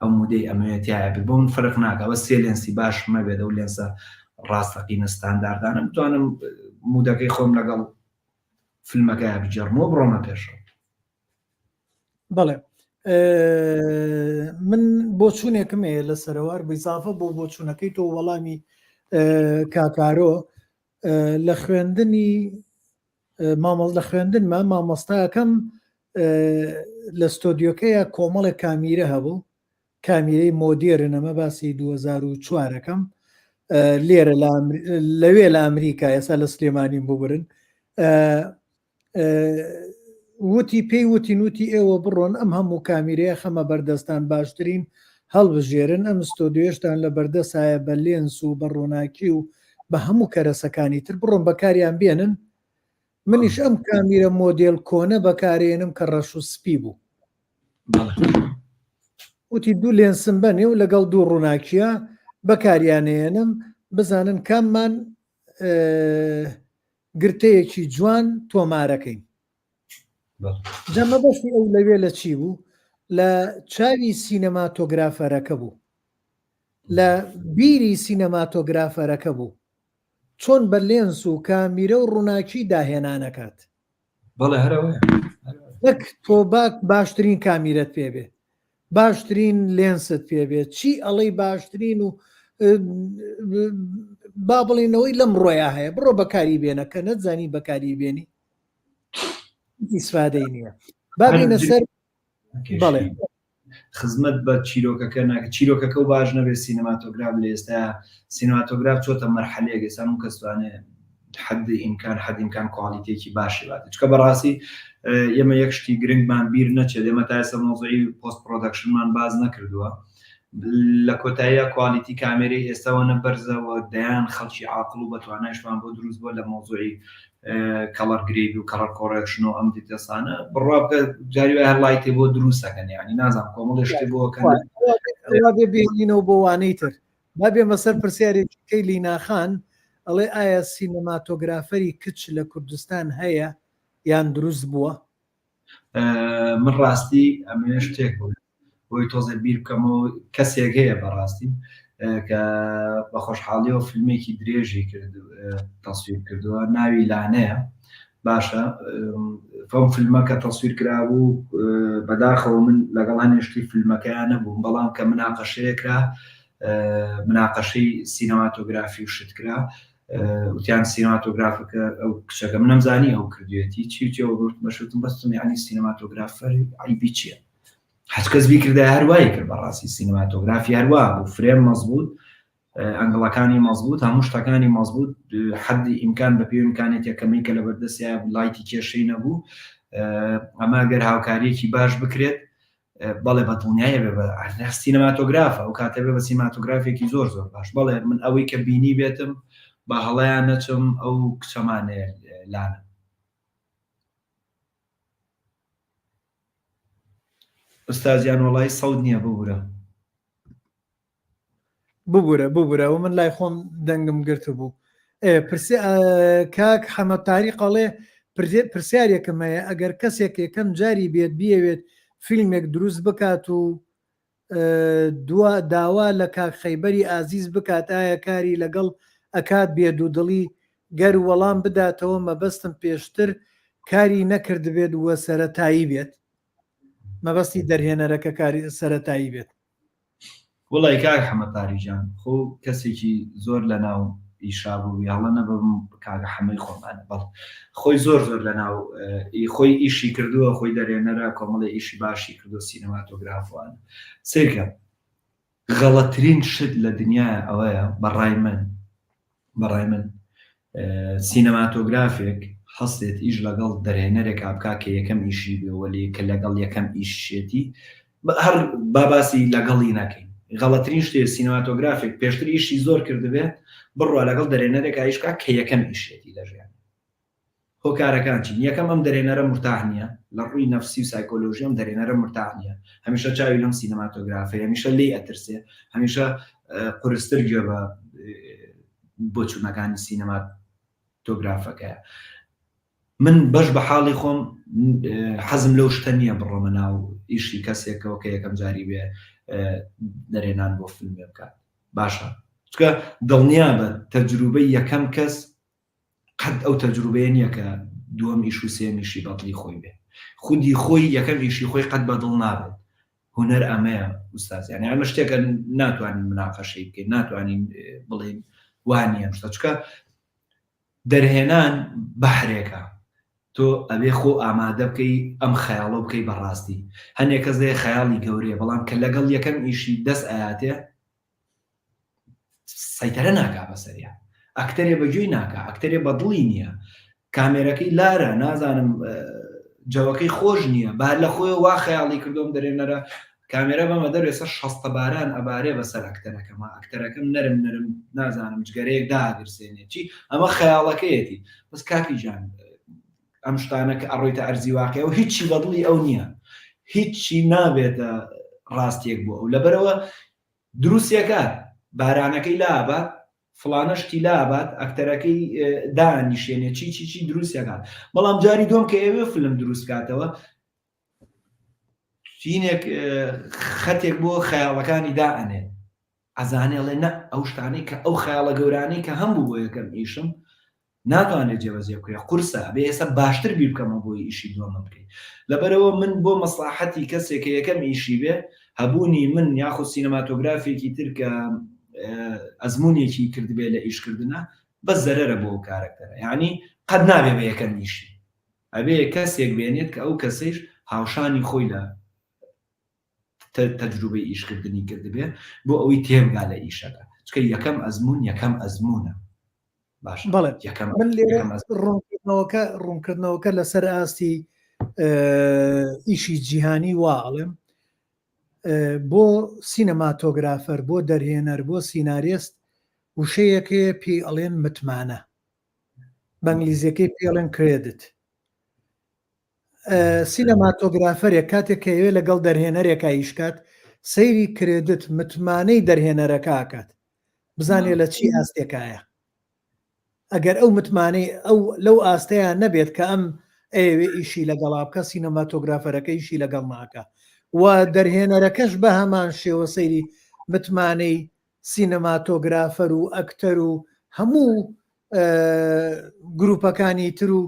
ئەو mood ەی ئەمەوێت تیایا بێت بۆ من فەرق ناکا بەس سێ لێنسی باشم هەبێت ئەو لێنسە ڕاستەقینە ستانداردانە بتوانم mood ەکەی خۆم لەگەڵ فیلمەکەیا بگێڕمەوە بڕۆمە پێشەوە. بەڵێ من بۆچوونێکم هەیە لەسەرەوە هەر بەیزافە بۆ بۆچوونەکەی تۆ وەڵامی کاکارۆ لە خوێندنی مامۆ لە خوێندنمە مامۆستاکەم لە ستۆدیۆکەیە کۆمەڵێک کامیرە هەبوو کامیرەی مۆدێرن ئەمە باسی 2004ەکەم لێرە لەوێ لە ئەمریکا ئێستا لە سلێمانیم ببرن وتی پێی وتین وتی ئێوە بڕۆن ئەم هەموو کامیرەیە خەمە بەردەستان باشترین هەڵبژێرن ئەم ستۆدیۆشتان لە بەردەسایە بە لێنس و بە ڕۆناکی و بە هەموو کەرەسەکانی تر بڕۆن بەکاریان بێنن. منیش ئەم کامیرە مۆدێل کۆنە بەکارێنم کە ڕەش و سپی بوو. وتی دوو لێنسم بەنێ و لەگەڵ دوو ڕووناکیە بەکاریانێنم بزانن کاممان گرتەیەکی جوان تۆمارەکەین. جا مەبەستی ئەو لەوێ لە چی بوو؟ لە چاوی سینەماتۆگرافەرەکە بوو، لە بیری سینەماتۆگرافەرەکە بوو، چۆن بە لێنس و کامیرە و ڕووناکی داهێنانەکات. بەڵێ هەر ئەوەیە. نەک تۆ با باشترین کامیرەت پێ بێ، باشترین لێنست پێ بێ، چی ئەڵێی باشترین و با بڵێنەوەی لەم ڕۆیا هەیە بڕۆ بەکاری بێنە کە نەتزانی بەکاری بێنی ئیسفادەی نییە با بینە سەر بەڵێ خزمەت بە چیرۆکەکە ناکە چیرۆکەکە و باش نەبێت سینەماتۆگراف لە ئێستا سینەماتۆگراف چۆتە مەرحەلەیەک ئێستا هەموو کەس توانێ حد ئیمکان حد ئیمکان کوالیتێکی باشی بات چکە بەڕاستی ئێمە یەک شتی گرنگمان بیر نەچێت ئێمە تا ئێستا مۆزوعی post production مان باز نەکردووە لە کۆتاییە quality کامێرەی ئێستاوە نە بەرزەوە دەیان خەڵکی عاقڵ و بەتوانایشمان بۆ دروست بووە لە مۆزوعی color grade و color correction و ئەم details انە بڕوا بکە جاری وای هەر light ێ بۆ دروستەکەن یعنی نازانم کۆمەڵی شتێ بۆ کەن وا بێ بێنینەوە بۆ وانەی تر با بێمە سەر پرسیارێکی کەی لیناخان ئەڵێ ئایا سینەماتۆگرافەری کچ لە کوردستان هەیە یان دروست بووە؟ من ڕاستی ئەمەوێ شتێک بڵێم بۆی تۆزێ بیر بکەمەوە کەسێک هەیە بەڕاستی کە بە خۆشحاڵیەوە فیلمێکی درێژی کرد تەسویر کردووە ناوی لانەیە باشە فەم فیلمە کە تەسویر کرابوو بەداخەوە من لەگەڵ هەنێشتی فیلمەکەیان نەبووم بەڵام کە مناقەشەیە کرا مناقەشەی سینەماتۆگرافی و شت کرا وتیان سینەماتۆگرافەکە ئەو کچەکە منم زانی ئەو کردوێتی چی و چیەوە گوتم بەشوتم بەستم یعنی سینەماتۆگرافەر عیبی چییە هەچ کەس بیکردای هەروای کرد بەڕاستی سینەماتۆگرافی هەروە بوو frame مەزبوط angle ەکانی مەزبوط هەموو شتەکانی مەزبوط حدی ئیمکان بە پێی ئیمکانێتە کەمەی کە لەبەردەستیا light ی کێشەی نەبوو ئەمە گەر هاوکاریەکی باش بکرێت بەڵێ بە دڵنیایە بێ بە سینەماتۆگرافە ئەو کاتە بێ بە سینەماتۆگرافێکی زۆر زۆر باش بەڵێ من ئەوەی کە بینی بێتم بە هەڵەیان نەچم ئەو کچەمانەیە لانە ئوستازیان وەڵی سەوت نییە ببورە ببورە ببورە ئەوە من لای خۆم دەنگم گرتبوو پرسی کاک حەمە تاریق ئەڵێ پرسیارێکم هەیە ئەگەر کەسێک یەکەم جاری بێت بیەوێت فیلمێک دروست بکات و دوا داوا لە کاک خەیبەری ئازیز بکات ئایا کاری لەگەڵ ئەکات بێ دوودڵی گەر وەڵام بداتەوە مەبەستم پێشتر کاری نەکردبێت وە سەرەتایی بێت مەبەستی دەرهێنەرەکە کاری سەرەتایی بێت. وەڵای کاک حەمە تاری گیان خۆ کەسێکی زۆر لە ناو ئیشا بوو هەڵە نەبم کاکە حەمەی خۆمانە بەڵ خۆی زۆر زۆر لە ناو خۆی ئیشی کردووە خۆی دەرێنەرە کۆمەڵی ئیشی باشی کردو سینەماتۆگرافوان سیرکە غەڵەترین شت لە دنیا ئەوەیە بەڕای من بەڕای من سینەماتۆگرافێک هەستێت ئیش لەگەڵ دەرهێنەرێکا بکا کە یەکەم ئیشی بێ وەلی کە لەگەڵ یەکەم ئیشێتی هەر با باسی لەگەڵی نەکەین غەڵەترین شتێ سینەماتۆگرافێک پێشتر ئیشی زۆر کردبێ بڕوا لەگەڵ دەرێنەرێک ئیش بکا کە یەکەم ئیشێتی لە ژیان هۆکارەکان چین؟ یەکەم ئەم دەرێنەرە مورتاح نییە، لە ڕووی نەفسی و سایکۆلۆژی ئەم دەرێنەرە مورتاح نییە، هەمیشە چاوی لەم سینەماتۆگرافەیە، هەمیشە لێی ئەترسێ، هەمیشە قورستر گوێ بە بۆچوونەکانی سینەماتۆگرافەکەیە. من بەش بە حاڵی خۆم حەزم لەو شتە نییە بڕۆمە ناو ئیشی کەسێکەوە کە یەکەم جاری بێ دەرێنان بۆ فیلمێ بکات. باشە چونکە دڵنیا بە تەجروبەی یەکەم کەس قەت ئەو تەجروبەیە نییە کە دووەم ئیش و سێیەم ئیشی بەدڵی خۆی بێ. خودی خۆی یەکەم ئیشی خۆی قەت بەدڵ نابێت. هونەر ئەمەیە ئوستاز. یانی ئەمە شتێکە ناتوانین مناقەشەی بکەین، ناتوانین بڵێین وا نییە ئەم شتە. چونکە دەرهێنان بەحرێکە. تۆ ئەبێ خۆ ئامادە بکەی ئەم خەیاڵە بکەی بە ڕاستی. هەنێ کەس هەیە خەیاڵی گەورەیە بەڵام کە لەگەڵ یەکەم ئیشی دەست ئەیاتێ سەیتەرە ناکا بەسەریا ئەکتەرێ بە گوێی ناکا ئەکتەرێ بە دڵی نییە کامێرەکەی لارە نازانم جەوەکەی خۆش نییە بار لە خۆی وا خەیاڵی کردۆم دەرێنەرە کامێرە بەمە دەرێ سەر شەستە باران ئەبارێ بەسەر ئەکتەرەکەمە ئەکتەرەکەم نەرم نەرم نازانم جگەرەیەک داگرسێنێ چی ئەمە خەیاڵەکەیەتی بەس کاکی جان. ئەم شتانە کە ئەڕۆیتە ئەرزی واقعەوە هیچی بەدڵی ئەو نییە هیچی نابێتە ڕاستیەک بۆ ئەو لەبەرەوە دروستیەکات بارانەکەی لابات فڵانە شتی لابات ئەکتەرەکەی دانیشێنێ چی چی چی دروستەکات بەڵام جاری دوم کە ئێوێ فلم دروست کاتەوە چینێک خەتێک بۆ خەیاڵەکانی دائەنێ ئەزانێ ئەڵێ نە ئەو شتانەی کە ئەو خەیاڵە گەورانەی کە هەم بوو بۆ یەکەم ئیشم ناتوانێت جێبەجێ بکرێت قورسە ئەبێ ئێستا باشتر بیر بکەمەوە بۆی ئیشی دووەمم بکەی لەبەرەوە من بۆ مەسڵاحەتی کەسێک کە یەکەم ئیشی بێ هەبوونی من یاخود سینەماتۆگرافێکی تر کە ئەزمونێکی کردبێ لە ئیشکردنە بەس زەرەرە بۆ ئەو کارەکتەرە یعنی قەت نابێ بە یەکەم ئیشی ئەبێ کەسێک بێنێت کە ئەو کەسەیش هاوشانی خۆی لە تەجروبەی ئیشکردنی کردبێ بۆ ئەوەی تێبگا لە ئیشەکە چکە یەکەم ئەزمون یەکەم ئەزمونە باش بەڵێ یەکەم من لێرە ڕوونکردنەوەکە ڕوونکردنەوەکە لەسەر ئاستی ئیشی جیهانی وا ئەڵێم بۆ سینەماتۆگرافەر بۆ دەرهێنەر بۆ سینارێست وشەیەکەیە پێی ئەڵێن متمانە بە ئینگلیزیەکەی پێڵێن credit سینەماتۆگرافەرێک کاتێک کە ئەوێ لەگەڵ دەرهێنەرێکا ئیشکات سەیری credit متمانەی دەرهێنەرەکە ئەکات بزانێ لە چی ئاستێکایە ئەگەر ئەو متمانەی ئەو لەو ئاستەیان نەبێت کە ئەم ئەیەوێ ئیشی لەگەڵا بکە سینەماتۆگرافەرەکە ئیشی لەگەڵ ناکە و دەرهێنەرەکەش بە هەمان شێوە سەیری متمانەی سینەماتۆگرافەر و ئەکتەر و هەموو گروپەکانی تر و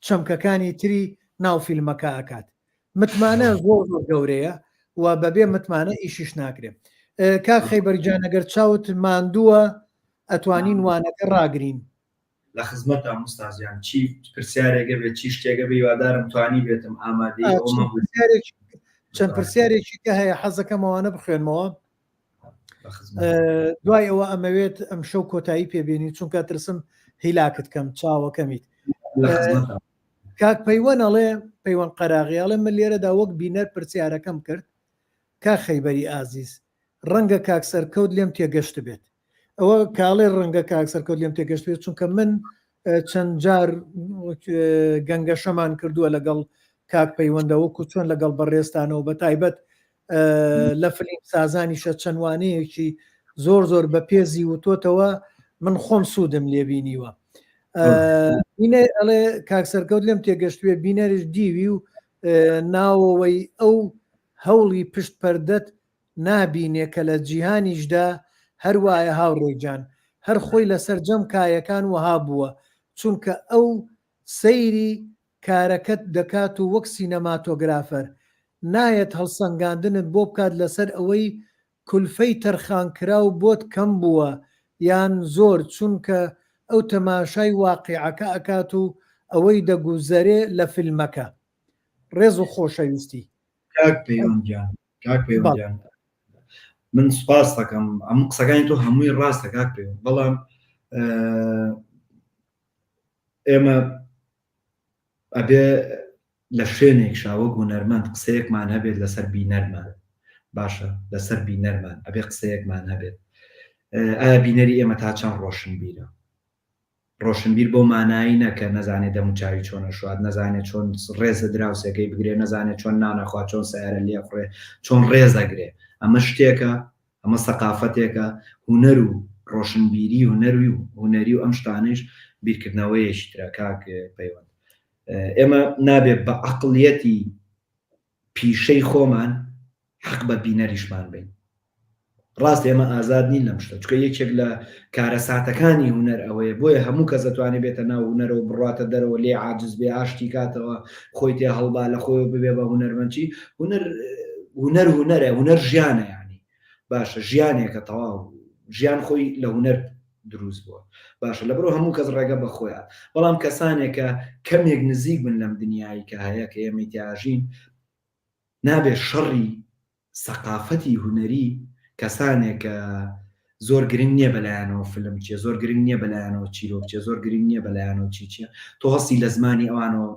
چەمکەکانی تری ناو فیلمەکە ئەکات متمانە زۆر زۆر گەورەیە و بەبێ متمانە ئیشیش ناکرێت کاک خەیبەر گیان ئەگەر چاوت ماندووە ئەتوانین وانەکە ڕاگرین. لە خزمەتام ئوستاز گیان چی پرسیارێکە بێت چی شتێکە بێ هیوادارم توانی بێتم ئامادەی ئەوەمە بوو. چەند پرسیارێکی کە هەیە حەزەکەم ئەوانە بخوێنمەوە دوای ئەوە ئەمەوێت ئەم شەو کۆتایی پێبێنی چونکە ترسم هیلاکت کەم چاوەکەمیت کاک پەیوەن ئەڵێ پەیوەند قەراغی ئەڵێ من لێرەدا وەک بینەر پرسیارەکەم کرد کاک خەیبەری ئازیز ڕەنگە کاک سەرکەوت لێم تێگەشت بێت ئەوە کاڵێ ڕەنگە کاک سەرکەوت لێم تێگەشت بێت چونکە من چەند جار گەنگەشەمان کردووە لەگەڵ کاک پەیوەندە وەکو چۆن لەگەڵ بەڕێزتانەوە بە تایبەت لە فلیم سازانیشە چەند وانەیەکی زۆر زۆر بە پێزی وتۆتەوە من خۆم سوودم لێبینیوە بینەر ئەڵێ کاک سەرکەوت لێم تێگەشتوێ بینەرش دیوی و ناوەوەی ئەو هەوڵی پشت پەردەت نابینێ کە لە جیهانیشدا هەروایە هاوڕێگیان هەر خۆی لە سەرجەم کایەکان وەها بووە چونکە ئەو سەیری کارەکەت دەکات و وەک سینەماتۆگرافەر نایەت هەڵسەنگاندنت بۆ بکات لەسەر ئەوەی کولفەی تەرخانکراو بۆت کەم بووە یان زۆر چونکە ئەو تەماشای واقیعەکە ئەکات و ئەوەی دەگوزەرێ لە فیلمەکە. ڕێز و خۆشەویستی. کاک پەیوەند گیان کاک پەیوەند گیان من سوپاس دەکەم ئەم قسەکانی تۆ هەمووی ڕاستە کاک پەیوەند بەڵام ئێمە ئەبێ لە شوێنێکشا وەک هونەرمەند قسەیەکمان هەبێت لەسەر بینەرمان باشە لەسەر بینەرمان ئەبێ قسەیەکمان هەبێت ئایا بینەری ئێمە تا چەند ڕۆشنبیرە ڕۆشنبیر بەو مانایی نە کە نەزانێ دەموچاوی چۆنە شوات نەزانێ چۆن ڕێز لە دراوسێکەی بگرێ نەزانێ چۆن نانەخوا چۆن سیارە لێخڕێ چۆن ڕێز دەگرێ ئەمە شتێکە ئەمە سەقافەتێکە، هونەر و ڕۆشنبیری هونەروی و هونەری و ئەم شتانەیش بیرکردنەوەیەکی ترە کاک پەیوەند. ئێمە نابێ بە عەقڵیەتی پیشەی خۆمان حەق بە بینەریشمان بین. ڕاست ئێمە ئازاد نین لەم شتە چونکە یەکێک لە کارەساتەکانی هونەر ئەوەیە بۆیە هەموو کەس دەتوانێت بێتە ناو هونەرەوە بڕاتە دەرەوە لێ عاجز بێ ئاشتی کاتەوە خۆی تێ هەڵبا لە خۆیەوە ببێ بە هونەرمەند چی هونەر هونەر هونەرە هونەر ژیانە یانی باشە ژیانێکە تەواو ژیان خۆی لە هونەر دروست بووە باشە لە بڕۆ هەموو کەس ڕێگە بە خۆیان بەڵام کەسانێکە کەمێک نزیک بن لەم دنیایی کە هەیە کە ئێمەی تیاژین نابێت شەڕی سەقافەتی هونەری کەسانێک کە زۆر گرنگ نییە بەلایانەوە فلم چیە زۆر گرنگ نییە بەلایانەوە چیرۆک چیە زۆر گرنگ نییە بەلایانەوە چی چیە تۆ هەستی لە زمانی ئەوانەوە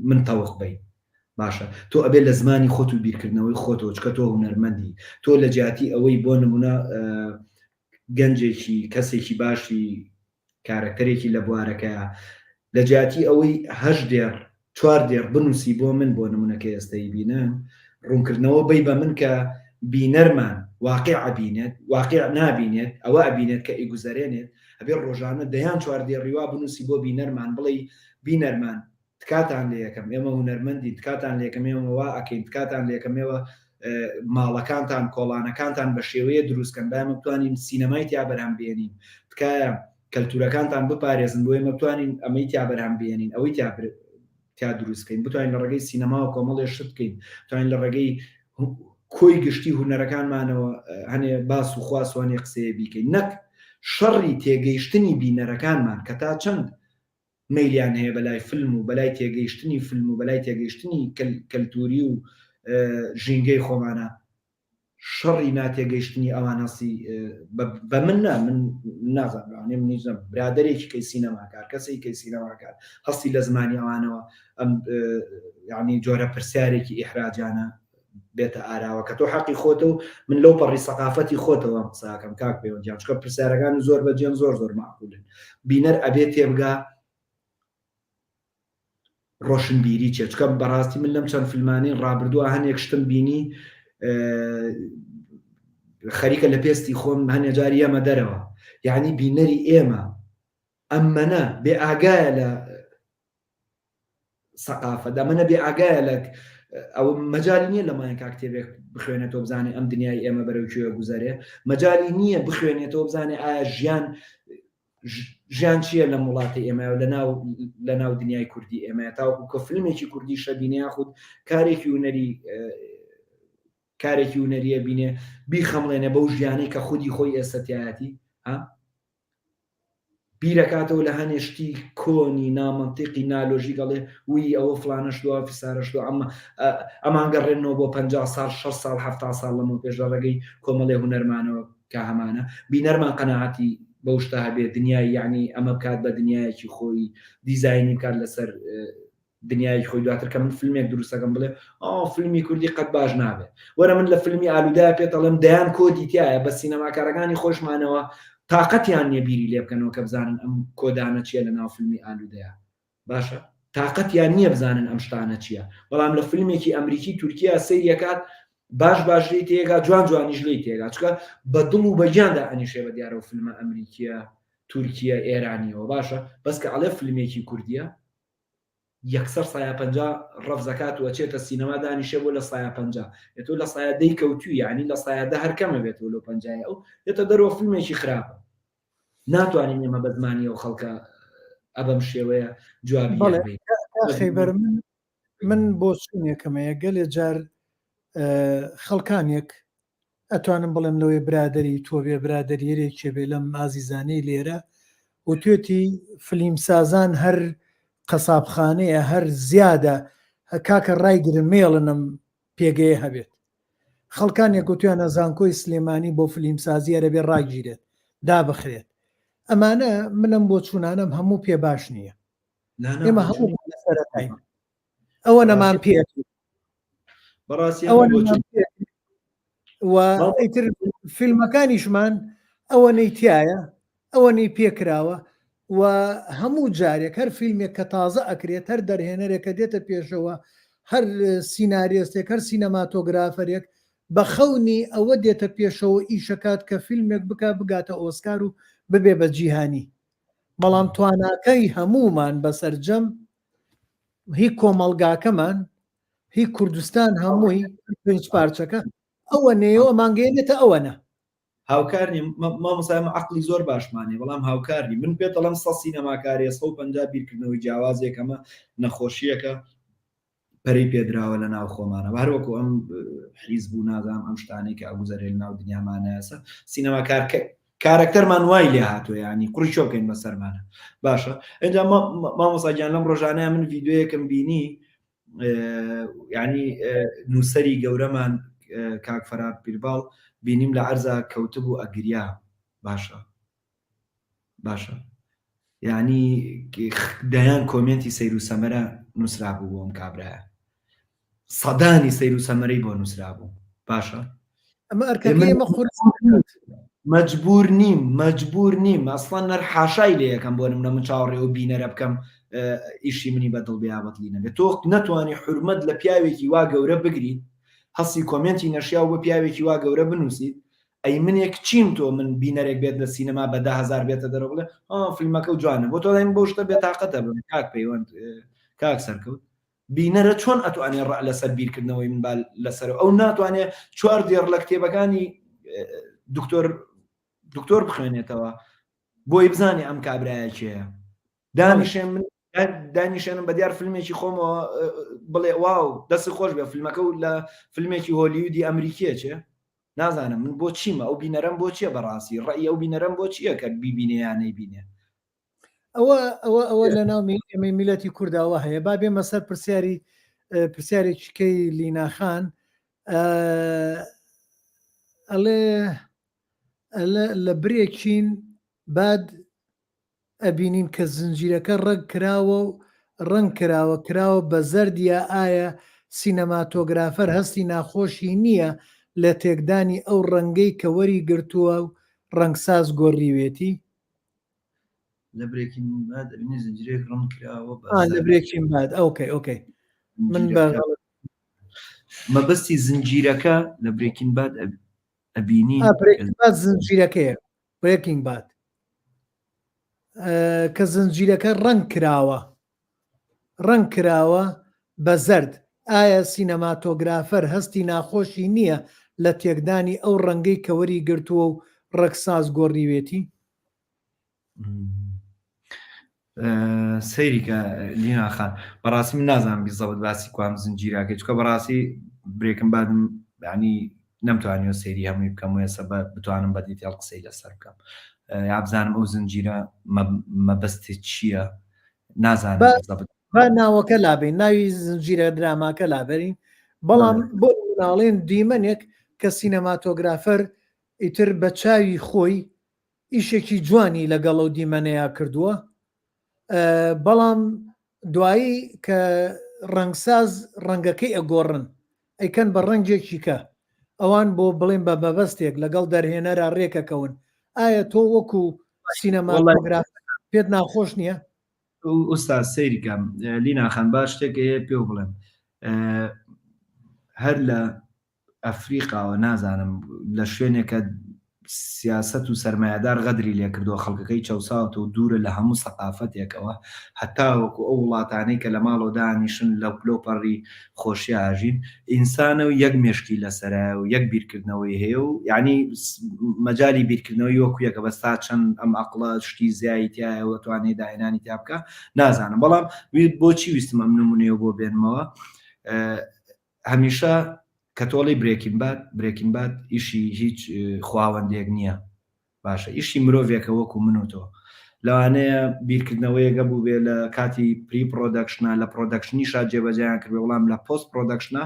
من تەوق بی باشە تۆ ئەبێ لە زمانی خۆت و بیرکردنەوەی خۆتەوە چکە تۆ هونەرمەندی تۆ لە جیاتی ئەوەی بۆ نمونە گەنجێکی کەسێکی باشی کارەکتەرێکی لە بوارەکەیە. لە جیاتی ئەوەی هەشت دێڕ چوار دێڕ بنووسی بۆ من بۆ نمونە کە ئێستە ئەیبینم ڕوونکردنەوە بەی بە من کە بینەرمان واقیع ئەبینێت واقیع نابینێت ئەوە ئەبینێت کە ئیگوزەرێنێت ئەبێ ڕۆژانە دەیان چوار دێڕی وا بنووسی بۆ بینەرمان بڵێی بینەرمان تکاتان لێ ئەکەم ئێمە هونەرمەندین تکاتان لێ ئەکەم ئێمە وا ئەکەین تکاتان لێ ئەکەم ئێوە ماڵەکانتان کۆڵانەکانتان بە شێوەیە دروستکەن با ئێمە بتوانین سینەمای تیا بەرهەم بێنین تکایە کەلتورەکانتان بپارێزن بۆ ئێمە بتوانین ئەمەی تیا بەرهەم بێنین ئەوەی تیا تیا دروست بکەین بتوانین لە ڕێگەی سینەماوە کۆمەڵێ شت بکەین بتوانین لە ڕێگەی کۆی گشتی هونەرەکانمانەوە هەنێ باس و خواس و هەنێ قسەیە بیکەین نەک شەڕی تێگەیشتنی بینەرەکانمان کە تا چەند مەیلیان هەیە بەلای فلم و بەلای تێگەیشتنی فلم و بەلای تێگەیشتنی کەلتوری و ژینگەی خۆمانە شەڕی ناتێگەیشتنی ئەوان هەستی بە من نا من نازانم من هیچ برادێکی کەی سینەماکار کەسی کەی سینەماکار هەستی لە زمانی ئەوانەوە ئەم یعنی جۆرە پرسیارێکی ئیحراجانە بێتە ئاراوە کە تۆ حەقی خۆتە و من لەو پەڕی سەقافەتی خۆتەوە ئەم قساکەم کاک پەیوەند گیان چونکە پرسیارەکان زۆر بەجێن زۆر زۆر معقولن بینەر ئەبێ تێبگا ڕۆشنبیری چێ چکە بەڕاستی من لەم چەند فیلمانەی ڕابردووە هەنێک شتم بینی خەریکە لە پێستی خۆم هەنێ جار یەمە دەرەوە یعنی بینەری ئێمە ئەمەنە بێ ئاگایە لە سەقافە دەمەنە بێ ئاگایە لە ئەوە مەجای نییە لە مایە کاکتێبێک بخوێنێتەوە بزانێ ئەم دنیای ئێمە بەرەو کوێ گوزارێ مەجای نییە بخوێنێتەوە بزانێ ئایا ژیان ژیان چییە لەم وڵاتی ئێمە لە ناو لە ناو دنیای کوردی ئێمە تاوەکو کە فیلمێکی کوردی شەبینێ یاخود کارێکی هونەری کارێکی هونەریە بینێ بیخەمڵێنێ بەو ژیانەی کە خودی خۆی ئێستا تایەتی ها بیرەکاتەوە لە هەنێ شتی کۆنی نامەنتیقی نالۆژیک ئەڵێ وی ئەوە فلانە شتوە فیسارە شتوە ئەمە ئەمان گەڕێنەوە بۆ 50 ساڵ 6 ساڵ 70 ساڵ لەمەو پێش لە ڕێگەی کۆمەڵێ هونەرمانەوە کە هەمانە بینەرمان قەناعەتی بەو شتە هەبێ دنیای یعنی ئەمە بکات بە دنیایەکی خۆی دیزاینی بکات لەسەر دنیای خۆی دواتر کە من فیلمێک دروستەکەم بڵێ ئا فیلمی کوردی قەت باش نابێت وەرە من لە فیلمی ئالوودە پێت ئەڵێم دەیان کۆدی تایە بە سینەماکارەکانی خۆشمانەوە تااقەتیان نییە بیری لێ بکەنەوە کە بزانن ئەم کۆدانە چییە لە ناو فیلمی ئالوودەیە باشە تااقەتیان نییە بزانن ئەم شتانە چییە بەڵام لە فیلمێکی ئەمریکی تورکیا سەیرەکات باش باش لی تێگا جوان جوانیش لی تێگا چکە بە دڵ و بەگیاندا ئەنیشێ بە دیارە و فیلمە ئەمریکیە تورکیە ئێرانیەوە باشە بەس کە ئەڵێ فیلمێکی کوردیە یەکسەر سایە 50 ڕەفزەکات و ئەچێتە سینەما دانیشێ بۆ لە سایە 50 تۆ لە سایە دەی کەوتوی یعنی لە سایە دە هەر کەمە بێتەوە لۆ پەنجای ئەو دێتە دەرەوە فیلمێکی خراپە ناتوانین ئێمە بە زمانی ئەو خەڵکە ئەبەم شێوەیە جوابی خەیبەر من من بۆچوونێکم هەیە گەلێ جار خەڵکانێک ئەتوانم بڵێم لەوەی برادری تۆ بێ برادەریەرێکێ بێ لەم ئازیزانەی لێرە وتوێتی فلیمسازان هەر قەسابخانەیە هەر زیادە کاکە ڕایگرن مێڵنم پێگەیە هەبێت خەڵکانێک گوتویانە زانکۆی سلێمانی بۆ فلیمسازی ئەرەبێ ڕاگیرێت دابخرێت ئەمانە منم بۆ چوونانم هەموو پێ باش نییە ئێمە هەموو سەرەتاین ئەوە نەمان پێ بەڕاستی ئیتر فیلمەکانیشمان ئەوەنەی تایە ئەوەنەی پێکراوە و هەموو جارێک هەر فیلمێک کە تازە ئەکرێت هەر دەرهێنەرێک کە دێتە پێشەوە هەر سیناریۆستێک هەر سینەماتۆگرافەرێک بە خەونی ئەوە دێتە پێشەوە ئیشەکات کە فیلمێک بکە بگاتە ئۆسکار و ببێ بە جیهانی بەڵام تواناکەی هەموومان بەسەرجەم هی کۆمەڵگاکەمان هی کوردستان هەمووی پێنج پارچەکە ئەوە نەیەوە مانگەیەنێتە ئەوەنە هاوکار نیم مامۆستا ئێمە عەقڵی زۆر باشمان هەیە بەڵام هاوکار نیم من پێت دەڵێم سە سینەماکارێ 150 بیرکردنەوەی جیاوازێک ئەمە نەخۆشییەکە پەرەی پێدراوە لە ناو خۆمانە هەر وەکو ئەم حیزب و نازانم ئەم شتانەی کە ئەگوزەرێ لە ناو دنیامانە ئێستا سینەماکار کە کارەکتەرمان وای لێ هاتووە یعنی قوڕی چۆ بکەین بەسەرمانە باشە ئینجا مامۆستا گیان لەم ڕۆژانەیە من ڤیدیۆیەکم بینی یعنی نووسەری گەورەمان کاک فەراد پیرباڵ بینیم لە عەرزا کەوتبوو ئەگریا باشە باشە یعنی دەیان کۆمێنتی سەیر و سەمەرە نووسرابوو بۆ ئەم کابرایە سەدانی سەیر و سەمەرەی بۆ نووسرابوو باشە ئەمە ئەرکەکەی ئێمە قورس مەجبور نیم مەجبور نیم ئەسڵەن نەر حاشای لێ یەکەم بۆ نمونە من چاوەڕێ ئەو بینەرە بکەم. ئیشی منی بەدڵ بێ یا بەدڵی نەبێت تۆ نەتوانی حورمەت لە پیاوێکی وا گەورە بگریت هەستی comment ی نەشیاو بۆ پیاوێکی وا گەورە بنووسیت ئەی منێک چیم تۆ من بینەرێک بێت لە سینەما بە 10000 بێتە دەرەوە بڵێ ها فیلمەکە و جوانە بۆ تۆ دایم بەو شتە بێتاقەتە بم کاک پەیوەند کاک سەرکەوت بینەرە چۆن ئەتوانێ ڕا لەسەر بیرکردنەوەی من با لەسەر ئەو ناتوانێ چوار دێڕ لە کتێبەکانی دکتۆر دکتۆر بخوێنێتەوە بۆی بزانێ ئەم کابرایە کێیە دانیشێن من دانیشێنم بە دیار فیلمێکی خۆمەوە بڵێ واو دەست خۆش بێ فیلمەکە و لە فیلمێکی هۆلیودی ئەمریکیە چێ نازانم من بۆ چیمە ئەو بینەرم بۆ چییە بەڕاستی ڕێی ئەو بینەرم بۆ چییە کە بیبینێ یان نەیبینێ ئەوە ئەوە ئەوە لە ناو ئێمەی میلەتی کورداوە هەیە با بێمە سەر پرسیاری پرسیارێکی کەی لیناخان ئەڵێ لە برێکین باد ئەبینین کە زنجیرەکە ڕەگ کراوە و ڕەنگ کراوە کراوە بە زەرد یا ئایا سینەماتۆگرافەر هەستی ناخۆشی نییە لە تێکدانی ئەو ڕەنگەی کە وەری گرتووە و ڕەنگساز گۆڕیوێتی؟ لە Breaking Bad ئەبینی زنجیرەیەک ڕەنگ کراوە بە لە Breaking Bad okay okay من بە مەبەستی زنجیرەکە لە Breaking Bad ئەبینی Breaking Bad زنجیرەکەیە Breaking Bad کە زنجیرەکە ڕەنگ کراوە ڕەنگ کراوە بە زەرد ئایا cinematographer هەستی ناخۆشی نییە لە تێکدانی ئەو ڕەنگەی کە وەری گرتووە و ڕەگساز گۆڕیوێتی؟ سەیریکە لینا خان بەڕاستی من نازانم بیزەبت باسی کوام زنجیراکەی چکە بەڕاستی Breaking Bad م ینی نەمتوانیوە سەیری هەمووی بکەم و ئێستا بتوانم بە detail قسەی لەسەر بکەم یا بزانم ئەو زنجیرە مەبەستی چییە نازانم با ناوەکە لابین ناوی زنجیرە دراماکە لابەرین بەڵام بۆ مناڵێن دیمەنێک کە cinematographer ئیتر بە چاوی خۆی ئیشێکی جوانی لەگەڵ ئەو دیمەنەیا کردووە بەڵام دوایی کە ڕەنگساز ڕەنگەکەی ئەگۆڕن ئەیکەن بە ڕەنگێکی کە ئەوان بۆ بڵێن بە مەبەستێک لەگەڵ دەرهێنەرا ڕێکەکەون ئایا تۆ وەکو cinematograph پێت ناخۆش نییە؟ ئوستا سەیری کە لینا خان با شتێک هەیە پێو بڵێم هەر لە ئەفریقاوە نازانم لە شوێنێکە سیاسەت و سەرمایەدار غەدری لێکردووە خەڵکەکەی چەوساوەتەوە و دوورە لە هەموو سەقافەتێکەوە هەتاوەکو ئەو وڵاتانەی کە لە ماڵەوە دانیشن لە لەوپەڕی خۆشیا ئەژین ئینسانە و یەک مێشکی لەسەرایە و یەک بیرکردنەوەی هەیە و یعنی مەجالی بیرکردنەوەی وەکو یەکە بەس تا چەند ئەم ئەقڵە شتی زیایی تایە و توانێ داهێنانی تیا بکە نازانم بەڵام بۆچی ویستم ئەم نمونەیە بۆ بێنمەوە هەمیشە کە تۆڵی Breaking Bad Breaking Bad ئیشی هیچ خواوەندێک نییە باشە ئیشی مرۆڤێکە وەکو من و تۆ لەوانەیە بیرکردنەوەیەک هەبوو بێ لە کاتی pre production ا لە production یشا جێبەجێیان کردبێ بەڵام لە post production ا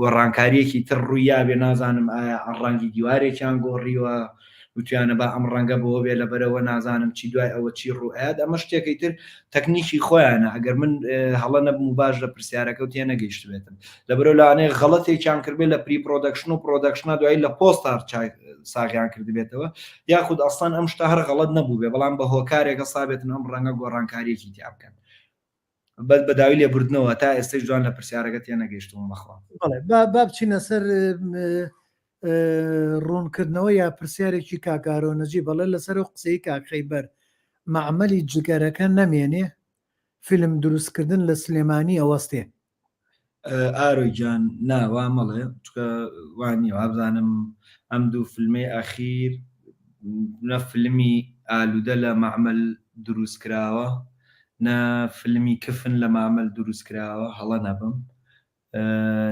گۆڕانکاریەکی تر ڕوویابێ نازانم ئایا ڕەنگی دیوارێکیان گۆڕیوە وتویانە با ئەم ڕەنگە بەوە بێ لەبەرەوە نازانم چی دوای ئەوە چی ڕوو ئەیات ئەمە شتێکی تر تەکنیکی خۆیانە ئەگەر من هەڵە نەبم و باش لە پرسیارەکە و تێنەگەیشتبێتم لەبەرەوە لەوانەیە غەڵەتێکیان کردبێت لە pre production و production ا دوایی لە post ار ساغیان کردبێتەوە یاخود ئەسڵەن ئەم شتە هەر غەڵەت نەبوو بێ بەڵام بە هۆکارێکە سابێتن ئەم ڕەنگە گۆڕانکاریەکی تیا بکەن بەس بە داوی لێبوردنەوە تا ئێستەیش جوان لە پرسیارەکە تێنەگەیشتووم بەخوا. بەڵێ با با بچینە سەر ڕوونکردنەوە یا پرسیارێکی کاک ئارۆ نەجیب ئەڵێ لەسەر ئەو قسەی کاک خەیبەر مەعمەلی جگەرەکە نەمێنێ فیلم دروستکردن لە سلێمانی ئەوەستێ. ئارۆ گیان نا وا مەڵێ چونکە وا نییە وابزانم ئەم دوو فیلمەی ئەخیر نە فیلمی ئالوودە لە مەعمەل دروست کراوە نە فیلمی کفن لە مەعمەل دروست کراوە هەڵە نەبم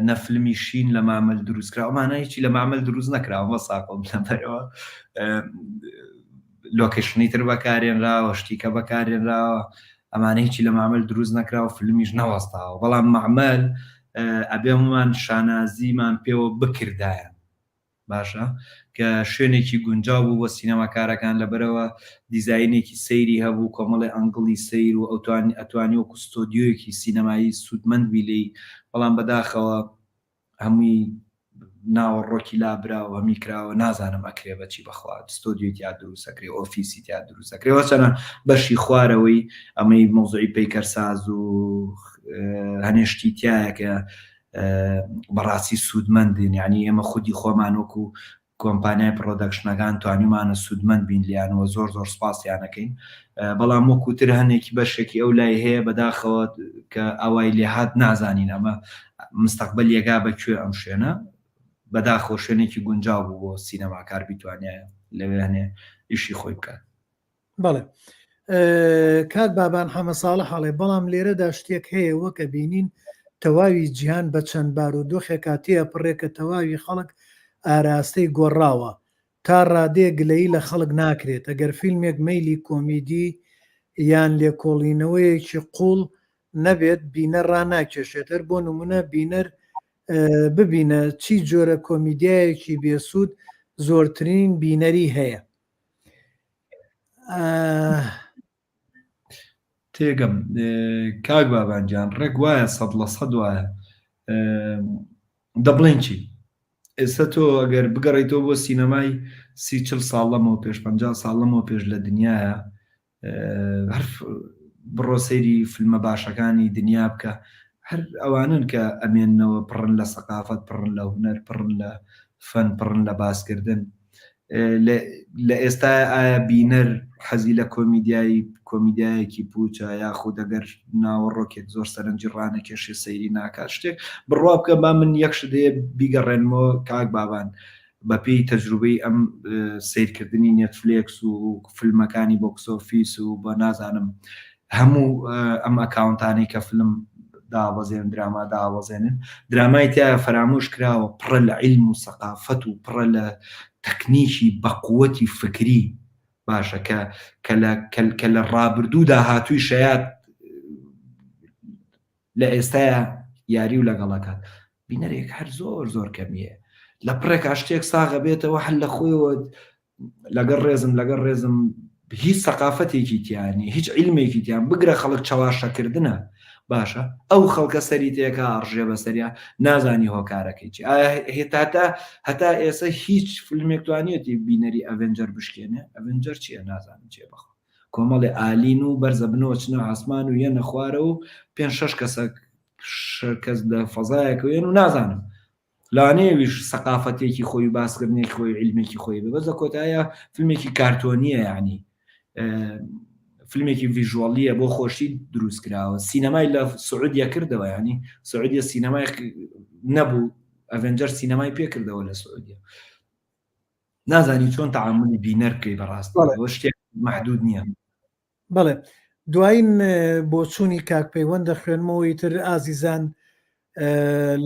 نە فیلمی شین لە مەعمەل دروست کراوە ئەمانە هیچی لە مەعمەل دروست نەکراوە بە ساقۆم لەبەرەوە location ی تر بەکارێنراوە شتیکە بەکارێنراوە ئەمانە هیچی لە مەعمەل دروست نەکراوە فیلمیش نەوەستاوە بەڵام مەعمەل ئەبێ هەمومان شانازیمان پێوە بکردایە باشە کە شوێنێکی گونجاو بوو بۆ سینەماکارەکان لەبەرەوە دیزاینێکی سەیری هەبوو کۆمەڵی angle ی سەیر و ئەوتوانی ئەتوانی وەکو ستۆدیۆیەکی سینەمایی سوودمەند بی لێی بەڵام بەداخەوە هەمووی ناوەڕۆکی لابراوە هەمی کراوە نازانم ئەکرێ بەچی بەخوا ستۆدیۆی تیا دروستەکرێ ئۆفیسی تیا دروستەکرێ وەچەنە بەشی خوارەوەی ئەمەی مەوزوعی پەیکەرساز و هەنێشتی تایە کە بەڕاستی سوودمەندن یعنی ئێمە خودی خۆمان وەکو کۆمپانیای production ەکان توانیومانە سوودمەند بین لیان و زۆر زۆر سپاسیانەکەین بەڵام وەکو تر هەنێکی بەشێکی ئەو لای هەیە بەداخەوە کە ئاوای لێهات نازانین ئەمە مستەقبل یەگا بە کوێ ئەم شوێنە بەداخەوە شوێنێکی گونجاو بوو بۆ سینەماکار بیتوانایە لەوێ هەنێ ئیشی خۆی بکات. بەڵێ کاک بابان حەمە ساڵح ئەڵێ بەڵام لێرەدا شتێک هەیە وەک ئەبینین تەواوی جیهان بە چەند بارودۆخێکا تێئەپڕێ کە تەواوی خەڵک ئاراستەی گۆڕاوە تا ڕادەیەک گلەیی لە خەڵک ناکرێت ئەگەر فیلمێک مەیلی کۆمیدی یان لێکۆڵینەوەیەکی قوڵ نەبێت بینەر ڕاناکێشێت هەر بۆ نمونە بینەر ببینە چی جۆرە کۆمیدیایەکی بێسوود زۆرترین بینەری هەیە. تێگەم کاک بابان گیان ڕێک وایە سەد لە سەد وایە دەبڵێن چی ئێستا تۆ ئەگەر بگەڕیتەوە بۆ سینەمای سی چل ساڵ لەمەوە پێش پ ساڵ لەمەوە پێش لە دنیاە هەر بڕۆ سەیری فیلمە باشەکانی دنیا بکە هەر ئەوانن کە ئەمێننەوە پڕن لە سەقافەت پڕن لە هونەر پڕن لە فەن پڕن لە باسکردن لە ئێستا ئایا بینەر حەزی لە کۆمیدیایی کۆمیدیایەکی پوچە یاخود ئەگەر ناوەڕۆکێک زۆر سەرنجی ڕانەکێشێ سەیری ناکات شتێک بڕوا بکە با من یەک شت هەیە بیگەڕێنمەوە کاک بابان بەپێی تەجروبەی ئەم سەیرکردنی نێتفلێکس و فیلمەکانی box office و بە نازانم هەموو ئەم account انەی کە فیلم دابەزێن دراما دابەزێنن درامای تیا فەرامۆش کراوە پڕە لە عیلم و سەقافەت و پڕە لە تەکنیکی بەقوەتی فکری باشە کە کە لە کە لە ڕابردوو داهاتووی شەیات لە ئێستایا یاری و لەگەڵ ئەکات بینەرێک هەر زۆر زۆر کەمیە لە پڕێکا شتێک ساغە بێتەوە هەر لە خۆیەوە لەگەڵ ڕێزم لەگەڵ ڕێزم هیچ سەقافەتێکی تیانی هیچ علمێکی تیان بگرە خەڵک چەواشەکردنە باشە ئەو خەڵکە سەری تێکا ئەڕژێ بەسەریا نازانی هۆکارەکەی چی هێتاتا هەتا ئێستا هیچ فیلمێک توانیەتی بینەری ئەڤنجەر بشکێنێ ئەڤنجەر چییە نازانم چیە بەخۆ کۆمەڵێ ئالین و بەرزە بنەوە چنە ئاسمان و یەنە خوارە و پێ شەش کەسە کەس لە فەزایەکە یەن و نازانم لەوانەیە ویش سەقافەتێکی خۆی و باسکردنێکی خۆی علمێکی خۆی بێ بەس لە کۆتایە فیلمێکی کارتۆنیە یعنی فیلمێکی visual یە بۆ خۆشی دروست کراوە سینەمای لە سعودیە کردەوە ینی سعودیە سینەمای نەبوو ئەڤنجەر سینەمای پێکردەوە لە سعودیە نازانی چۆن تعاملی بینەر بکەی بەڕاستی ئەوە شتێک محدود نییە. بەڵێ دوایین بۆچوونی کاک پەیوەند دەخوێنمەوە ئیتر ئازیزان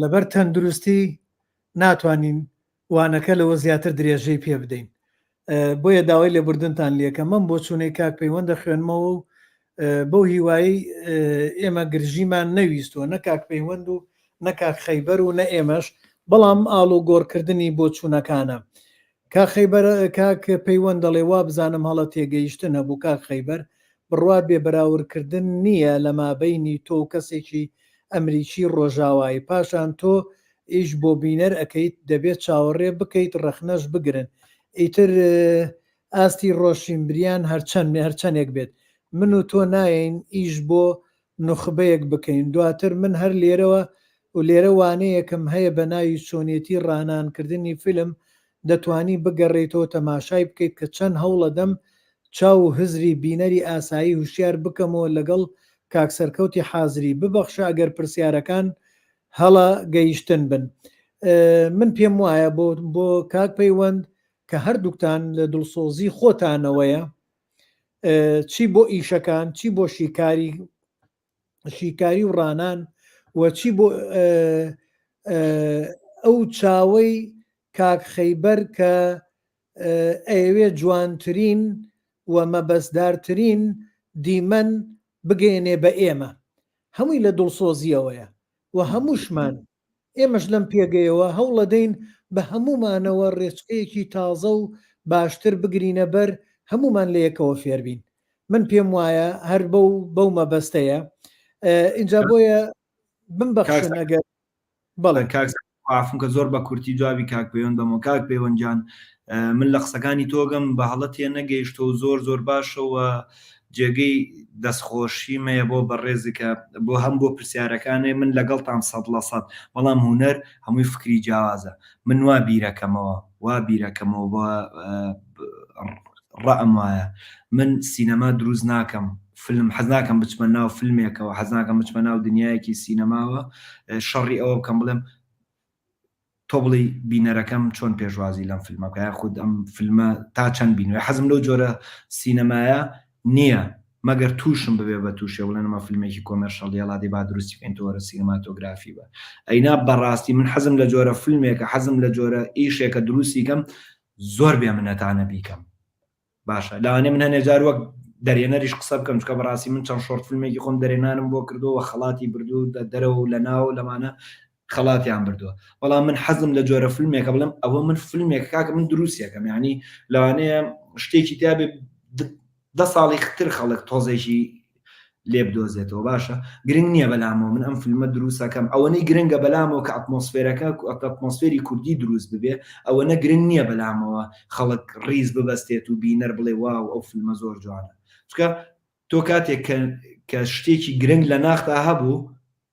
لەبەر تەندروستی ناتوانین وانەکە لەوە زیاتر درێژەی پێ بدەین بۆیە داوای لێبوردنتان لێکەم ئەم بۆچوونەی کاک پەیوەند دەخوێنمەوە و بەو هیوایی ئێمە گرژیمان نەویستووە نە کاک پەیوەند و نە کاک خەیبەر و نە ئێمەش بەڵام ئاڵوگۆڕکردنی بۆچوونەکانە کاک خەیبەر کاک پەیوەند دەڵێ وابزانم هەڵە تێگەیشتن هەبوو کاک خەیبەر بڕوات بێ بەراوردکردن نییە لە مابەینی تۆ و کەسێکی ئەمریکی ڕۆژاوایی پاشان تۆ ئیش بۆ بینەر ئەکەیت دەبێت چاوەڕێ بکەیت ڕەخنەش بگرن ئیتر ئاستی ڕۆشینبریان هەرچەند هەرچەنێک بێت من و تۆ نایەین ئیش بۆ نوخبەیەک بکەین دواتر من هەر لێرەوە و لێرە وانەیەکم هەیە بە ناوی چۆنێتی ڕانان کردنی فیلم دەتوانی بگەڕێیتەوە تەماشای بکەیت کە چەند هەوڵەدەم چاو و هزری بینەری ئاسایی هوشیار بکەمەوە لەگەڵ کاک سەرکەوتی حازری ببەخشە ئەگەر پرسیارەکان هەڵە گەیشتن بن من پێم وایە بۆ بۆ کاک پەیوەند کە هەردووکتان لە دڵسۆزی خۆتانەوەیە چی بۆ ئیشەکان چی بۆ شیکاری شیکاری و ڕانان و چی بۆ ئەو چاوەی کاک خەیبەر کە ئەیەوێ جوانترین و مەبەستدارترین دیمەن بگەیەنێ بە ئێمە هەمووی لە دڵسۆزیەوەیە و هەمووشمان ئێمەش لەم پێگەیەوە هەوڵەدەین بە هەموومانەوە ڕێچکەیەکی تازە و باشتر بگرینە بەر هەموومان لە یەکەوە فێربین من پێم وایە هەر بەو بەو مەبەستەیە ئینجا بۆیە بمبەخشن ئەگەر بەڵێ کاک. عەفوم کە زۆر بە کورتی جوابی کاک پەیوەند بەمەوە کاک پەیوەند گیان من لە قسەکانی تۆگەم بە هەڵە تێ نەگەیشتووە و زۆر زۆر باشە و جێگەی دەستخۆشیمەیە بۆ بەڕێزی کە بۆ هەم بۆ پرسیارەکانێ من لەگەڵتام 100% بەڵام هونەر هەمووی فکری جیاوازە من وا بیرەکەمەوە وا بیرەکەمەوە بۆ ڕەئم وایە من سینەما دروست ناکەم فلم حەز ناکەم بچمە ناو فلمێکەوە حەز ناکەم بچمە ناو دنیایەکی سینەماوە شەڕی ئەوە بکەم بڵێم تۆ بڵێی بینەرەکەم چۆن پێشوازی لەم فیلمە بکە یاخود ئەم فیلمە تا چەند بینوێ حەزم لەو جۆرە سینەمایە نییە مەگەر تووشم ببێ بە تووشێ بڵێن ئەمە فیلمێکی commercial یەڵا دەی با دروستی بکەین تۆ وەرە سینەماتۆگرافی بە ئەینا بەڕاستی من حەزم لە جۆرە فیلمێکە حەزم لە جۆرە ئیشێکە دروستی کەم زۆر بێ منەتانە بیکەم باشە لەوانەیە من هەنێ جار وەک دەرێنەریش قسە بکەم چکە بەڕاستی من چەند short فیلمێکی خۆم دەرێنانم بۆ کردووە و خەڵاتی بردوو لە دەرەوە و لە ناو لەمانە خەڵاتیان بردووە بەڵام من حەزم لە جۆرە فیلمێکە بڵێم ئەوە من فیلمێک کاکە من دروستیەکەم یعنی لەوانەیە شتێکی تیا بێ دە ساڵی تر خەڵک تۆزێکی لێ بدۆزێتەوە باشە گرنگ نییە بەلامەوە من ئەم فیلمە دروستەکەم ئەوەنەی گرنگە بەلامەوە کە ئەتمۆسفێرەکە ئەتمۆسفێری کوردی دروست ببێ ئەوەنە گرنگ نییە بەلامەوە خەڵک ڕیز ببەستێت و بینەر بڵێ wow ئەو فیلمە زۆر جوانە چکە تۆ کاتێک کە شتێکی گرنگ لە ناختا هەبوو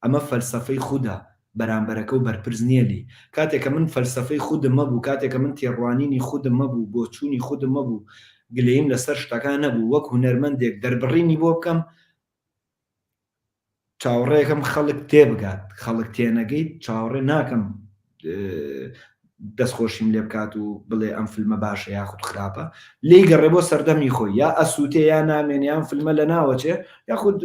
ئەمە فەلسەفەی خودە، بەرامبەرەکە و بەرپرس نییە لێی. کاتێک کە من فەلسەفەی خودم مەبوو، کاتێک کە من تێڕوانینی خودم مەبوو، بۆچوونی خودم مەبوو، گلەییم لەسەر شتەکان نەبوو، وەک هونەرمەندێک دەربڕینی بۆ بکەم، چاوەڕێکەم خەڵک تێبگات، خەڵک تێنەگەیت چاوەڕێ ناکەم دەستخۆشیم لێ بکات و بڵێ ئەم فیلمە باشە یاخود خراپە، لێی گەڕێ بۆ سەردەمی خۆی، یا ئەسووتێ یا نامێنێ، یان فیلمە لەناوەچێ یاخود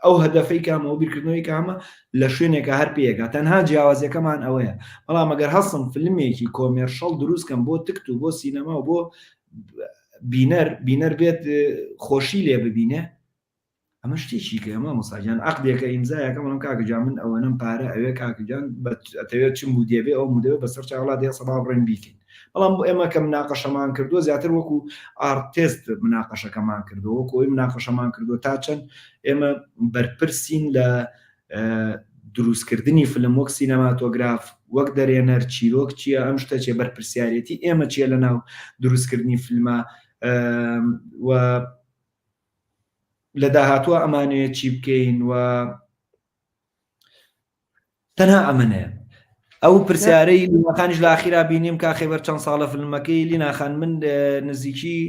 ئەو هەدەفەی کامە و بیرکردنەوەی کامە لە شوێنێکە هەر پێیەکە تەنها جیاوازیەکەمان ئەوەیە بەڵام ئەگەر هەڵسم فیلمێکی commercial دروست کەم بۆ تکت و بۆ سینەما و بۆ بینەر بینەر بێت خۆشی لێ ببینێ ئەمە شتێکی کە مامۆستا گیان عەقدێکە ئیمزایەکە بەڵام کاکە گیان من ئەوەنەم پارە ئەوێ کاکە گیان ئەتەوێت چ مودێ بێ ئەو مودێ بەسەر چاوڵا دێ سەبا بڕۆین بیکەین بەڵام بۆ ئێمە کە مناقەشەمان کردووە زیاتر وەکو ئارتێست مناقەشەکەمان کردووە وەکو ئەوی مناقەشەمان کردووە تا چەند ئێمە بەرپرسین لە دروستکردنی فلم وەک سینەماتۆگراف وەک دەرێنەر چیرۆک چییە ئەم شتە چیە بەرپرسیارەتی ئێمە چییە لە ناو دروستکردنی فیلمە و لە داهاتوە ئەمانەیە چی بکەین و تەنها ئەمە نەیە ئەو پرسیارەی لیناخانیش لە ئاخیرا بینیم کا خێبەر چەند ساڵە فیلمەکەی لیناخان من نزیکی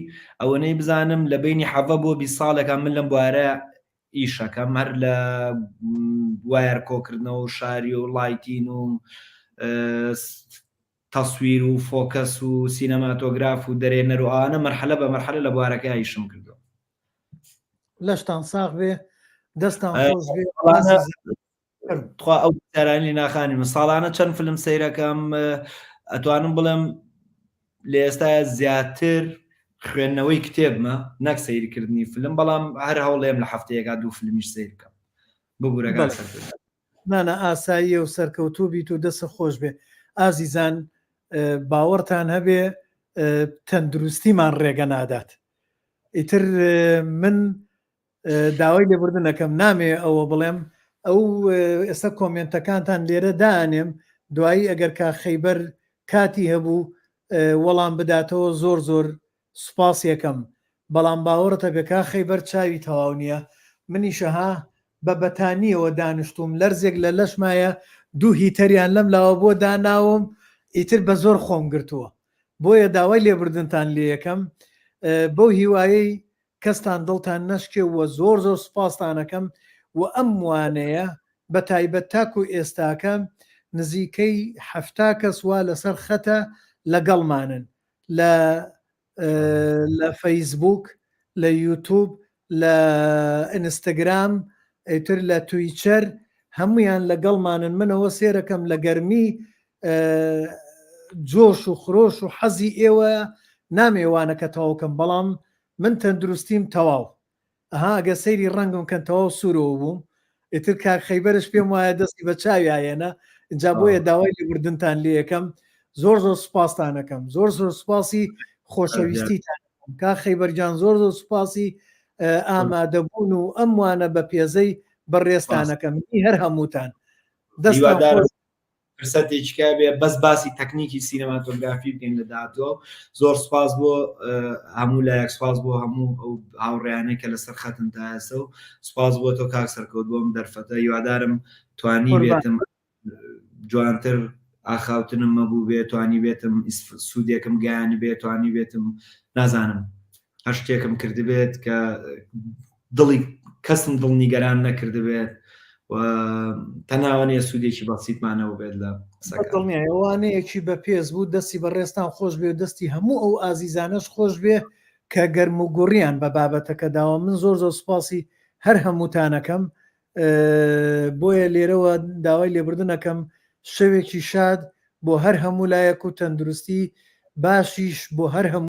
ئەوەنەی بزانم لە بینی حەڤە بۆ 20 ساڵێکە من لەم بوارە ئیشەکەم هەر لە wire کۆکردنەوە و شاری و lighting و تەسویر و focus و سینەماتۆگراف و دەرێنەر و ئەوانە مەرحەلە بە مەرحەلە لە بوارەکە ئیشم کردووە. لەشتان ساغ بێ دەستان خۆش بێ تخوا ئەو پرسیارانەی ناخانی من ساڵانە چەند فیلم سەیرەکەم ئەتوانم بڵێم لە ئێستا زیاتر خوێندنەوەی کتێبمە نەک سەیرکردنی فیلم بەڵام هەر هەوڵێم لە هەفتەیەکا دوو فیلمیش سەیر بکەم ببورە کاک سەرکردە. نانا ئاساییە و سەرکەوتوو بیت و دەست خۆش بێ ئازیزان باوەڕتان هەبێ تەندروستیمان ڕێگە نادات ئیتر من داوای لێبوردن ئەکەم نامەوێ ئەوە بڵێم ئەو ئێستا کۆمێنتەکانتان لێرە دانێم دوایی ئەگەر کا خەیبەر کاتی هەبوو وەڵام بداتەوە زۆر زۆر سوپاس یەکەم بەڵام باوەڕتە بێ کا خەیبەر چاوی تەواو نییە منیشە ها بە بەتانیەوە دانیشتوم لەرزێک لە لەشمایە دوو هیتەریان لەم لاوە بۆ داناوم ئیتر بە زۆر خۆم گرتووە بۆیە داوای لێبوردنتان لێیەکەم بەو هیوایەی کەستان دڵتان نەشکێ و زۆر زۆر سوپاستانەکەم و ئەم وانەیە بە تایبەت تاکو ئێستاکە نزیکەی 70 کەس وا لەسەر خەتە لەگەڵمانن لە لە فەیسبوک لە یوتوب لە ئینستاگرام ئیتر لە تویچەر هەمویان لەگەڵمانن منەوە سێرەکەم لە گەرمی جۆش و خرۆش و حەزی ئێوە نامێوانەکە تەواوکەم بەڵام من تەندروستیم تەواو ئەها ئەگەر سەیری ڕەنگم کەن تەواو سوورەوە بووم ئیتر کاک خەیبەرش پێم وایە دەستی بە چاویایەنە اینجا بۆیە داوای لێبوردنتان لێ یەکەم زۆر زۆر سوپاستانەکەم زۆر زۆر سوپاسی خۆشەویستیتان کا خەیبەرجان زۆر زۆر سوپاسی ئامادەبوون و ئەم وانە بە پێزەی بەڕێزتانەکەم هەر هەمووتان دەستان خۆش. فرسەتێکی کە بێ بەس باسی تەکنیکی سینەماتۆگرافی بکەین لە داهاتووە. زۆر سپاس بۆ هەموو لایەک، سپاس بۆ هەموو ئەو هاوڕێیانەی کە لەسەر خەتن تا ئێستا و سپاس بۆ تۆ کاک سەرکەوت بۆم دەرفەتە. هیوادارم توانی بێتم جوانتر ئاخاوتنم مەبوو بێ، توانی بێتم سوودێکم گەیان بێ، توانی بێتم نازانم هەر شتێکم کردبێت کە دڵی کەسم دڵ نیگەران نەکردبێت و تەناوە نیە سوودێکی بەسیتمانەوە بێت لە قسەکان. وانەیەکی بەپێز بوو، دەستی بەڕێزتان خۆش بێ و دەستی هەموو ئەو ئازیزانەش خۆش بێ کە گەرم و گوڕیان بە بابەتەکە داوە. من زۆر زۆر سوپاسی هەر هەمووتانەکەم، بۆیە لێرەوە داوای لێبوردن ئەکەم. شەوێکی شاد بۆ هەر هەموو لایەک و تەندروستی باشیش بۆ هەر هەموو.